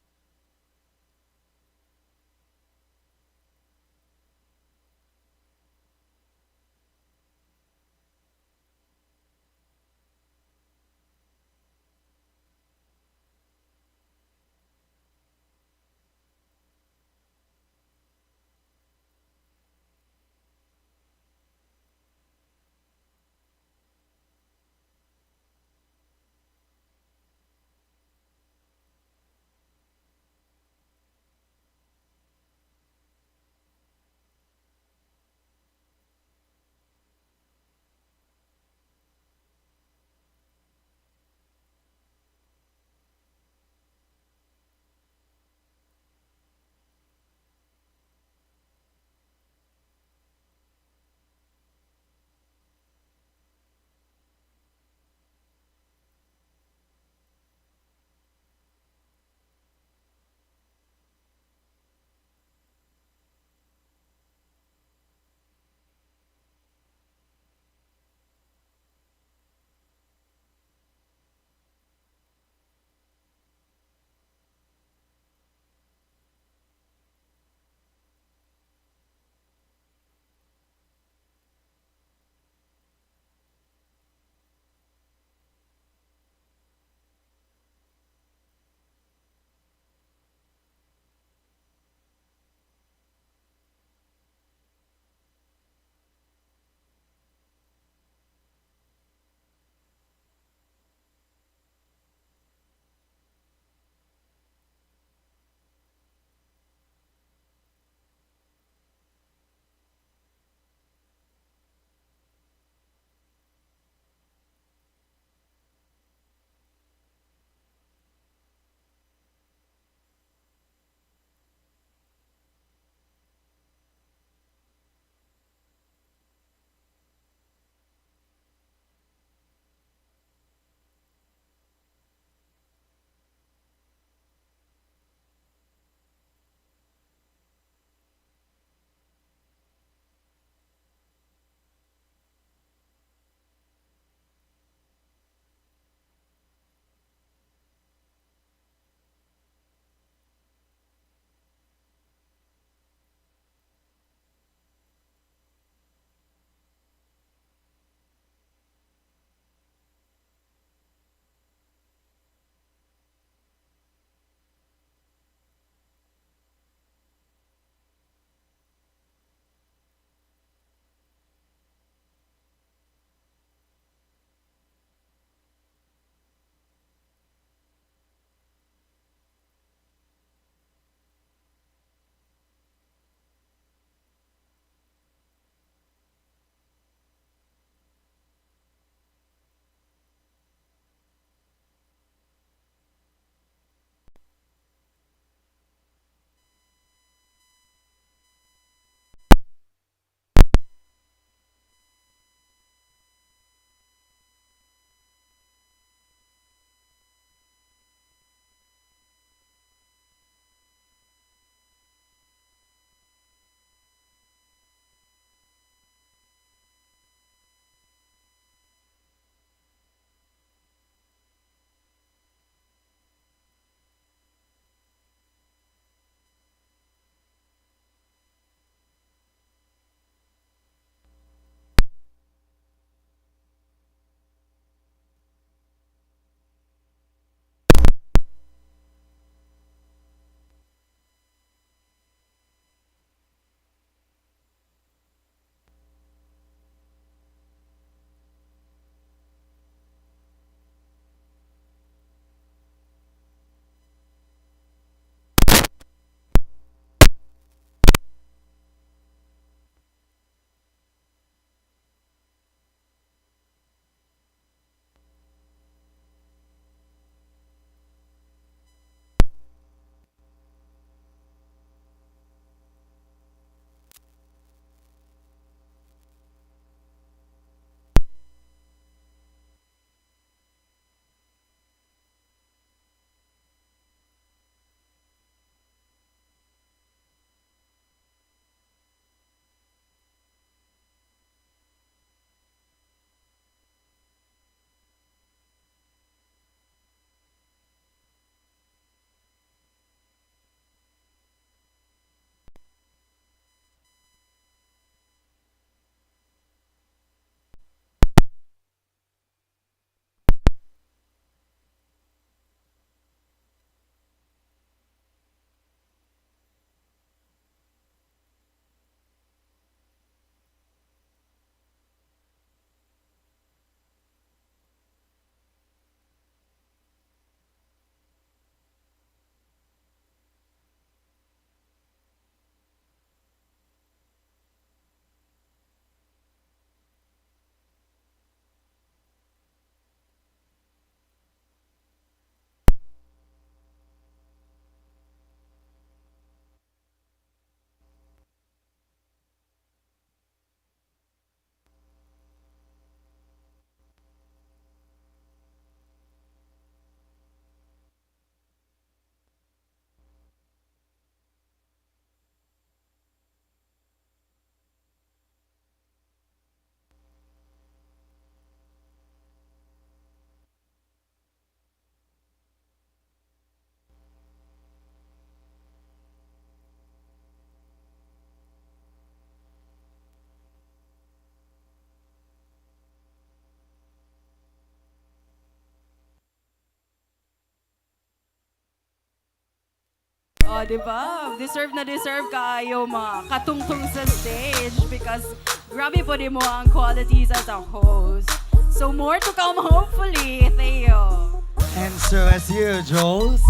Speaker 1: Oh, di ba? Deserve na deserve kaayo mga katungtong sa stage because grabe po din mo ang qualities as a host. So more to come hopefully, Theo.
Speaker 2: And so as you, Jules.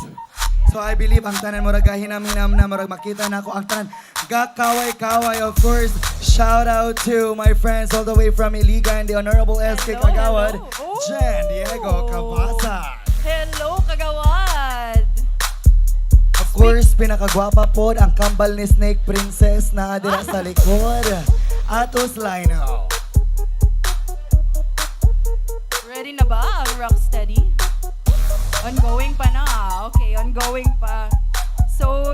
Speaker 2: So I believe ang tanan murag gahinam-hinam na murag makita na ako ang tanan gakaway-kaway. Of course, shout out to my friends all the way from Iligan, the Honorable SK
Speaker 1: Hello,
Speaker 2: Kagawad,
Speaker 1: hello. Oh!
Speaker 2: Jen Diego Cabasa.
Speaker 1: Hello, Kagawad!
Speaker 2: Of course, pinakagwapa pod ang kambal ni Snake Princess na dira sa likod. Atos Lino.
Speaker 1: Ready na ba ang Rocksteady? Ongoing pa na. Okay, ongoing pa. So,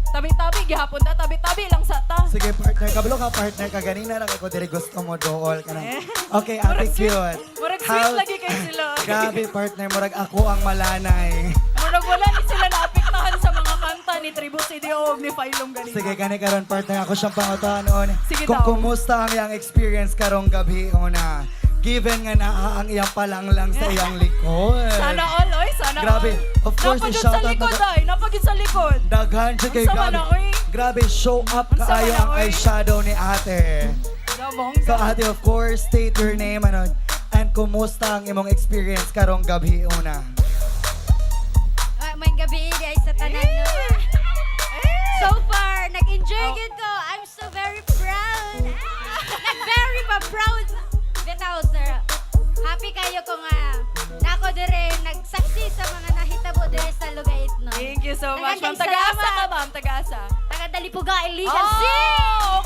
Speaker 1: tabi-tabi gihapon ta, tabi-tabi lang sa ta.
Speaker 2: Sige partner, kabalo ka partner ka ganina ra kay ko diri gusto mo dool ka na.
Speaker 1: Eh.
Speaker 2: Okay, ate
Speaker 1: Murag sweet-
Speaker 2: cute.
Speaker 1: murag sweet lagi kay sila.
Speaker 2: Grabe partner, murag ako ang malanay.
Speaker 1: Murag wala ni sila naapektahan sa mga kanta ni Tribo CDO ug ni Phylum ganina.
Speaker 2: Sige, gani karon partner, ako siyang pangutanon.
Speaker 1: Sige
Speaker 2: Kung
Speaker 1: daw.
Speaker 2: kumusta ang iyang experience karong gabi una. Given nga naa ang iyang palanglang sa iyang likod.
Speaker 1: Sana all, oy, sana
Speaker 2: Grabe.
Speaker 1: all.
Speaker 2: Of course,
Speaker 1: Napagod sa
Speaker 2: i-shoutout na
Speaker 1: likod, ay. Napagod sa likod.
Speaker 2: Daghan siya kay
Speaker 1: Unsa man
Speaker 2: grabe.
Speaker 1: na, oy?
Speaker 2: Grabe, show up
Speaker 1: Unsa
Speaker 2: kaayo
Speaker 1: man na,
Speaker 2: ang
Speaker 1: oy?
Speaker 2: eyeshadow ni ate.
Speaker 1: Gabong.
Speaker 2: So ate, of course, state your name ano, and kumusta ang imong experience karong gabi una.
Speaker 17: Ah, may gabi di ay sa tanan, no? So far, nag-enjoy gyud ko. I'm so very proud. Nag-very pa proud. Bitaw, sir. Happy kayo ko nga nako dire nagsaksi sa mga nahitabo dire sa Lugait, no?
Speaker 1: Thank you so much, ma'am.
Speaker 17: Daghang
Speaker 1: Taga-asa
Speaker 17: salamat.
Speaker 1: ka, ma'am. Taga-asa.
Speaker 17: Taga Dalipuga, Iligan
Speaker 1: Oh,
Speaker 17: City.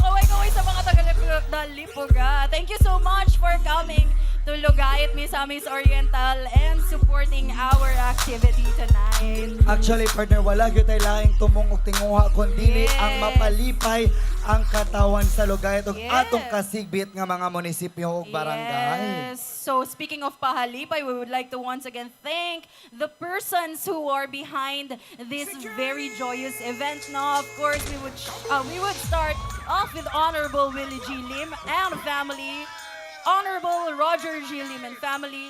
Speaker 1: kaway-kaway sa mga taga-Dalipuga. Thank you so much for coming to Lugait, Misamis Oriental and supporting our activity tonight.
Speaker 2: Actually, partner, wala gyud tay laing tumong og tinguha kundi ang mapalipay ang katawan sa Lugait ug atong kasigbit nga mga munisipyo ug barangay.
Speaker 1: Yes. So speaking of pahalipay, we would like to once again thank the persons who are behind this very joyous event. Now, of course, we would start off with Honorable Willie G. Lim and family, Honorable Roger G. Lim and family,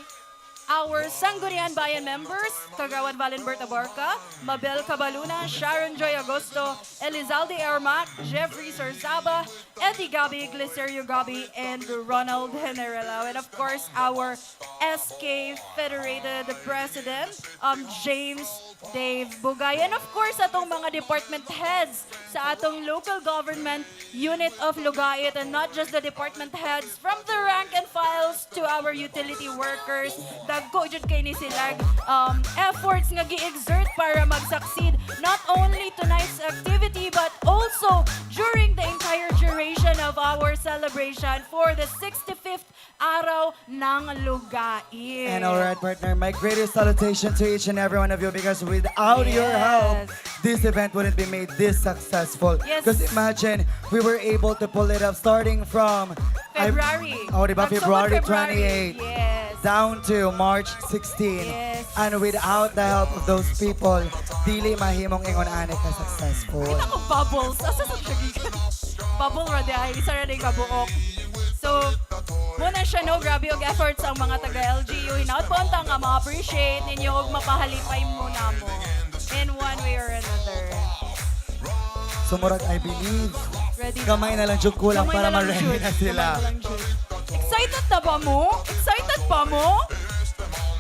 Speaker 1: our Sangguniang Bayan members, Kagawad Valenbert Abarca, Mabel Cabaluna, Sharon Joy Agosto, Elizalde Ermac, Jeffrey Sarzaba, Eddie Gabi, Glicerio Gabi, and Ronald Generalao. And of course, our SK Federated President, James Dave Bugay. And of course, atong mga department heads sa atong local government unit of Lugait, and not just the department heads, from the rank and files to our utility workers. Dagko jud kay ni sila efforts nga gi-exert para mag-succeed not only tonight's activity but also during the entire duration of our celebration for the 65th Araw ng Lugait.
Speaker 2: And all right, partner, my greatest salutation to each and every one of you because without your help, this event wouldn't be made this successful.
Speaker 1: Yes.
Speaker 2: Because imagine, we were able to pull it up starting from
Speaker 1: February.
Speaker 2: Oh, diba?
Speaker 1: Nagsugod
Speaker 2: February
Speaker 1: February.
Speaker 2: 28.
Speaker 1: Yes.
Speaker 2: Down to March 16.
Speaker 1: Yes.
Speaker 2: And without the help of those people, dili mahimong ingon ani ka successful.
Speaker 1: Kita ko bubbles. Asa sa siya gikan? Bubble ra di ay isa ra di kabuok. So, muna siya no, grabe og efforts ang mga taga LGU. Hinaut po unta nga ma-appreciate ninyo og mapahalipay muna mo in one way or another.
Speaker 2: So murag I believe
Speaker 1: Ready na?
Speaker 2: gamay na lang jud kulang
Speaker 1: Gamay
Speaker 2: para
Speaker 1: na lang,
Speaker 2: ma-ready
Speaker 1: Jude.
Speaker 2: na sila.
Speaker 1: Gamay na lang, Jude. Excited na ba mo? Excited pa mo?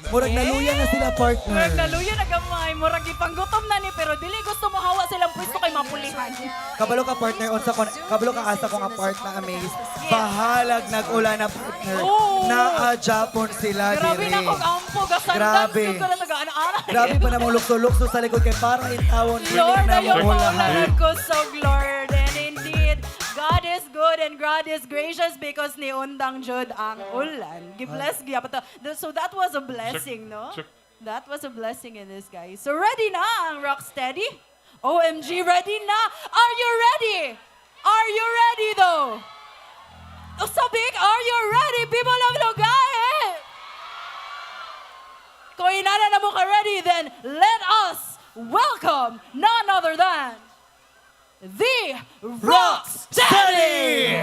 Speaker 2: Murag naluya na sila partner.
Speaker 1: Murag naluya na gamay. Murag ipanggutom na ni pero dili gusto mo hawa silang pwesto kay mapulihan.
Speaker 2: Kabalo ka partner unsa kon kabalo ka asa ko nga part na amaze. Bahalag nag-ulan na partner.
Speaker 1: Oo.
Speaker 2: Naa Japon sila
Speaker 1: Grabe
Speaker 2: diri.
Speaker 1: na kong ampo gasandan
Speaker 2: Grabe.
Speaker 1: jud ko na taga-ana-ana.
Speaker 2: Grabe pa namong lukso-lukso sa likod kay para intawon dili
Speaker 1: Lord,
Speaker 2: na
Speaker 1: ayaw
Speaker 2: mo ulahan.
Speaker 1: maulanan ko so, Lord. And indeed, God is good and God is gracious because niundang jud ang ulan. Gibless gyapon ta. So that was a blessing, no? That was a blessing in disguise. So ready na ang Rocksteady? OMG, ready na! Are you ready? Are you ready though? Oh, sabik, are you ready, people of Lugait? Kung inana na mo ka ready, then let us welcome none other than the Rocksteady!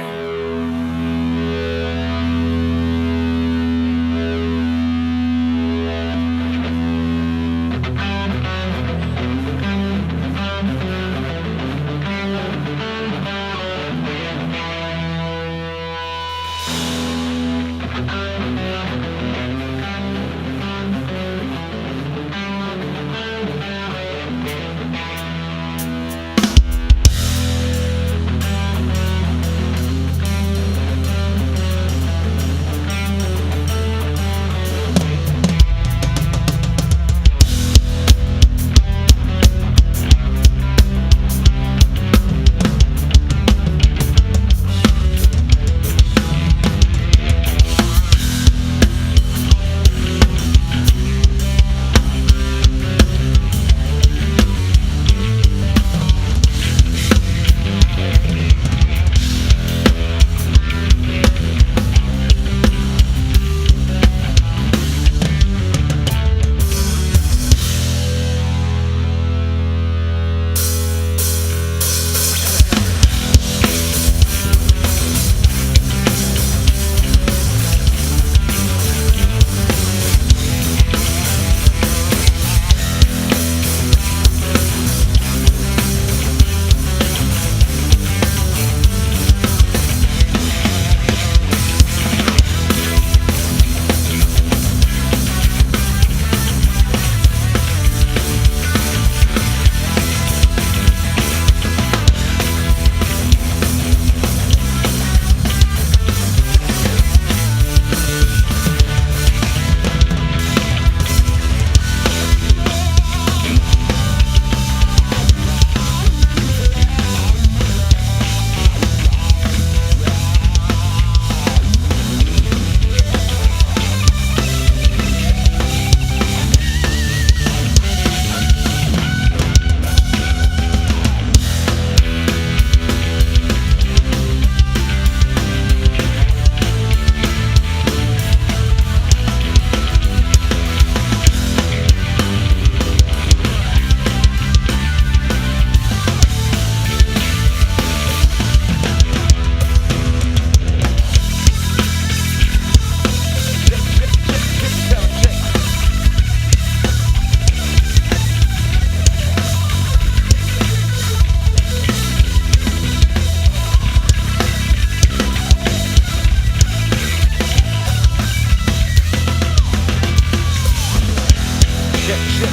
Speaker 15: Check, check.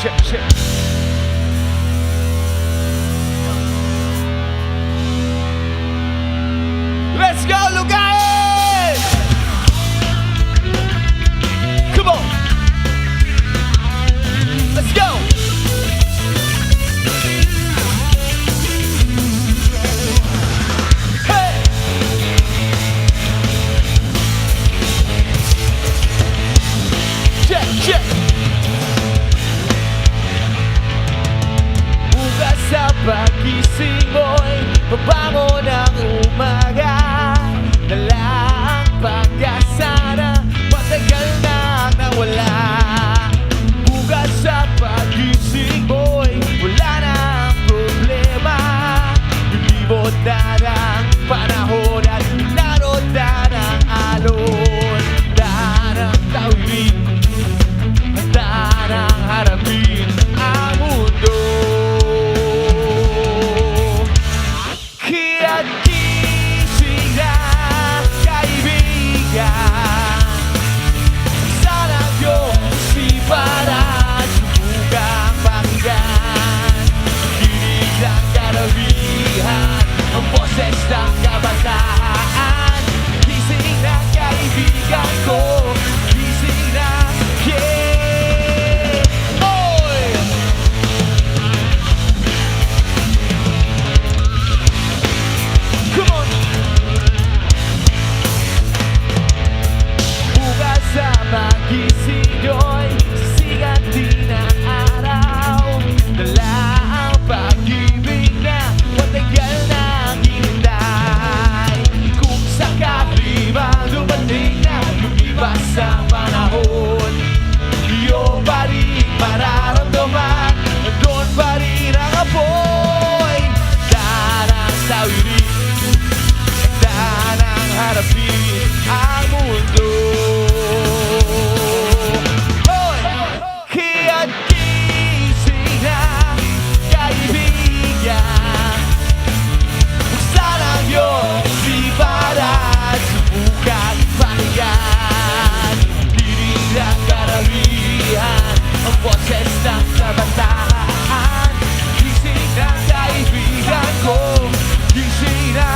Speaker 15: Check, check. Let's go, Lugait! Come on! Let's go! Hey! Check, check! Bukas sa pagising mo'y pabango ng umaga. Dala ang pag-asa na matagal na nawala. Bukas sa pagising mo'y wala na ang problema. Lumibot na ng panahon at narod na ng alon. Handa ng tawirin, handa ng harapin ang mundo. Kaya't gising na, kaibigan. Sana iyong isipan at subukang pakinggan. Tinig ng karamihan, ang boses ng kabataan. Gising na, kaibigan ko, gising na, yeah! Oy! Come on! Bukas sa pagising ko'y sisikat din ang araw. Dala ang pag-ibig na matagal na hinintay. Kung sakali man dumating na lumipas ang panahon, iyo pa rin mararamdaman, nandun pa rin ang apoy. Darang tawirin, danang harapin ang mundo. Hoy! Kaya't gising na, kaibigan. Buksan ang iyong isipan at subukan pakinggan. Tinig ng karamihan, ang boses ng kabataan. Gising na, kaibigan ko, gising na,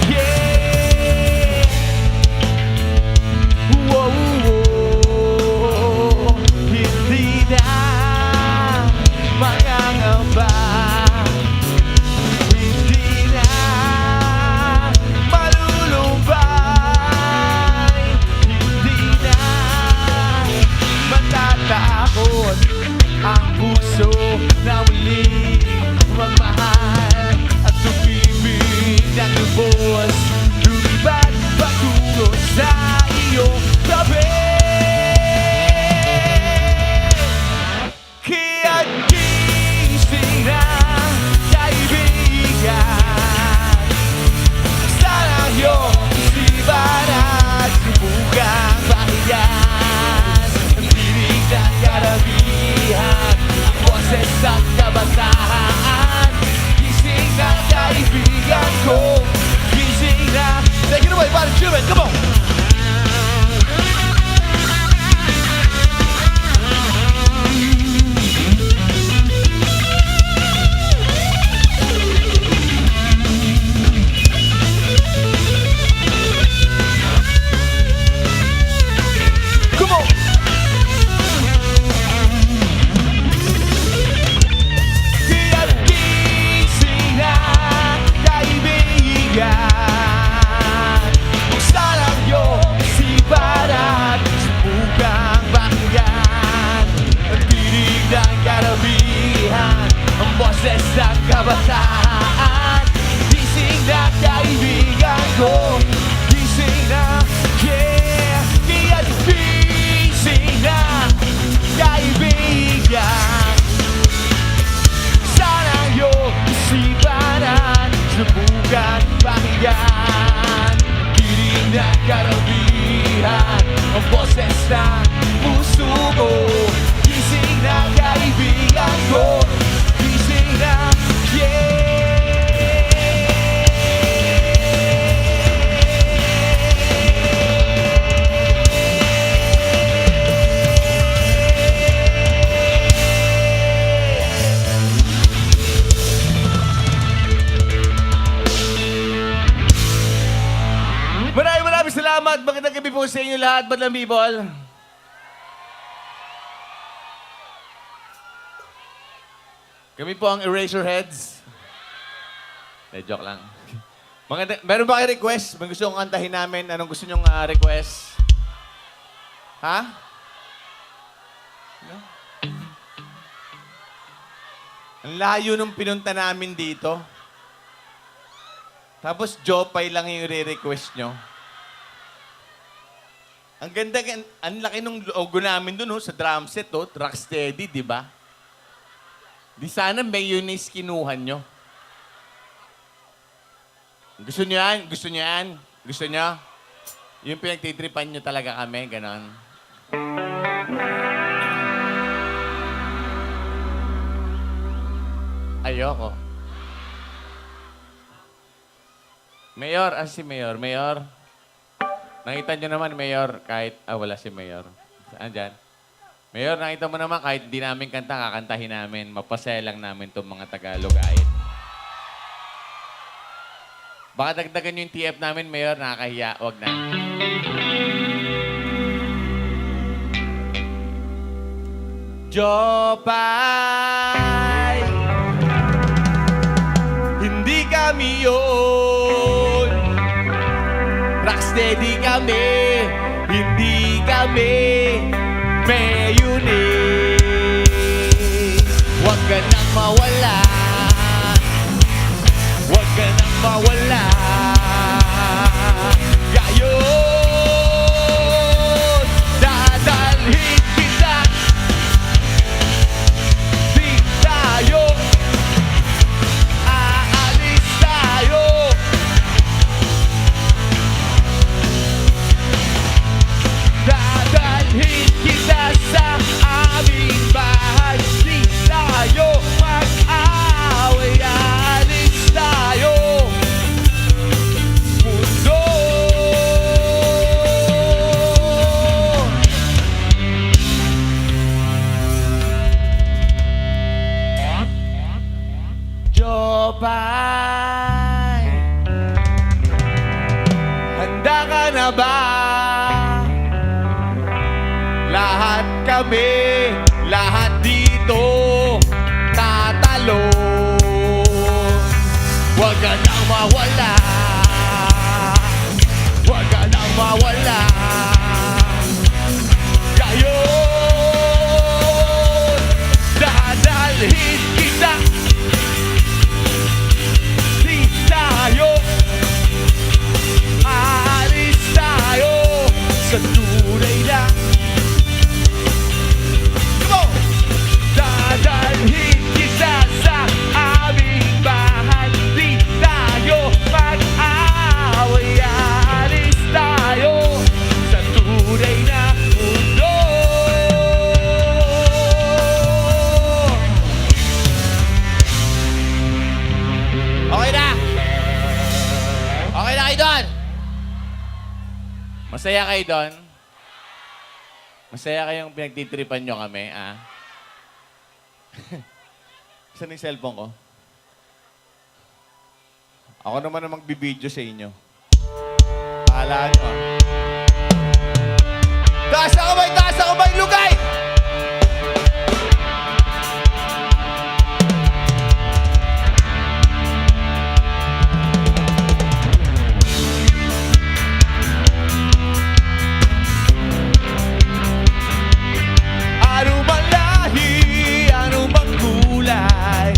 Speaker 15: yeah! Whoa, whoa, hindi na mangangamba. Hindi na malulumbay. Hindi na matatakot ang puso na muli magmahal at tumibig ng lubos. Lumipad patungo sa iyong tabi. Kaya't gising na, kaibigan. Sana iyong isipan at subukang pakinggan. Ang tinig ng karamihan, ang boses ng kabataan. Gising na, kaibigan ko, gising na. Take it away, Buddy Cuban, come on! Come on! Boses ng kabataan. Gising na, kaibigan ko. Gising na, yeah. Kaya gising na, kaibigan. Sana iyong isipan at subukan pakinggan. Piling na karamihan, ang boses ng puso ko. Gising na, kaibigan ko. Gising na, yeah. Maraming maraming salamat. Magandang gabi po sa inyo lahat, Madlang people. Kami po ang Eraserheads. Eh, joke lang. Maganda, meron ba kayo request? May gusto kong kantahin namin? Anong gusto nyong request? Ha? No? Ang layo nung pinunta namin dito. Tapos Jopay lang yung re-request nyo. Ang ganda, ang laki nung logo namin dun, oh, sa drum set, oh, Rocksteady, di ba? Di sana mayonnaise kinuha nyo. Gusto nyo yan? Gusto nyo yan? Gusto nyo? Yung pinagtitripan nyo talaga kami, ganon. Ayoko. Mayor, ah, si Mayor. Mayor, nakita nyo naman, Mayor, kahit, wala si Mayor. Saan dyan? Mayor, nakita mo naman, kahit di namin kanta, kakantahin namin. Mapasaya lang namin itong mga Tagalog ay. Baka dagdagan yung TF namin, Mayor, nakakahiya. Wag na. Jopay, hindi kami yun. Rocksteady kami, hindi kami mayonnaise. Huwag ka nang mawala, huwag ka nang mawala. Gayon, dadalhin kita. Di tayo aalis tayo. Dadalhin kita sa aming bahay. Di tayo mag-away. Alis tayo. Mundo. Jopay, handa ka na ba? Lahat kami, lahat dito, tatalo. Huwag ka nang mawala, huwag ka nang mawala. Gayon, dadalhin kita. Di tayo, aalis tayo sa tunay na. Come on! Dadalhin kita sa aming bahay. Di tayo mag-away. Aalis tayo sa tunay na mundo. Okay na! Okay na kayo doon! Masaya kayo doon? Masaya kayong pinagtitripan nyo kami, ah? Saan yung cellphone ko? Ako naman ang magbibideo sa inyo. Akala nyo, ah. Taas ang kamay! Taas ang kamay! Lugay! Ano mang lahi, ano mang kulay,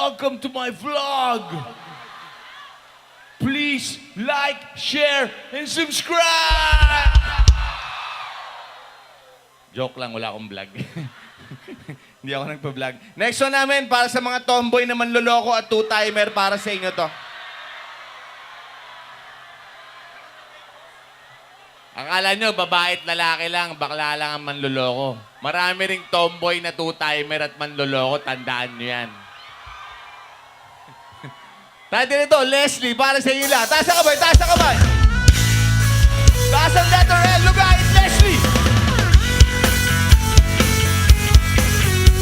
Speaker 18: Welcome to my vlog. Please like, share, and subscribe! Joke lang, wala akong vlog. Hindi ako nagpa-vlog. Next one namin, para sa mga tomboy na manloloko at two-timer, para sa inyo to. Akala nyo, babae at lalaki lang, bakla lang ang manloloko. Marami ring tomboy na two-timer at manloloko, tandaan nyo yan. Tayo dito, Leslie, para sa inyo lahat. Taas ang kamay, taas ang kamay! Taas ang letter L, Lugait, Leslie!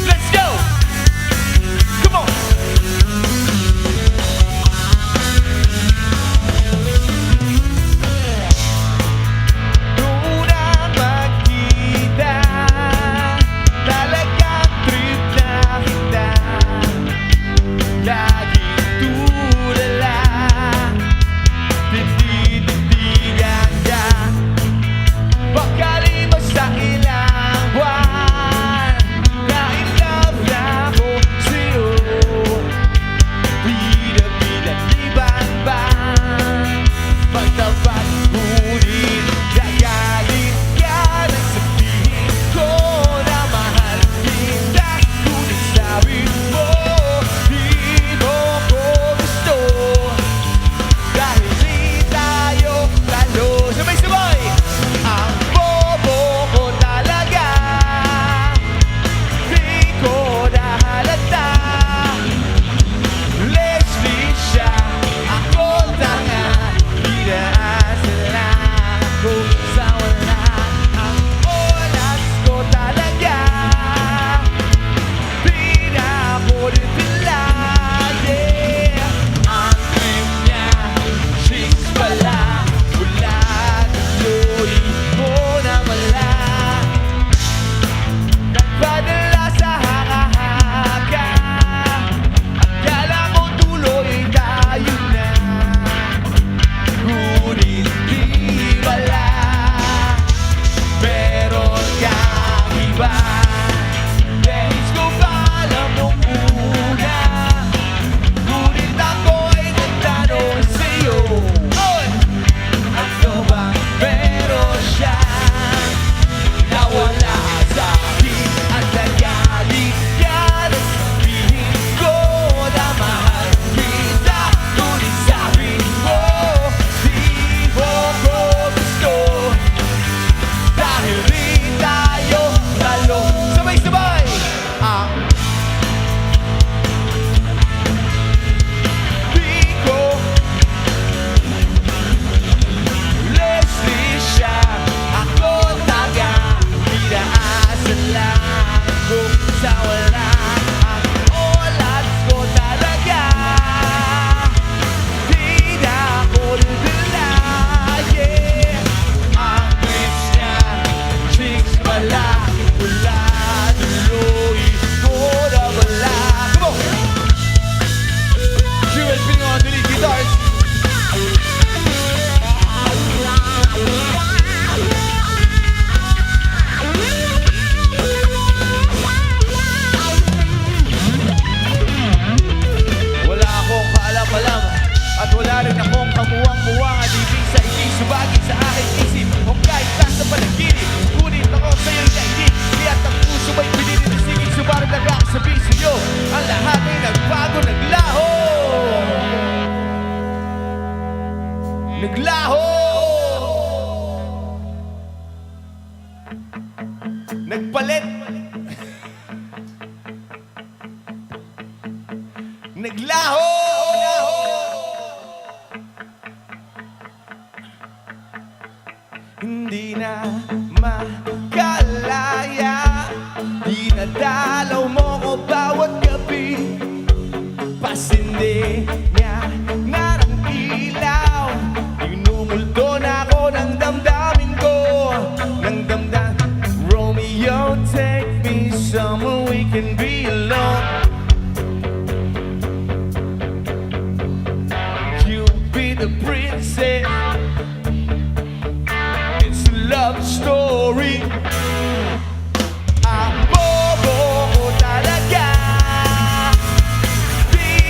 Speaker 18: Let's go! Come on! Nung unang magkita, talagang trip na kita. Laging tulala, tinititigan ka. Pagkalipas sa ilang buwan, na-in love na ako sa'yo. Bida-bida, liban-ban. Pagtapat, ngunit nagalit ka. Nang sabihin ko na mahal kita, ngunit sabi mo, di mo ko gusto. Dahil di tayo talo. Sabay-sabay! Ang bobo ko talaga, di ko nahalata. Leslie siya, ako tanga. Pinaasa lang ako sa wala. Ang oras ko talaga, di na ako dala, yeah. Ang trip niya, chicks pala. Wala, tuloy ko na wala. Nagpadala sa haka-haka. Akala ko tuloy tayo na, ngunit di pala. Meron kang iba. Days ko pa alam nung una, ngunit ako'y nagtanong sa'yo. Oy! Ano ba meron siya na wala sa akin? At nagalit ka na sabihin ko na mahal kita, ngunit sabi mo, di mo ko gusto. Dahil di tayo talo. Sabay-sabay! Ang di ko. Leslie siya, ako tanga. Pinaasa lang ako sa wala. Ang oras ko talaga, di na ako dala, yeah. Ang trips niya, chicks pala. Wala, tuloy ko na wala. Come on! Jewel Ping on the lead guitars. Wala akong kaalam-alam at wala rin akong kamuwang-muwang at ibig sa ibig subagit sa aking isip o kahit nasa panaginip. Ngunit ako sa'yo'y nahilig, kaya't ang puso mo'y pinilit na sigit. Subalit nagkakasabi sa'yo, ang lahat ay nagbago, naglaho. Naglaho! Nagpalit! Naglaho! Hindi na makalaya. Dinadalaw mo ko bawat gabi. Pasindi niya na ng ilaw. Inumulto na ako ng damdamin ko, ng damdam. Romeo, take me somewhere we can be alone. You'll be the princess. It's a love story. Ang bobo ko talaga, di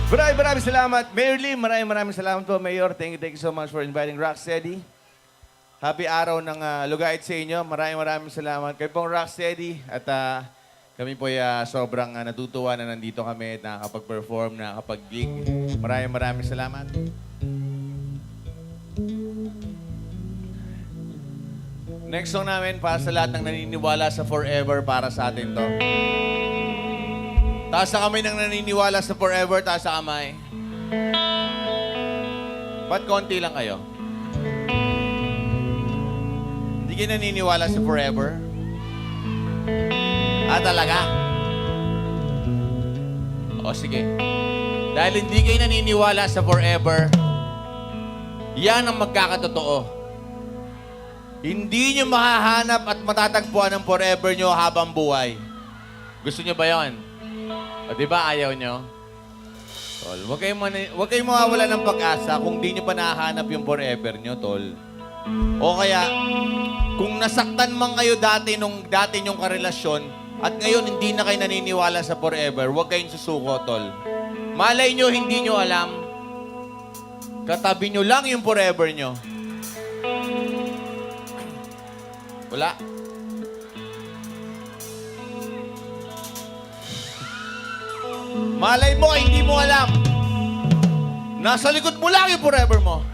Speaker 18: Maraming maraming salamat. Mayor Lim, maraming maraming salamat po, Mayor. Thank you so much for inviting Rocksteady. Happy araw ng Lugait sa inyo. Maraming maraming salamat. Kayo pong Rocksteady. At kami po ay sobrang natutuwa na nandito kami at nakakapag-perform, nakakapag-gig. Maraming maraming salamat. Next song namin para sa lahat ng naniniwala sa forever, para sa atin to. Taas sa kamay ng naniniwala sa forever, taas sa kamay. Ba't konti lang kayo? Hindi kayo naniniwala sa forever? Ah, talaga? O, sige. Dahil hindi kayo naniniwala sa forever, yan ang magkakatotoo. Hindi nyo mahahanap at matatagpuan ang forever nyo habang buhay. Gusto nyo ba yon? O, di ba ayaw nyo? Tol, huwag kayong mawawala ng pag-asa kung di nyo pa nahahanap yung forever nyo, tol. O kaya, kung nasaktan man kayo dati nung dati nyong karelasyon, at ngayon hindi na kayo naniniwala sa forever, huwag kayong susuko, tol. Malay nyo, hindi nyo alam, katabi nyo lang yung forever nyo. Wala. Malay mo, hindi mo alam. Nasa likod mo lang yung forever mo.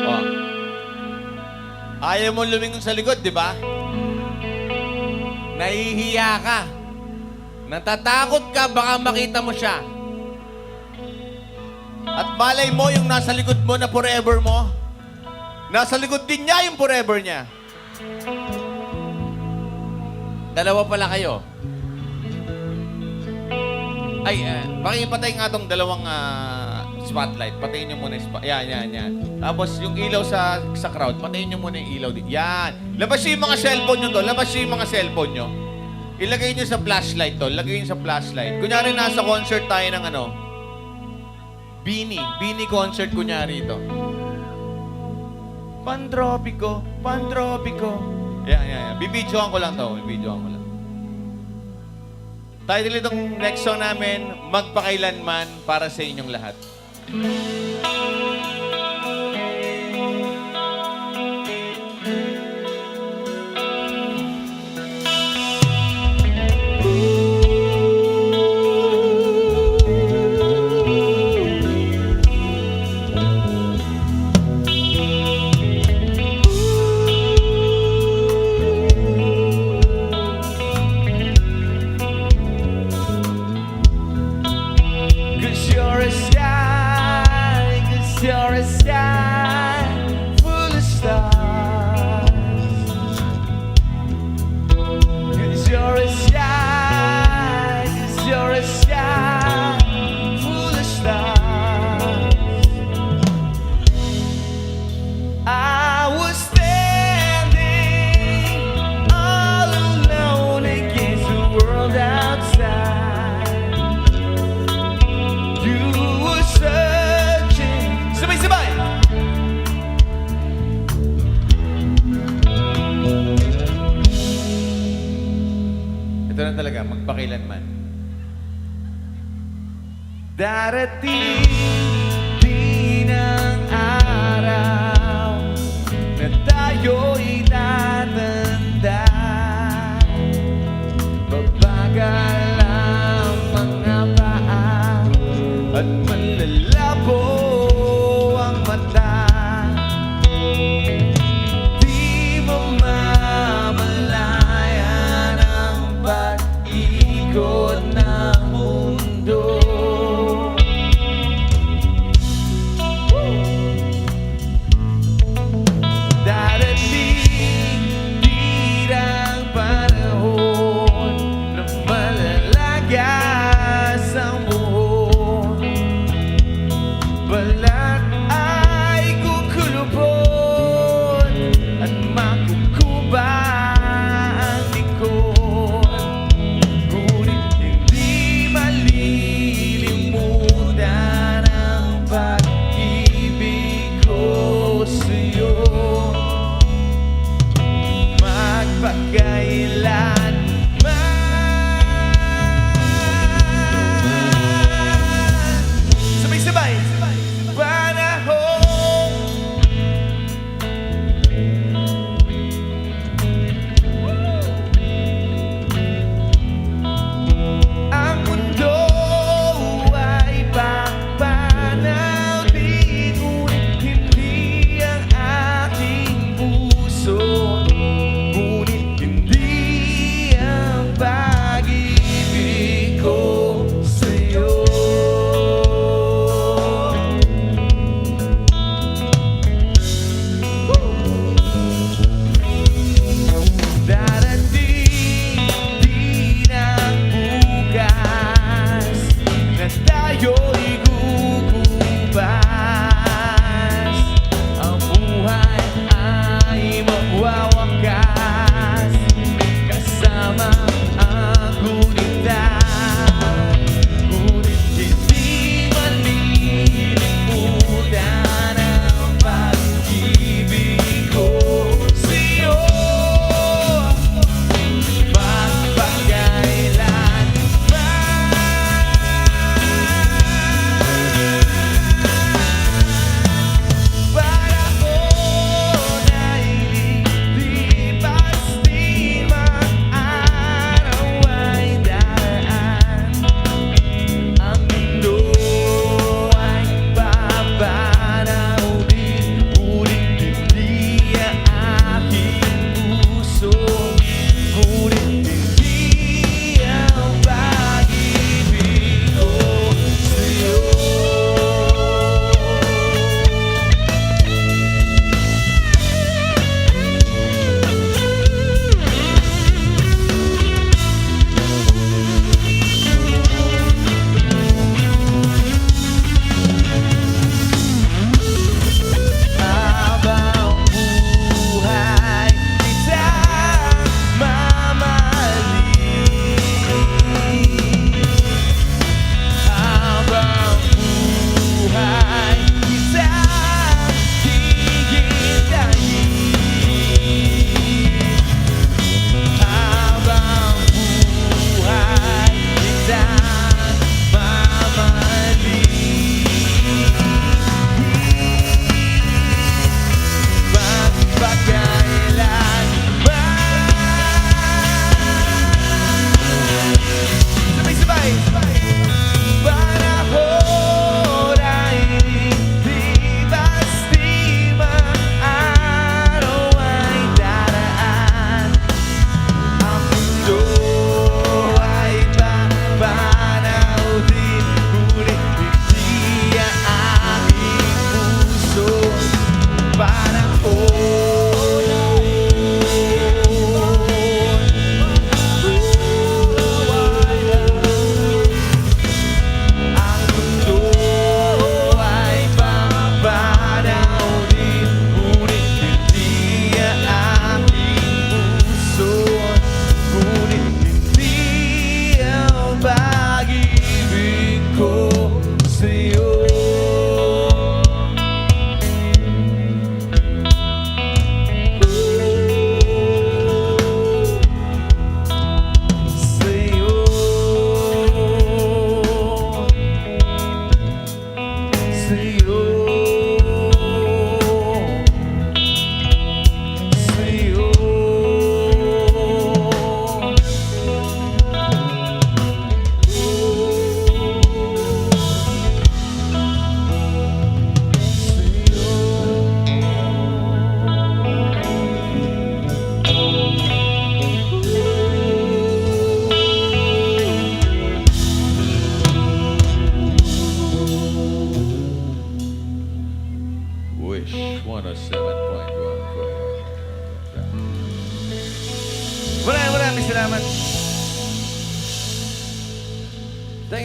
Speaker 18: Oh. Ayaw mo lumingon sa likod, di ba? Nahihiya ka. Natatakot ka, baka makita mo siya. At malay mo, yung nasa likod mo na forever mo, nasa likod din niya yung forever niya. Dalawa pala kayo. Ay, pakipatay nga tong dalawang spotlight. Patayin nyo muna yung spot. Yan, yan, yan. Tapos yung ilaw sa crowd, patayin nyo muna yung ilaw din. Yan. Labas nyo yung mga cellphone nyo to. Labas nyo yung mga cellphone nyo. Ilagay nyo sa flashlight to. Ilagay nyo sa flashlight. Kunyari nasa concert tayo ng ano, Bini. Bini concert kunyari ito. Pantropiko, pantropiko. Yan, yan, yan. Bibidyoan ko lang to. Bibidyoan ko lang. Title itong next song namin, Magpakailanman, para sa inyong lahat. Cause you're a sky, cause you're a sky full of stars. Cause you're a sky, cause you're a sky full of stars. I was standing all alone against the world outside. You were searching. Sabay-sabay! Ito na talaga, magpakailanman. Darating din ang araw na tayo'y tatanda. Babagal ang mga paa at malalabo ang mata. Di mo mamalayan ang pag-ikot ng mundo. Woo! Darating din ang panahon na malalagas ang buhok.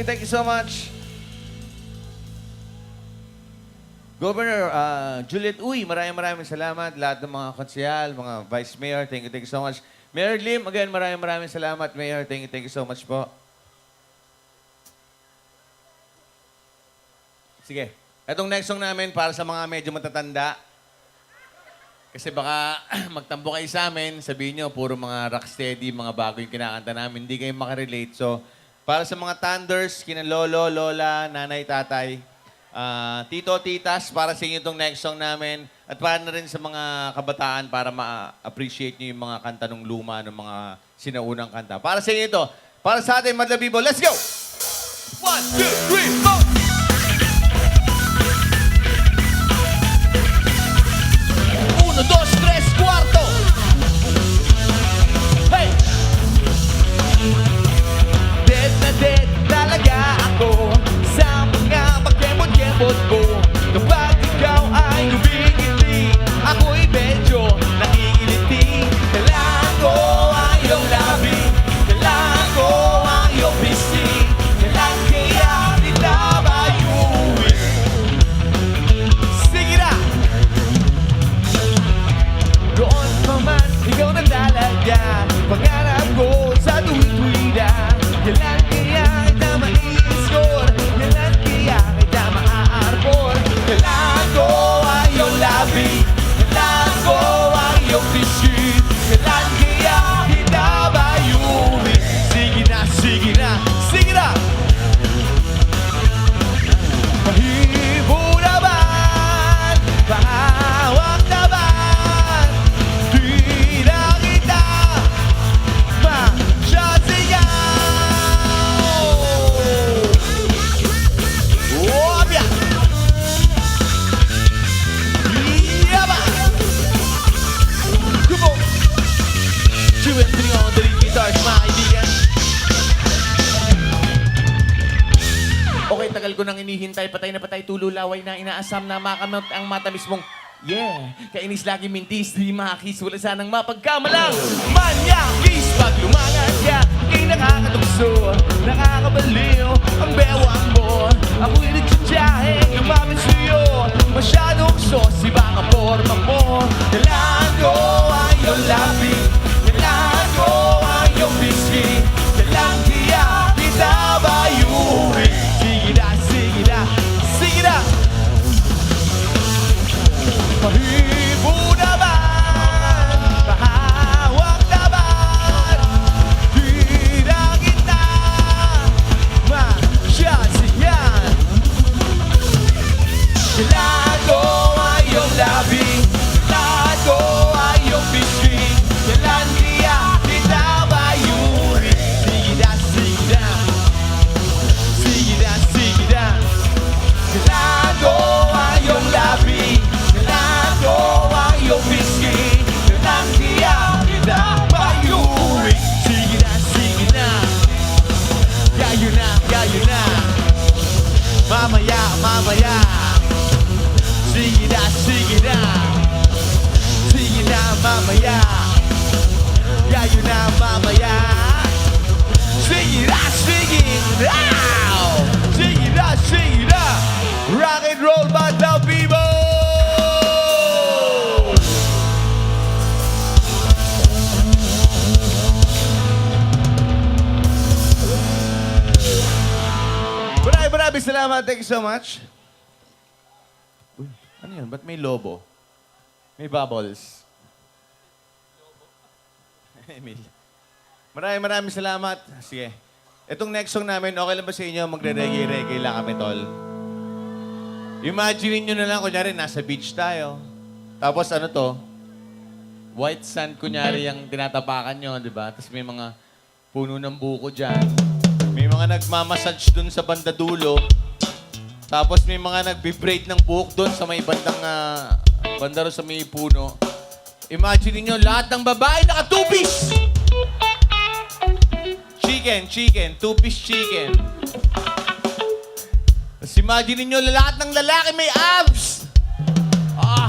Speaker 18: Thank you so much. Governor Juliet Uy, maraming maraming salamat. Lahat ng mga konsehal, mga vice mayor, thank you so much. Mayor Lim, again, maraming maraming salamat. Mayor, thank you so much po. Sige. Itong next song namin para sa mga medyo matatanda. Kasi baka magtampo kayo sa amin, sabihin nyo, puro mga rocksteady, mga bago yung kinakanta namin, hindi kayo makarelate. So, para sa mga thunders, kina lolo, lola, nanay, tatay, tito, titas, para sa inyo itong next song namin. At para na rin sa mga kabataan para ma-appreciate nyo yung mga kanta nung luma, ng mga sinaunang kanta. Para sa inyo ito. Para sa atin, Madlang People, let's go! 1, 2, 3, 4! Uno, dos, tres, cuarto. Hey! Dead na dead talaga ako sa mga pakembot-kembot ko. Kapag ikaw ay ngumingiti, ako'y medyo nakikiliti. Kailangan ko ang iyong labi, kailangan ko ang iyong pisngi. Kailan kaya kita maiuwi? Sige na! Noon pa man, ikaw na talaga pangarap ko sa tuwi-tuwi na. Kailan kaya kita mai-score? Kailan kaya kita maaarbor? Kailangan ko ang iyong labi, kailangan ko ang iyong pisngi. Kailan kaya kita maiuwi? Sige na, sige na, sige na! Pahibo naman, pahawak naman, di na kita masyasigaw. Wabya! Yaba! Come on! 2 and 3 on the lead guitars, mga kaibigan. Okay, tagal ko nang inihintay, patay na patay, tulo laway na inaasam na makamot ang matamis mong yeah, kainis lagi mintis, di makis, wala sanang mapagkamalang manyakis. Pag lumangas ka, kay nakakatukso, nakakabaliw ang bewang mo. Ako'y nagtsatsahe, lumapit sa'yo, masyadong saucy, baka porma mo. Kailangan ko ang iyong labi, kailangan ko ang iyong pisngi. Kailan kaya kita maiuwi? Sige na, sige na, sige na! Pahibo naman, pahawak naman, di na kita masyasiyan. Kailangan ko ang iyong labi, kailangan ko ang iyong pisngi. Kailan kaya kita maiuwi? Sige na, sige na, sige na, sige na. Kailangan ko ang iyong labi, kailangan ko ang iyong pisngi. Kailan kaya kita maiuwi? Sige na, sige na, yayo na, yayo na. Mamaya, mamaya. Sige na, sige na, sige na, mamaya. Yayo na, mamaya. Sige na, sige na. Sige na, sige na. Rock and roll, Madlang people! Maraming maraming salamat. Thank you so much. Uy, ano yun? Ba't may lobo? May bubbles. Emil. Maraming maraming salamat. Sige. Itong next song namin, okay lang ba sa inyo? Magre-reggae-reggae lang kami, tol. Imagine niyo na lang, kunyari, nasa beach tayo. Tapos ano to? White sand, kunyari, yung tinatapakan nyo, di ba? Tapos may mga puno ng buko dyan. May mga nagmamassage dun sa banda dulo. Tapos may mga nagbi-braid ng buhok dun sa may bandang, banda ro sa may puno. Imagine niyo lahat ng babae naka two-piece! Chicken, chicken, two-piece chicken. Tapos imagine niyo lahat ng lalaki may abs! Ah!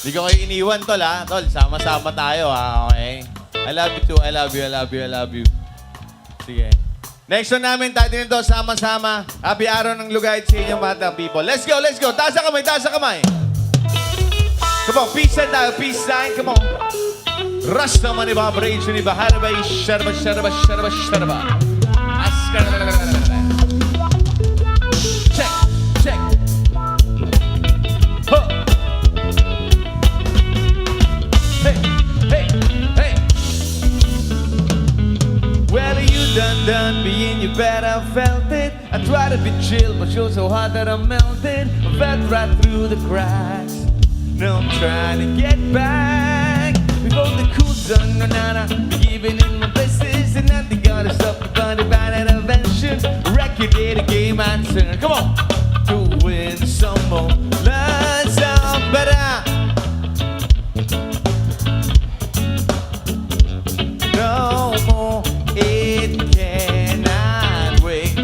Speaker 18: Hindi ko kayo iniwan, tol, ha? Tol, sama-sama tayo, ha? Okay? I love you too. I love you, I love you, I love you. Sige. Next one namin, tayo din ito, sama-sama. Happy araw ng Lugait sa inyong mga people. Let's go, let's go. Taas ang kamay, taas ang kamay. Come on, peace sign tayo, peace sign. Come on. Rasta man iba, vibration iba, harabay, sharaba, sharaba, sharaba, sharaba. Askar. Check, check. Ho. Hey, hey, hey. Well, you done done me and you bet I felt it. I try to be chill, but you're so hot that I melted. I fell right through the cracks. Now I'm trying to get back. Before the cool done, no, na na. Giving in my blessings, and nothing gonna stop me but divine intervention. Record it, a game I turn. Come on, to win some more, learn some better. No more, it cannot wait.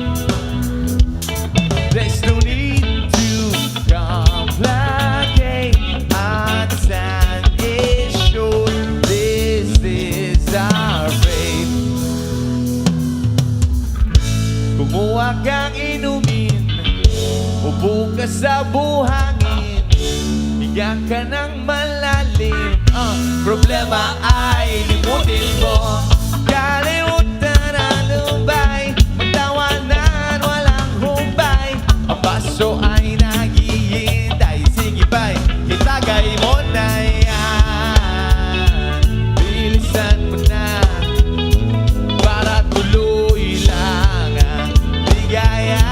Speaker 18: There's no need to complicate. Our time is short. This is our fate. Kumuha kang inumin, upo ka sa buhangin, higa ka ng malalim. Ang problema ay limutin mo. Kalimutan ang lumbay, magtawanan, walang humpay. Ang baso ay naghihintay, sige ba'y itagay mo na yan. Bilisan mo na para tuloy lang ang ligaya.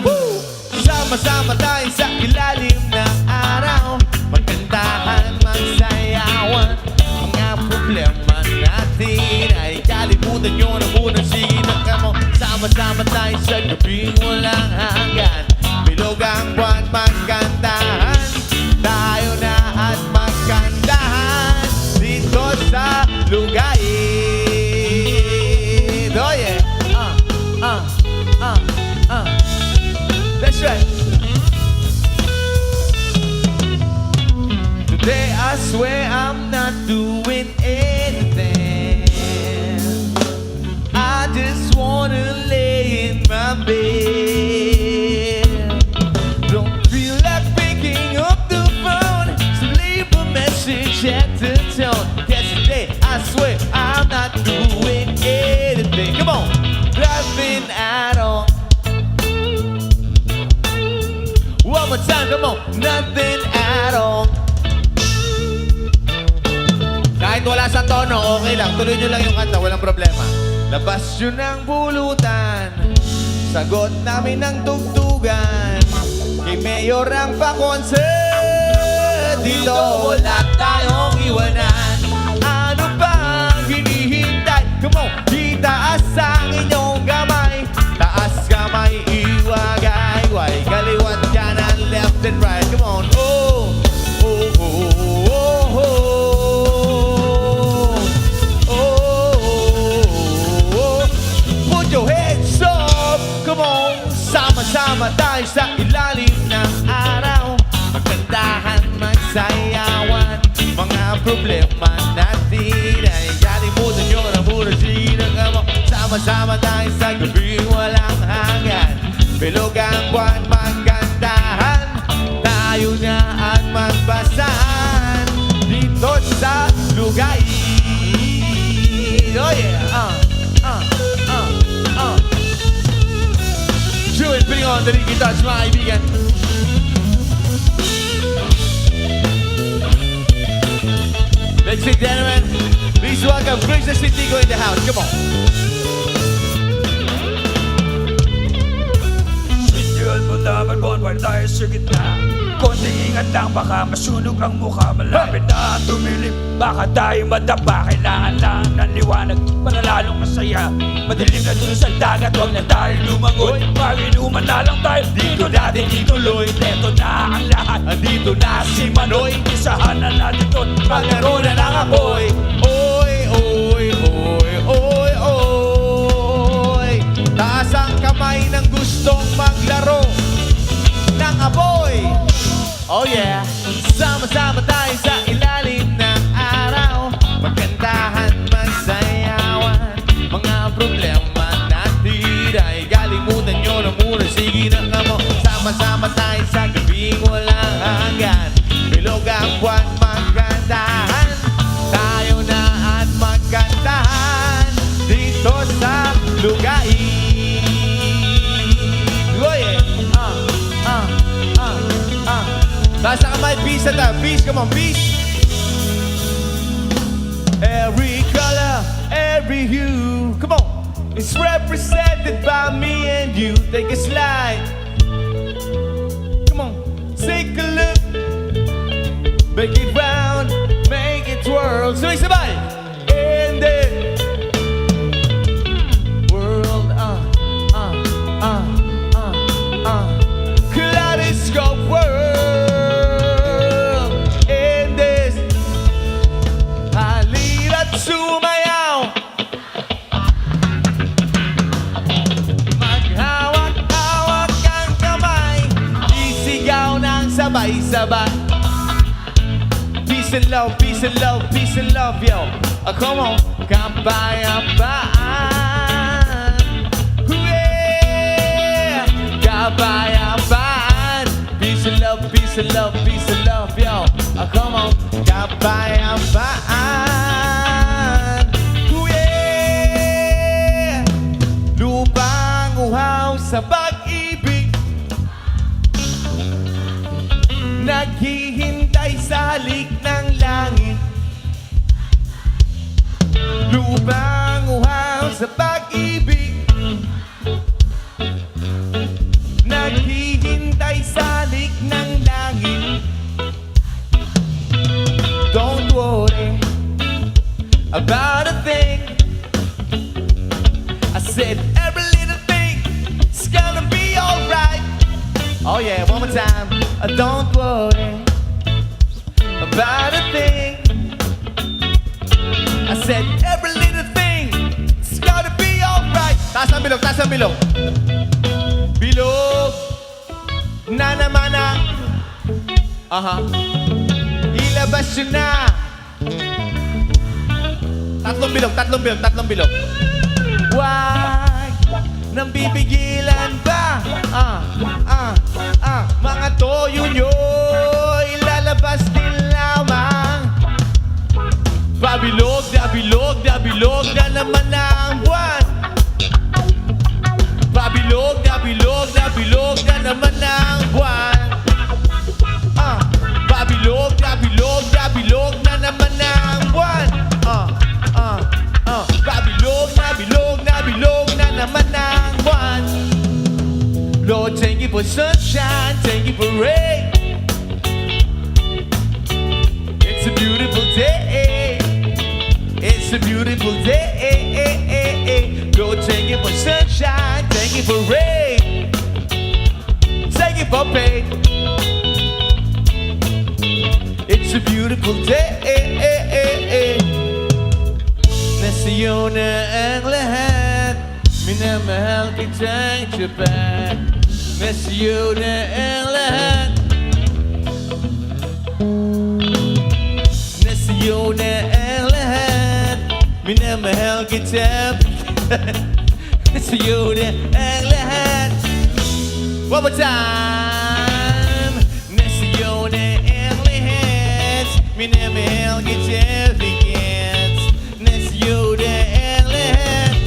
Speaker 18: Woo! Sama-sama tayo sa ilalim ng araw. Magkantahan, magsayawan. Mga problema natin ay kalimutan nyo na muna. Sige na kamo. Sama-sama tayo sa gabing walang hanggan. Bilog ang buwan, magkantahan. Tayo na at magkantahan dito sa Lugait. Oh yeah. That's right. Today I swear I'm not doing anything. I just wanna lay in my bed. Don't feel like picking up the phone, so leave a message at the tone. Yes, today I swear I'm not doing anything. Come on, nothing at all. One more time, come on, nothing at all. Kahit wala sa tono, okay lang. Tuloy nyo lang yung kanta, walang problema. Labas yun ang pulutan. Sagot namin ng tugtugan. Kay Mayor ang pa-concert. Dito wala tayong iwanan. Ano pa ang hinihintay? Come on, itaas ang inyong gamay. Taas kamay, iwagay. Way, kaliwat kanan, left and right. Come on, oh, oh, oh, oh, oh. Oh, oh, oh. Put your hands up. Come on. Sama-sama tayo sa ilalim ng araw. Magkantahan, magsayawan. Mga problema natin ay kalimutan nyo na muna sinang mo. Sama-sama tayo sa gabi walang hanggan. Bilog ang buwan, magkantahan. Tayo na at magbasahan dito sa Lugait. Oh yeah! Julian, putting on the lead guitars, mga kaibigan. Ladies and gentlemen, please welcome Chris Sintico in the house. Come on.
Speaker 8: Videoan mo dapat bonfire tayo sa gitna. Konting ingat lang baka masunog ang mukha. Malapit na ang tumilip, baka tayo madapa. Kailangan lang ng liwanag para lalong masaya. Madilim na dun sa dagat, wag na tayo lumangoy. Maginuman na lang tayo, dito natin ituloy. Eto na ang lahat, andito na si Manoy. Isahan na natin to, maglaro na ng apoy.
Speaker 18: Oy, oy, oy, oy, oy. Taas ang kamay ng gustong maglaro ng apoy. Oh yeah. Sama-sama tayo sa ilalim ng araw. Magkantahan, magsayawan. Mga problema Come on, peace. Every color, every hue. Come on. It's represented by me and you. Take a slide. Come on. Take a look. Make it round, make it twirl. Sabay sabay. In the world, kaleidoscope world. In this, halina't sumayaw. Maghawak-hawak ang kamay, isigaw ng sabay-sabay. Peace and love, peace and love, peace and love, yo. Come on, kapayapaan. Yeah, kapayapaan. Peace and love, peace and love, peace and love, yo. Come on, kapayapaan. Yeah, lupang uhaw sa pag-ibig, naghihintay sa halik ng langit. Lupang uhaw sa pag-ibig, naghihintay sa halik ng langit. Don't worry about a thing. I said every little thing is gonna be alright. Oh yeah, one more time. Don't worry about a thing. I said every little thing is gonna be alright. Taas ang bilog, taas ang bilog. Bilog na naman ang. Aha. Ilabas yun na. Tatlong bilog, tatlong bilog, tatlong bilog. Why? Nang pipigilan ba? Ah, ah, ah. Mga toyo nyo, ilalabas din lamang. Pabilog na bilog na bilog na naman ang buwan. Pabilog na bilog na bilog na naman ang buwan. Ah, pabilog na bilog na bilog na naman ang buwan. Ah, ah, ah. Pabilog na bilog na bilog na naman ang buwan. Lord, thank you for sunshine, thank you for rain. It's a beautiful day. It's a beautiful day. Lord, thank you for sunshine, thank you for rain. Thank you for pain. It's a beautiful day. Nasa'yo na ang lahat. Minamahal kitang tapat. Nasa'yo na ang lahat. Nasa'yo na ang lahat. Minamahal kita. Nasa'yo na ang lahat. One more time. Nasa'yo na ang lahat. Minamahal kita bigyan. Nasa'yo na ang lahat.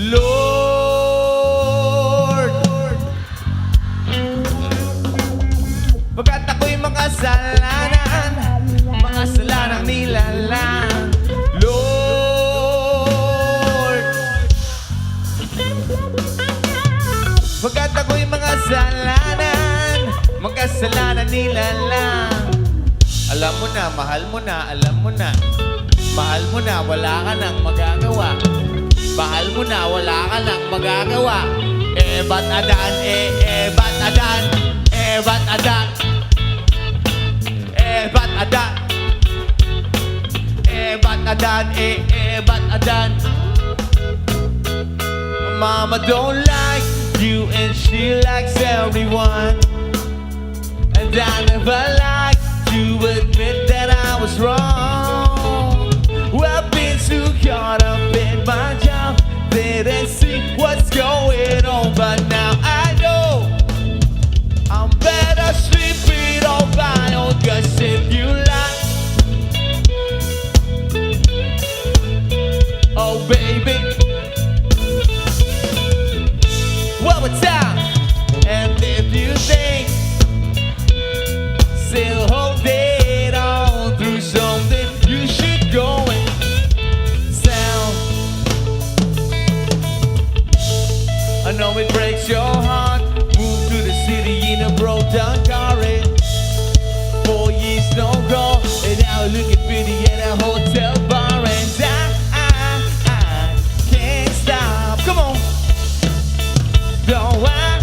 Speaker 18: Lord, pagkat ako'y makasalanan, makasalanang nilalang. Lord, pagkat ako'y makasalanan, makasalanan nilalang. Alam mo na, mahal mo na, alam mo na. Mahal mo na, wala ka nang magagawa. Mahal mo na, wala ka nang magagawa. Eh, ba't adan, eh, eh, ba't adan? Eh, ba't adan? Eh, ba't adan? Eh, ba't adan, eh, eh, ba't adan? Mama don't like you and she likes everyone. And I never like to admit that I was wrong. I've been too caught up in my job, didn't see what's going on, but now I know I'm better sleeping on my own. 'Cause if you like, oh baby, one more time. And if you think know it breaks your heart. Moved to the city in a broke down car and 4 years no go. And now looking pretty at a hotel bar. And I can't stop. Come on. No, I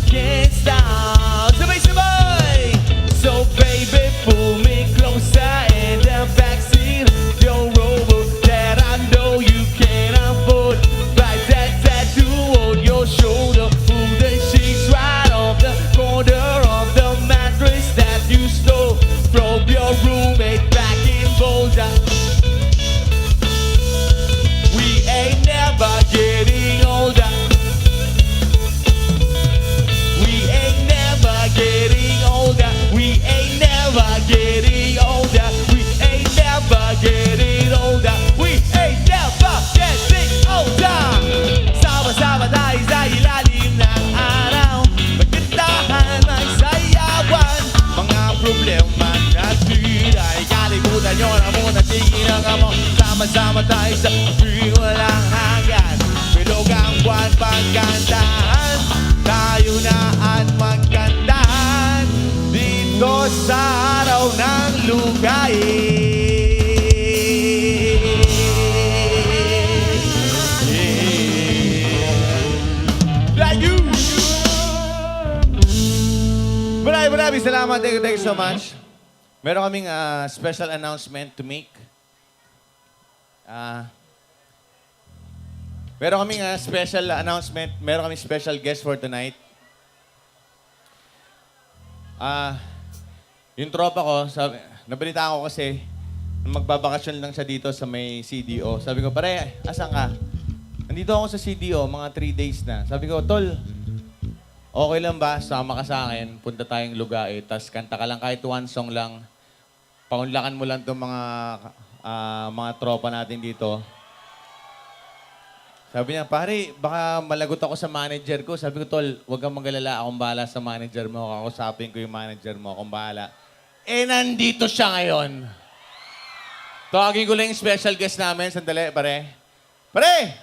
Speaker 18: can't stop. Sabay sabay! So baby, pull me closer in the backseat. Your Rover that I know you can't afford. Right that tattoo on your shoulder. Pull the sheets right off the corner of the mattress that you stole from your roommate back in Boulder. We ain't never getting older. We ain't never getting older. We ain't never getting older. We ain't never getting older. We ain't never getting older. Sama-sama tayo sa ilalim ng araw. Magkantahan, magsayawan. Mga problema natin ay kalimutan nyo na muna. Sige na kamo. Sama-sama tayo sa di walang hanggan. Bilog ang buwan pagkantahan. Tayo na at magkantahan dito sa araw ng Lugait. Thank you! Maraming maraming salamat. Thank you so much. Meron kaming special announcement to make. Meron kaming special announcement. Meron kaming special guest for tonight. Yung tropa ko, sabi, nabalitaan ko kasi, magbabakasyon lang siya dito sa may CDO. Sabi ko, "Pare, asan ka?" "Nandito ako sa CDO, mga 3 days na." Sabi ko, "Tol, okay lang ba? Sama ka sa akin, punta tayong Lugait, tas kanta ka lang kahit one song lang. Paunlakan mo lang itong mga tropa natin dito." Sabi niya, "Pare, baka malagot ako sa manager ko." Sabi ko, "Tol, huwag kang magalala. Akong bahala sa manager mo. Kakausapin ko yung manager mo. Akong bahala." Eh, nandito siya ngayon. Tawagin ko lang yung special guest namin. Sandali, pare. Pare!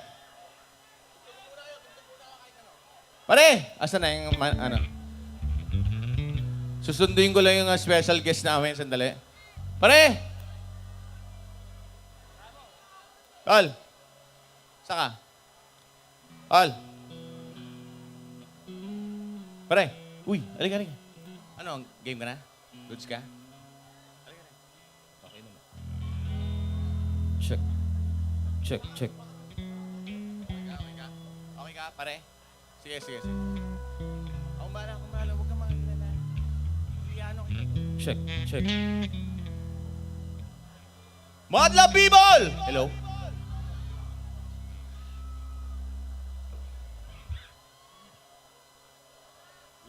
Speaker 18: Pare! Asan na yung, ano? Susunduin ko lang yung special guest namin. Sandali. Pare! Tol! Saan ka? Tol! Pare! Uy, halika, halika. Ano, game ka na? Goods ka? Halika na. Okay naman.
Speaker 16: Check. Check, check.
Speaker 18: Okay ka, okay ka? Okay ka, pare? Sige, sige, sige. Ako bahala, ako bahala. Huwag kang magalala. Iyano kita.
Speaker 16: Check, check.
Speaker 18: Madla people! Hello?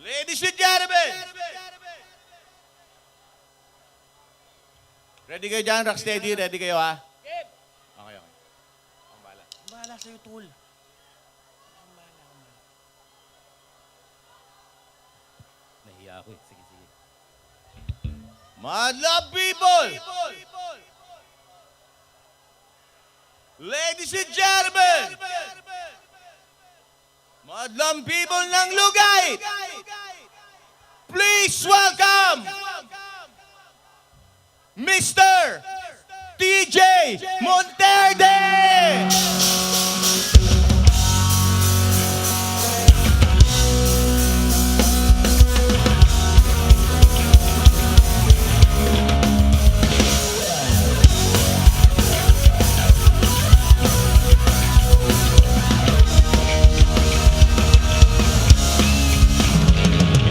Speaker 18: Ladies and gentlemen! Ready kayo dyan? Rock steady? Ready kayo, ha? Okay, okay. Akong bahala. Akong bahala sa'yo, tol. Akong bahala, akong bahala.
Speaker 16: Nahiya ako eh. Sige, sige.
Speaker 18: Madla people! Ladies and gentlemen! Madlang people ng Lugait! Please welcome Mr. TJ Monterde!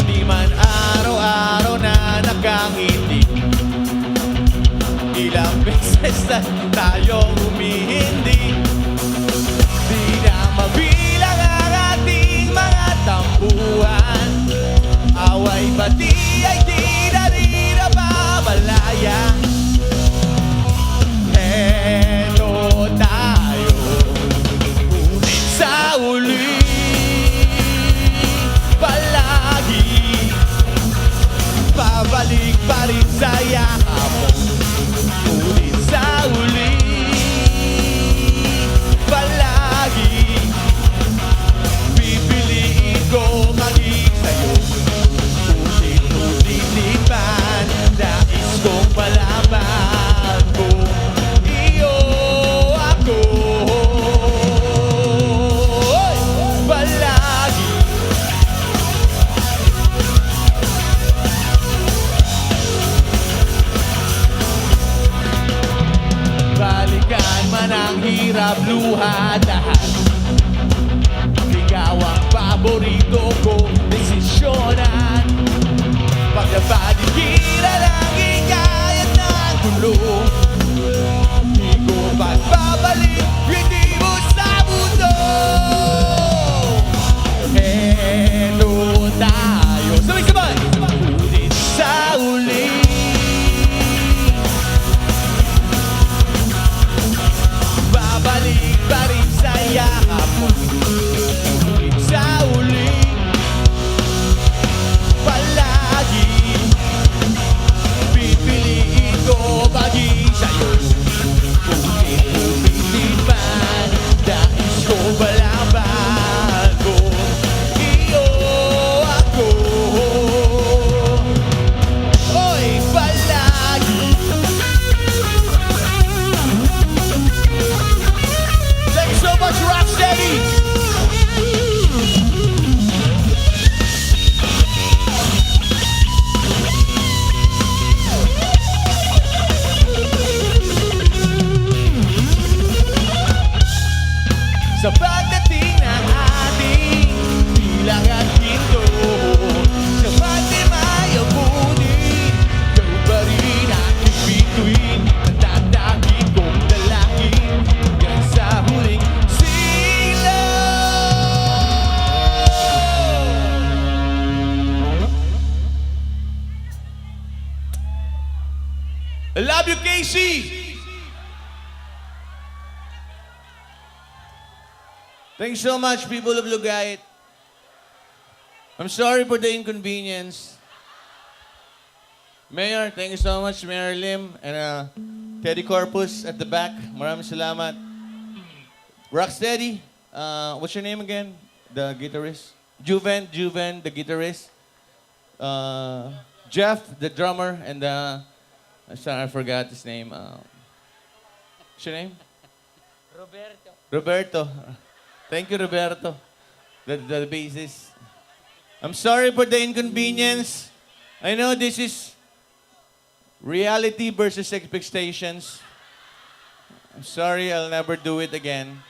Speaker 18: Hindi man araw-araw na nakangiti, ilang beses na tayo humihindi. Makuha lahat. Ikaw ang paborito ko, desisyonan. Pagkapaligiran ang ikayat ng gulo. Di ko pagbabalik, hindi mo sa mundo. Eto tayo. Sabay-sabay! Ngunit sa uli, babalik pa rin sa yakap mo. Ngunit sa uli, palagi pipiliin ko maging sa'yo. Ngunit umitin man, nais ko malaman kung iyo ako. Oy, palagi. Thank you so much, Rocksteady! Sa pagdating ng ating bilang at ginto, sa pagdimay abutin, ikaw pa rin aking bituin. Natatangin kong dalangin hanggang sa huling silaw. I love you, Casey! Thanks so much, people of Lugait. I'm sorry for the inconvenience. Mayor, thank you so much, Mayor Lim, and Teddy Corpus at the back. Maraming salamat. Rocksteady, what's your name again? The guitarist? Juven, Juven, the guitarist. Jeff, the drummer, and I'm sorry, I forgot his name. What's your name?
Speaker 10: Roberto.
Speaker 18: Roberto. Thank you, Roberto. The bassist. I'm sorry for the inconvenience. I know this is reality versus expectations. I'm sorry, I'll never do it again.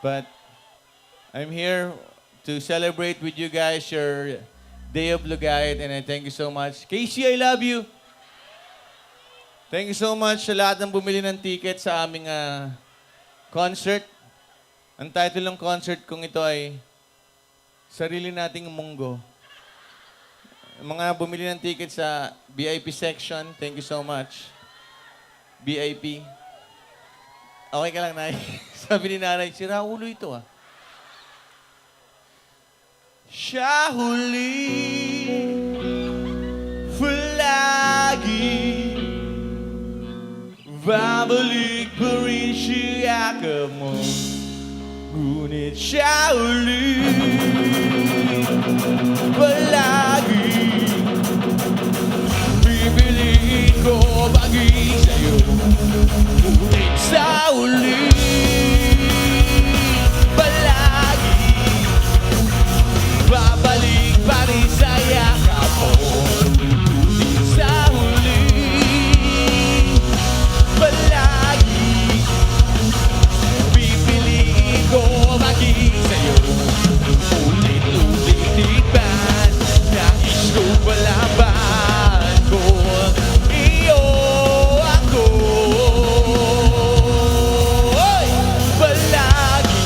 Speaker 18: But I'm here to celebrate with you guys your Day of Lugait, and I thank you so much. Casey, I love you. Thank you so much sa lahat ng bumili ng ticket sa aming concert. Ang title ng concert kong ito ay Sarili Nating Munggo. Mga bumili ng ticket sa VIP section, thank you so much. VIP. Okay ka lang, Nay. Sabi ni Nanay, sira ulo ito ah. Siya huli, palagi, babalik pa rin siya yakap mo. Ngunit siya huli, palagi, pipiliin ko maging sa'yo. Ngunit sa huli, palagi, babalik pa rin sa yakap mo. Ngunit sa huli, palagi, pipiliin ko maging sa'yo. Ulit-ulitin man, nais ko malaman kung iyo ako. Oy! Palagi,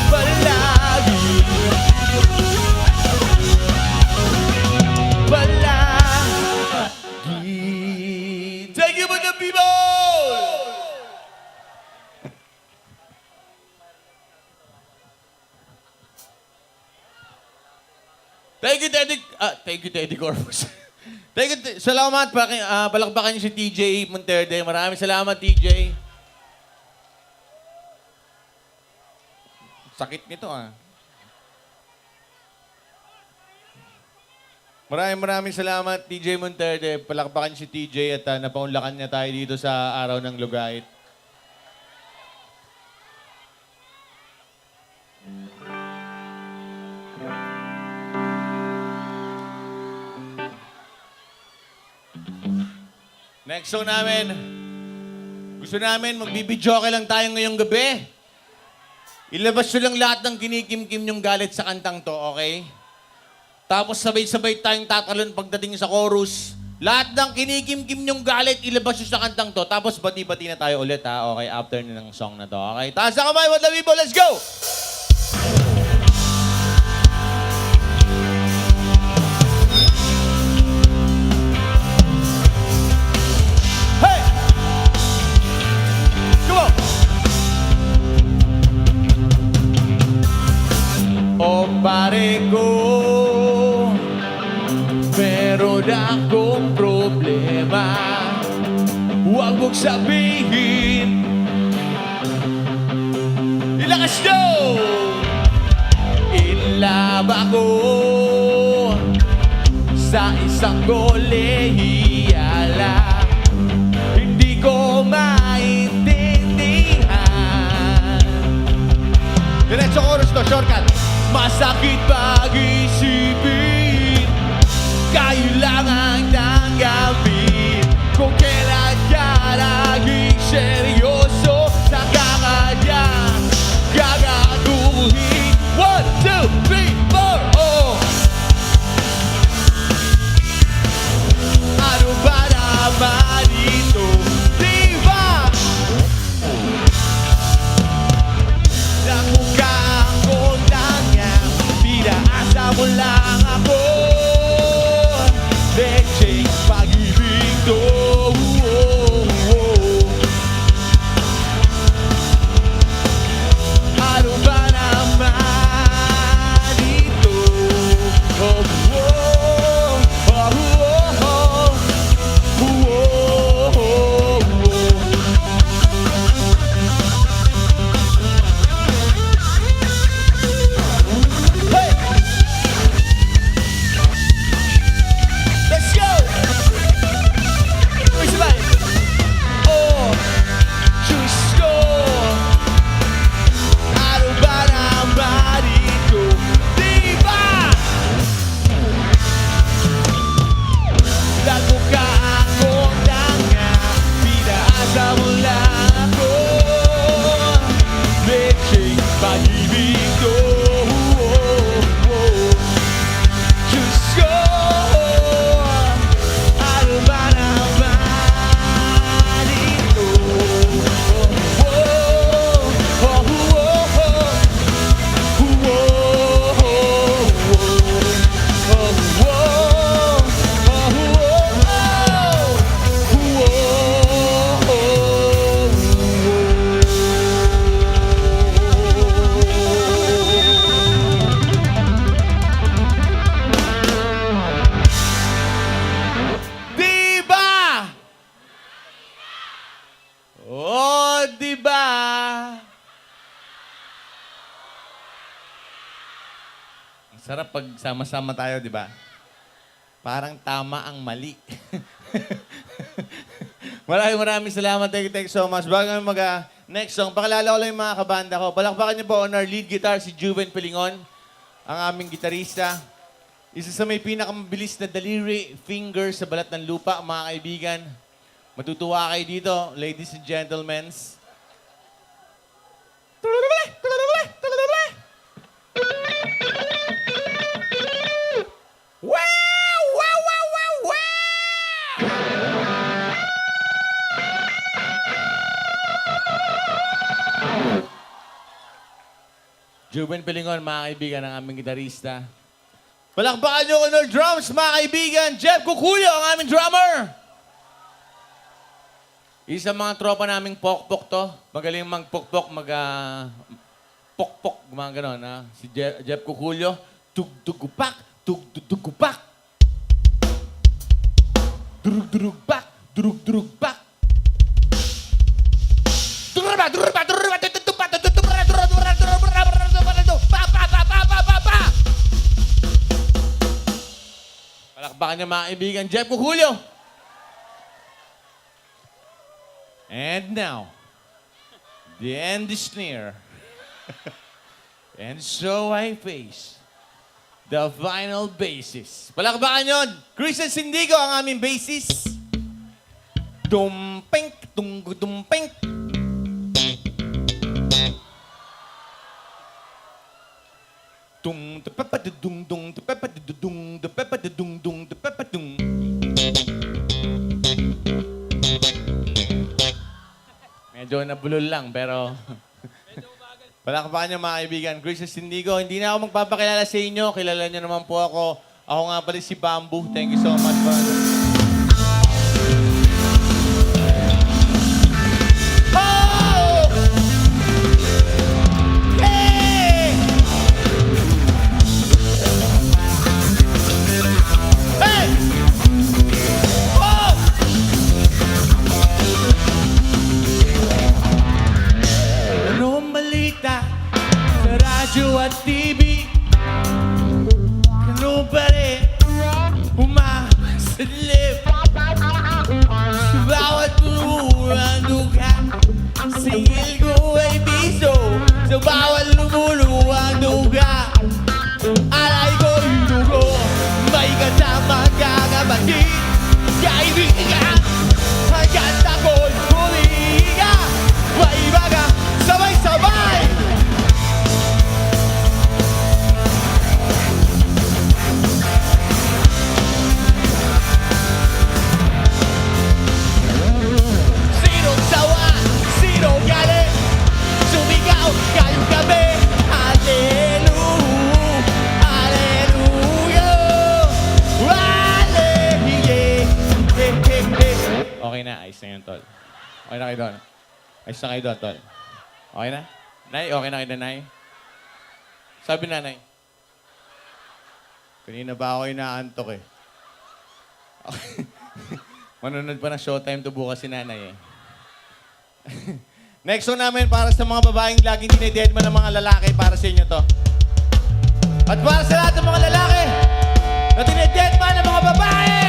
Speaker 18: palagi, palagi. Thank you for the people! Thank you, Teddy. Thank you, Teddy Corpus. Thank you. Salamat. Palakpakan niyo si TJ Monterde. Maraming salamat, TJ. Sakit nito, ah. Maraming maraming salamat, TJ Monterde. Palakpakan niyo si TJ at napaunlakan niya tayo dito sa Araw ng Lugait. Next song namin, gusto namin magbibidyoke lang tayo ngayong gabi. Ilabas nyo lang lahat ng kinikimkim yung galit sa kantang to, okay? Tapos sabay-sabay tayong tatalon pagdating sa chorus. Lahat ng kinikimkim yung galit, ilabas nyo sa kantang to. Tapos bati-bati na tayo ulit, ha? Okay, after na ng song na to. Okay, taas ang kamay, what the people, let's go! Hey! Come on! O pare ko, meron akong problema. Huwag mong sabihin. Ilakas nyo! In love ako sa isang kolehiyala. Hindi ko maintindihan. Diretso chorus to, shortcut. Masakit pag-isipin, kailangan tanggapin. Kung kailan ka naging seryoso, saka ka niya gagaguhin. 1, 2, 3, 4, oh! Ano ba naman ito? Di ba? Namukha akong tanga, pinaasa mo lang ako. Lecheng pag-ibig to. Ano ba naman ito? Oh, oh, oh, oh, oh. Oh, oh, oh. Hey! Let's go! Sabay-sabay! Oh, Diyos ko! Ano ba naman ito? Di ba? Nagmukha akong tanga, pinaasa mo lang ako. Lecheng pag-ibig ko. Diyos ko, ano ba naman ito? Oh, oh, oh, oh. Oh, oh, oh, oh, oh, oh, Di ba? Oh, di ba? Ang sarap pag sama-sama tayo, di ba? Parang tama ang mali. Maraming maraming salamat. Thank you so much. Bago kami mag next song, pakilala ko lang yung mga kabanda ko. Palakpakan niyo po on our lead guitar, si Juven Pilingon, ang aming gitarista. Isa sa may pinakamabilis na daliri finger sa balat ng lupa, mga kaibigan. Matutuwa kayo dito, ladies and gentlemen. Wow! Wow, wow, wow, wow! Juben Pilingon, mga kaibigan, ang aming gitarista. Palakpakan niyo on our drums, mga kaibigan. Jeff Kukuyo, ang aming drummer. Isa mga tropa naming pokpok to. Magaling magpokpok, pokpok, mga ganon. Ha? Si Jeff Kukuyo, tugtugupak, tugtugupak. Durug-durug pak, durug-durug pak. Durba, durba, durba, tutupa, tutupa, durba, durba, durba, durba, durba, pa, pa, pa, pa, pa, pa, pa. Palakpakan niyo mga kaibigan, Jeff Kukulyo. And now, the end is near. And so I face the final basis. Palakpakan yun! Christian Sindigo ang aming basis. Dumpink, dung, dumpink. Dung, da dung, dung, da dung, da dung, dung, da dung. Medyo nabulol lang, pero palakpakan niyo, mga kaibigan. Gracious Indigo, hindi na ako magpapakilala sa inyo. Kilala niyo naman po ako. Ako nga pala si Bamboo. Thank you so much, brother. Oh! Hey! Hey! Oh! Anong balita sa radyo at TV? Ganun pa rin umasilip. Sa bawat tuluran duga, singil ko ay piso. Sa bawat lumuluwang duga, alay ko dugo. May kasama ka kapatid, kaibigan, hanggat ako'y humihinga. May baga, sabay-sabay! Sinong sawa, sinong galit, sumigaw ngayong gabi. Hallelujah, hallelujah, hallelujah. Okay na, ayos na yun, tol. Okay na kayo doon. Ayos na kayo doon, tol. Okay na? Nay, okay na kayo doon, Nay? Sabi nanay. Kanina pa ako inaantok eh. Manonood pa ng Showtime to bukas si nanay eh. Next song namin para sa mga babaeng laging dinededma ng mga lalaki, para sa inyo to. At para sa lahat ng mga lalaki na dinededma ng mga babae!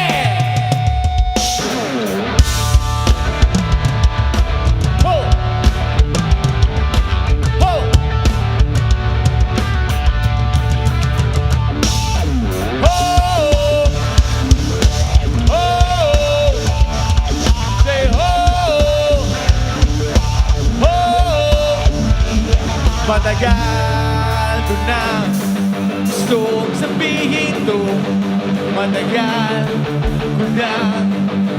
Speaker 18: Ho! Ho! Ho! Ho! Say ho! Ho! Matagal ko na gustong sabihin to. Matagal ko na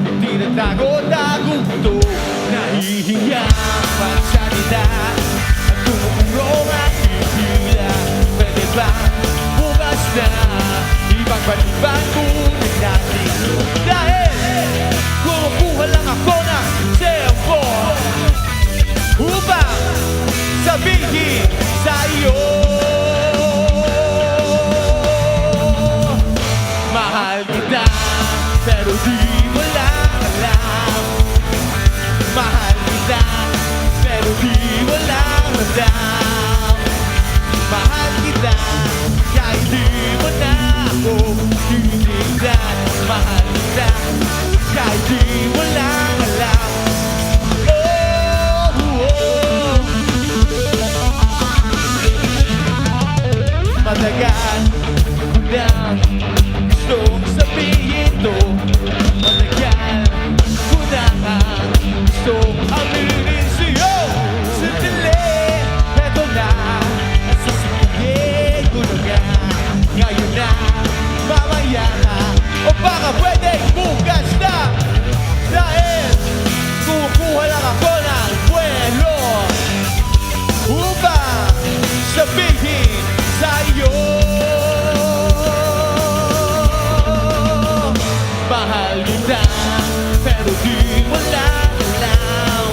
Speaker 18: itinatago-tago to. Nahihiya magsalita at tumukulong aking dila. Pwede ba bukas na ipagpaliban muna natin to? Dahil kumukuha lang ako ng cellphone upang sabihin sa iyo, mahal kita, pero di mo lang alam. Mahal kita, pero di mo lang alam. Mahal kita, kahit di mo na ako titignan. Mahal kita, kahit di mo lang alam. Oh. Matagal ko na gustong sabihin to. Matagal ko na gustong aminin sa'yo. Sandali, eto na, sasabihin ko na nga. Ngayon na, mamaya na, o baka pwede bukas na. Dahil kukuha lang ako ng buwelo upang sabihin sa iyo, mahal kita, pero di mo lang alam.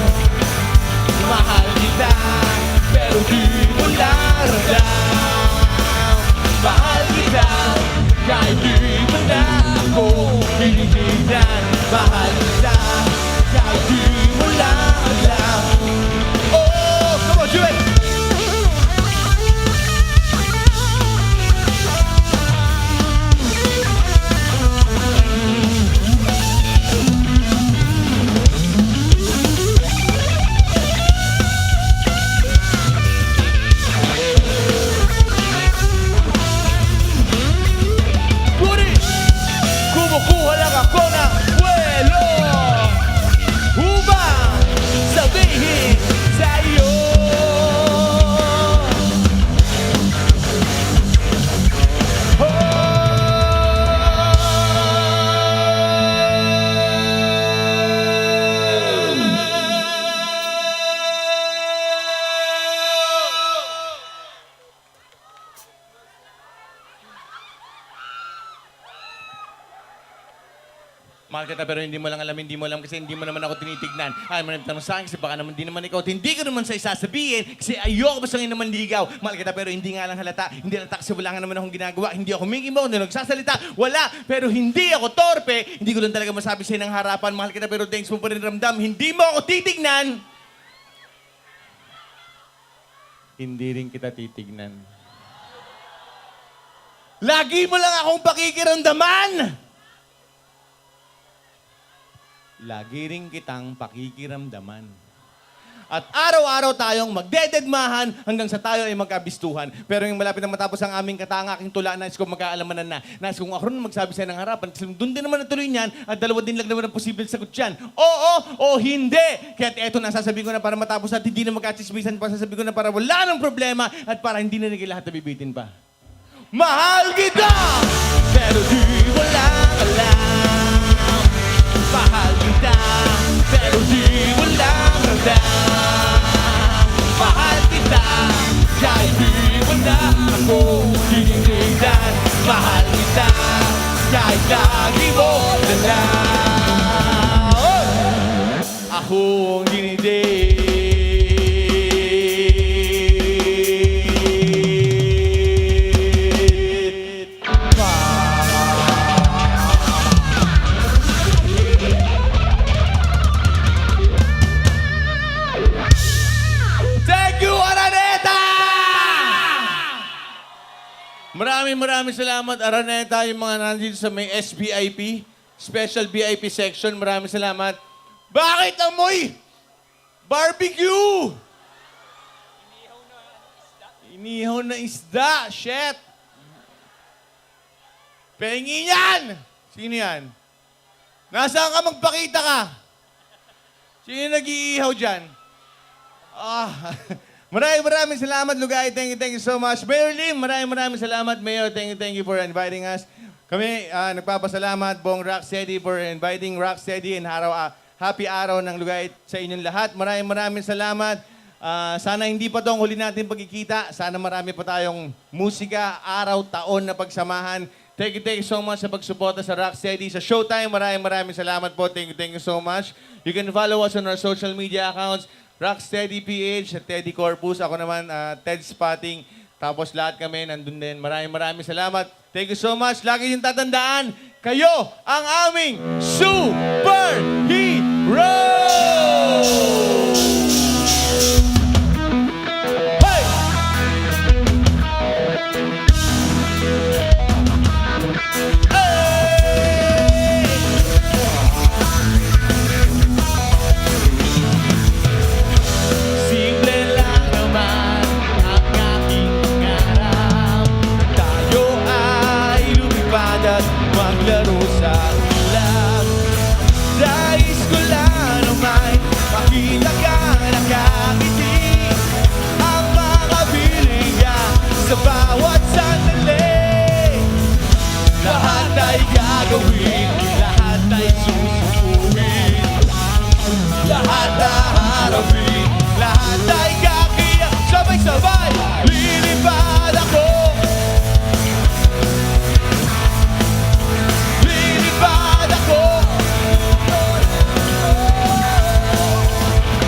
Speaker 18: Mahal kita pero hindi mo lang alam, hindi mo alam kasi hindi mo naman ako tinitignan. Ayaw mo naman tanong sa akin kasi baka naman di naman ikaw at hindi ko naman sa isasabihin kasi ayoko basta ngayon naman ligaw. Mahal kita pero hindi nga lang halata. Hindi halata kasi wala nga naman akong ginagawa. Hindi ako mingimo, hindi nagsasalita. Wala, pero hindi ako torpe. Hindi ko lang talaga masabi sa'yo ng harapan. Mahal kita pero thanks mo pa rin ramdam. Hindi mo ako titignan. Hindi rin kita titignan. Lagi mo lang akong pakikiramdaman! Lagi rin kitang pakikiramdaman. At araw-araw tayong magdededmahan hanggang sa tayo ay magkabistuhan. Pero yung malapit na matapos ang aming katanga, aking tula, nais kong magkaalamanan na. Nais kong ako rin magsabi sa'yo ng harapan. Kasi doon din naman natuloy niyan at dalawa din lang naman ang posibleng sagot yan. Oo o hindi! Kaya't eto na, sasabihin ko na para matapos at hindi na magkachismisan pa. Sasabihin ko na para wala nang problema at para hindi na naging lahat nabibitin pa. Mahal kita! Pero di mo lang alam. Mahal kita, pero di mo lang ramdam. Mahal kita, kahit di mo na ako tinitignan. Mahal kita, kahit lagi mo na lang. Ako ang dinidate. Thank you, Araneta! Maraming maraming salamat, Araneta, yung mga nandito sa may SVIP, Special VIP section. Maraming salamat. Bakit amoy? Barbecue! Inihaw na isda. Shit! Pengi yan! Sino yan? Nasaan ka? Magpakita ka! Sino nag-iihaw dyan? Ah, maraming maraming salamat, Lugay. Thank you so much. Mayor Lim, maraming maraming salamat, Mayor. Thank you for inviting us. Kami, nagpapasalamat, buong Rocksteady for inviting Rocksteady and araw, happy araw ng Lugay sa inyong lahat. Maraming maraming salamat. Sana hindi pa to ang huli natin pagkikita. Sana marami pa tayong musika, araw, taon na pagsamahan. Thank you so much sa pagsuporta sa Rocksteady, sa Showtime. Maraming maraming salamat po. Thank you so much. You can follow us on our social media accounts. Rocksteady PH, Teddy Corpus. Ako naman, Ted Spotting. Tapos lahat kami nandun din. Maraming maraming salamat. Thank you so much. Lagi yung tatandaan, kayo ang aming superhero! Hey! Simple lang naman ang aking pangarap. Tayo ay lumipad at maglaro sa ulap. Nais ko lang naman makita ka nakangiti. Ang mga piling ka sa bawat sandali. Lahat ay gagawin, lahat ay susukuin. Lahat haharapin, lahat ay kakiyak. Sabay-sabay, lilipad ako. Lilipad ako.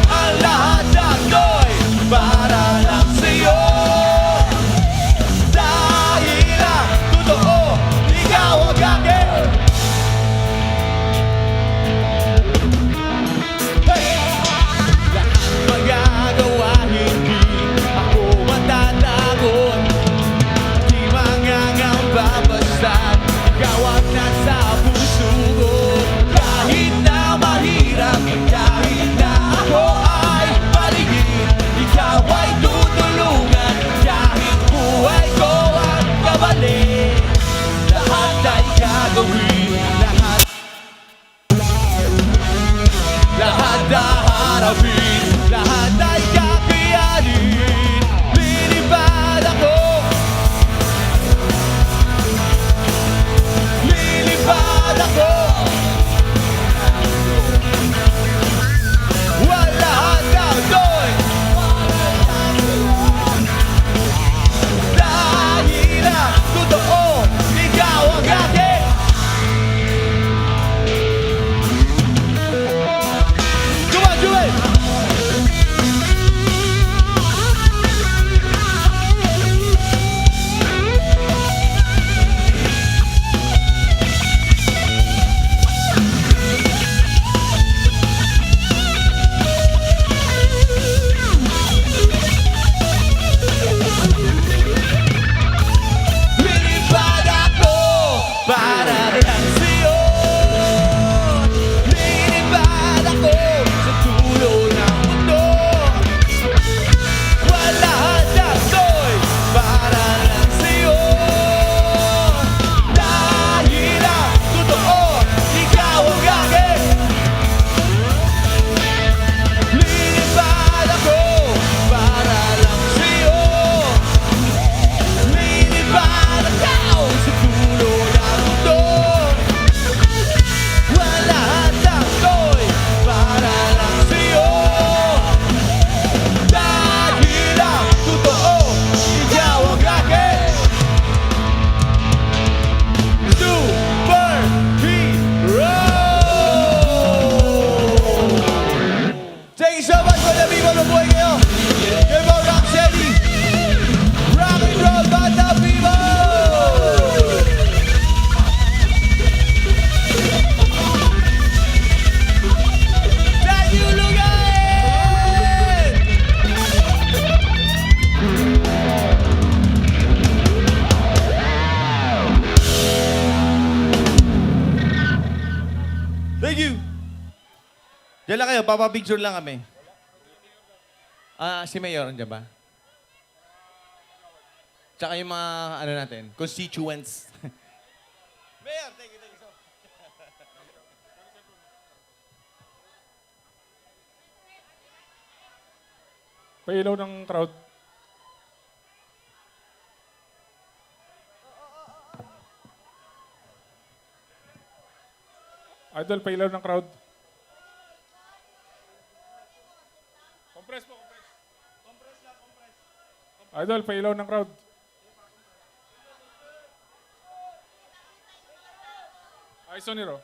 Speaker 18: Ang lahat ako'y para lang sa'yo. Dahil ang totoo, ikaw ang akin. Hey! Lahat magagawa, hindi ako matatakot. Di mangangamba basta ikaw ang nasa puso ko. Kahit na mahirap, kahit na ako ay paligid, ikaw ay tutulungan kahit buhay ko ang kabalik. Lahat ay gagawin, lahat lahat haharapin, lahat ay kakayanin. Lilipad ako. Lilipad ako. Wala doon. Dahil ang totoo, ikaw ang akin. Banda People, mabuhay kayo! Yun po, Rocksteady! Rock and Roll Banda People! Thank you, Lugay! Thank you! Diyan lang kayo, papapicture lang kami. Ah, si Mayor, andyan ba? Tsaka yung mga, ano natin, constituents. Mayor, thank you so much.
Speaker 19: Pailaw ng crowd. Idol, pailaw ng crowd. Compress po, compress. Compress lang, compress. Idol, pailaw ng crowd. Ay, Soniro.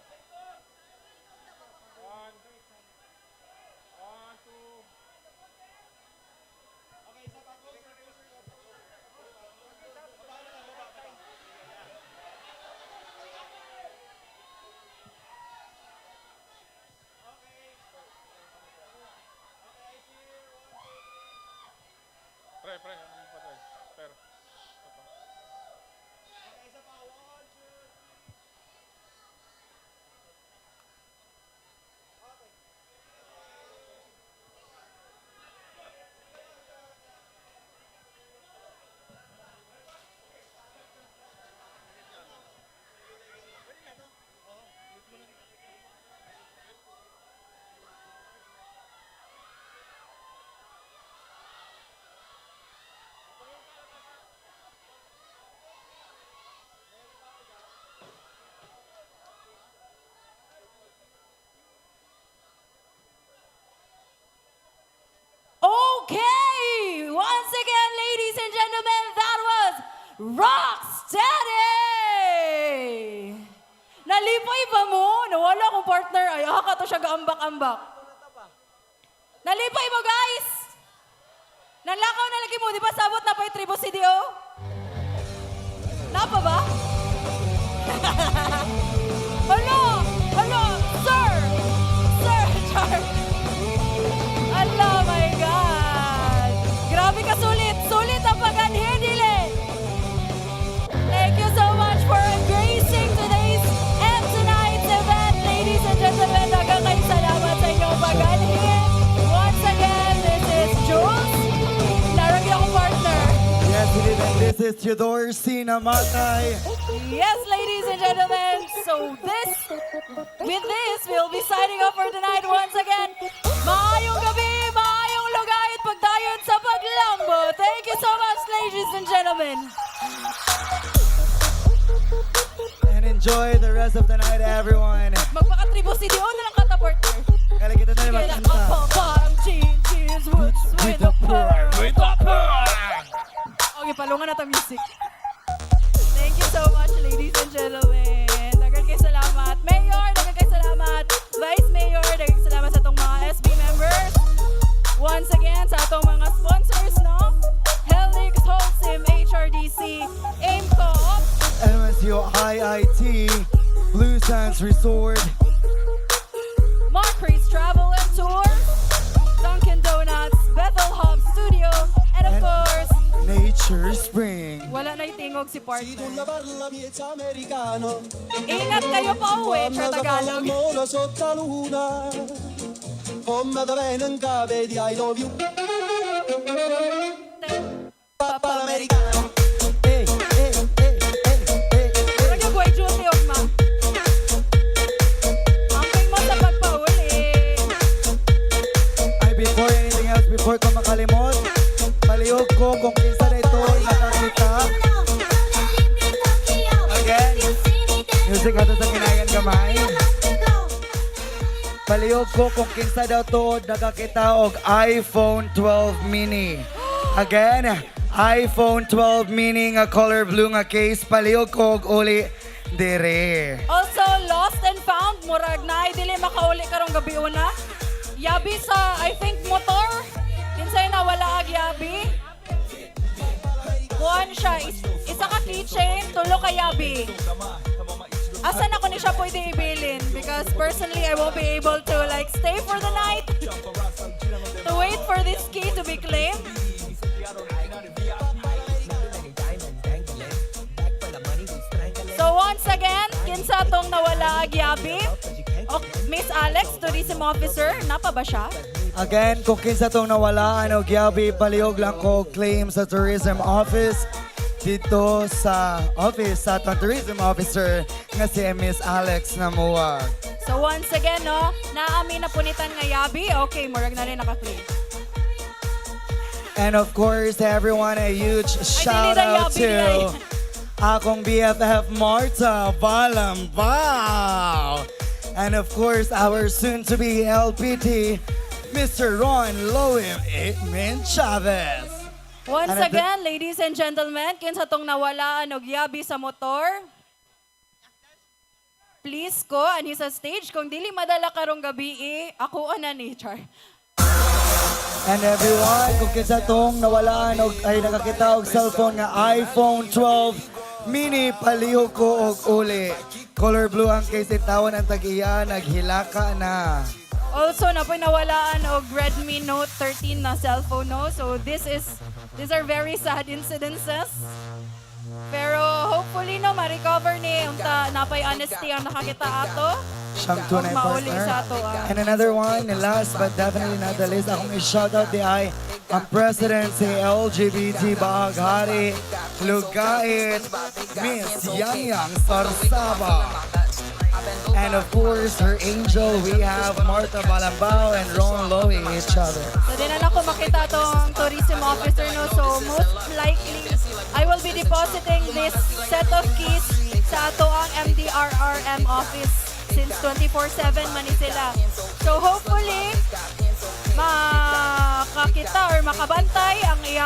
Speaker 19: Pre, pre, ano pa tayo? Pero.
Speaker 1: Okay! Once again, ladies and gentlemen, that was Rocksteady! Nalipay ba mo? Nawala akong partner. Ay, ah, kato siya gaambak-ambak. Nalipay mo, guys! Nanlakaw na lagi mo. Di ba sabot na pa yung tribo CDO? Napa ba? Hala! Hala! Sir! Sir! Char! Ala, my God! Grabe ka sulit! Sulit ang paganhin, dile! Thank you so much for gracing today's and tonight's event, ladies and gentlemen. Daghang kayong salamat sa inyong paganhin. Once again, this is Jules. Laragi akong partner.
Speaker 2: Yes, it is. And this is Theodore Sinamatay.
Speaker 1: Yes, ladies and gentlemen. So this, with this, we'll be signing off for tonight once again. Maayong gabi, maayong lugay at pagdayon sa paglambo. Thank you so much, ladies and gentlemen.
Speaker 2: And enjoy the rest of the night, everyone.
Speaker 1: Magpakatribo CDO na lang kata, partner.
Speaker 2: Kaya kita na
Speaker 1: Get
Speaker 2: magkanta.
Speaker 1: up, bottom jeans, boots with the pearl.
Speaker 8: With the pearl.
Speaker 1: Okay, palungan na ta music. Thank you so much, ladies and gentlemen. Daghang kay salamat. Mayor, daghang kay salamat. Vice Mayor, daghang salamat sa atong mga SB members. Once again, sa atong mga sponsors, no? Helix, Holcim, HRDC, AIMCO,
Speaker 2: MSU IIT, Blue Sands Resort,
Speaker 1: Marcrease Travel and Tour, Dunkin' Donuts, Bethel Hub Studio, and of course,
Speaker 2: Nature Spring.
Speaker 1: wala na itingog si partner. Ingat kayo pa uwi, sa Tagalog. Papa Americano. Murag yung guay duty og ma. Amping mo sa pagpauli.
Speaker 2: Ay, before anything else, before ko makalimot, palihog ko kung kinsa na ito nakakita. Again, music ato sa kinayan gamay. Palihog ko kung kinsa daw to nakakita og iPhone 12 mini. Again, iPhone 12 mini nga color blue nga case. Palihog ko og uli dire.
Speaker 1: Also, lost and found, murag na dili makauli karong gabi una. Yabi sa, I think, motor. Kinsay nawala ag yabi? Kuan siya, isa ka keychain, tulo ka yabi. Asa na ko ni siya pwede ibilin? Because personally, I won't be able to like stay for the night to wait for this key to be claimed. So once again, kinsa tong nawala ag yabi? O, Miss Alex, tourism officer, napa ba siya?
Speaker 2: Again, kung kinsa tong nawala, ano, giyabi, palihog lang ko claim sa tourism office dito sa office sa atong tourism officer nga si Miss Alex Namuag.
Speaker 1: So once again, no, naami na punitan nga yabi. Okay, murag na rin naka-claim.
Speaker 2: And of course, everyone, a huge shout
Speaker 1: dili na
Speaker 2: out
Speaker 1: yabi
Speaker 2: to
Speaker 1: ay.
Speaker 2: akong BFF Marta Balambao. And of course, our soon-to-be LPT, Mr. Ron Loem Edmund Chavez.
Speaker 1: Once
Speaker 2: And at the-
Speaker 1: again, ladies and gentlemen, kinsa tong nawalaan og yabi sa motor, please ko anhi sa stage kung dili madala karong gabi, eh, ako na ni Char.
Speaker 2: And everyone, kung kinsa tong nawalaan og ay nakakita og cellphone nga iPhone 12 mini, palihog ko og uli. Color blue ang case, tawon ang tag-iya, naghilaka na.
Speaker 1: Also, napoy nawalaan og Redmi Note 13 na cellphone, no? So these are very sad incidences. Pero hopefully, no, ma-recover ni unta napay honesty ang nakakita ato.
Speaker 2: Siyang tunay
Speaker 1: Ug mauli
Speaker 2: partner.
Speaker 1: sa ato, ah.
Speaker 2: And another one, and last but definitely not the least, akong i-shoutout di ay ang president sa LGBT Bahaghari, Lugait, Miss Yang Yang Sarsaba. And of course, her angel, we have Marta Balambao and Ron Lowy each other.
Speaker 1: So di na lang ko makita tong tourism officer, no. So most likely I will be depositing this set of keys sa ato ang MDRRM office since 24/7 man ni sila. So hopefully makakita or makabantay ang iya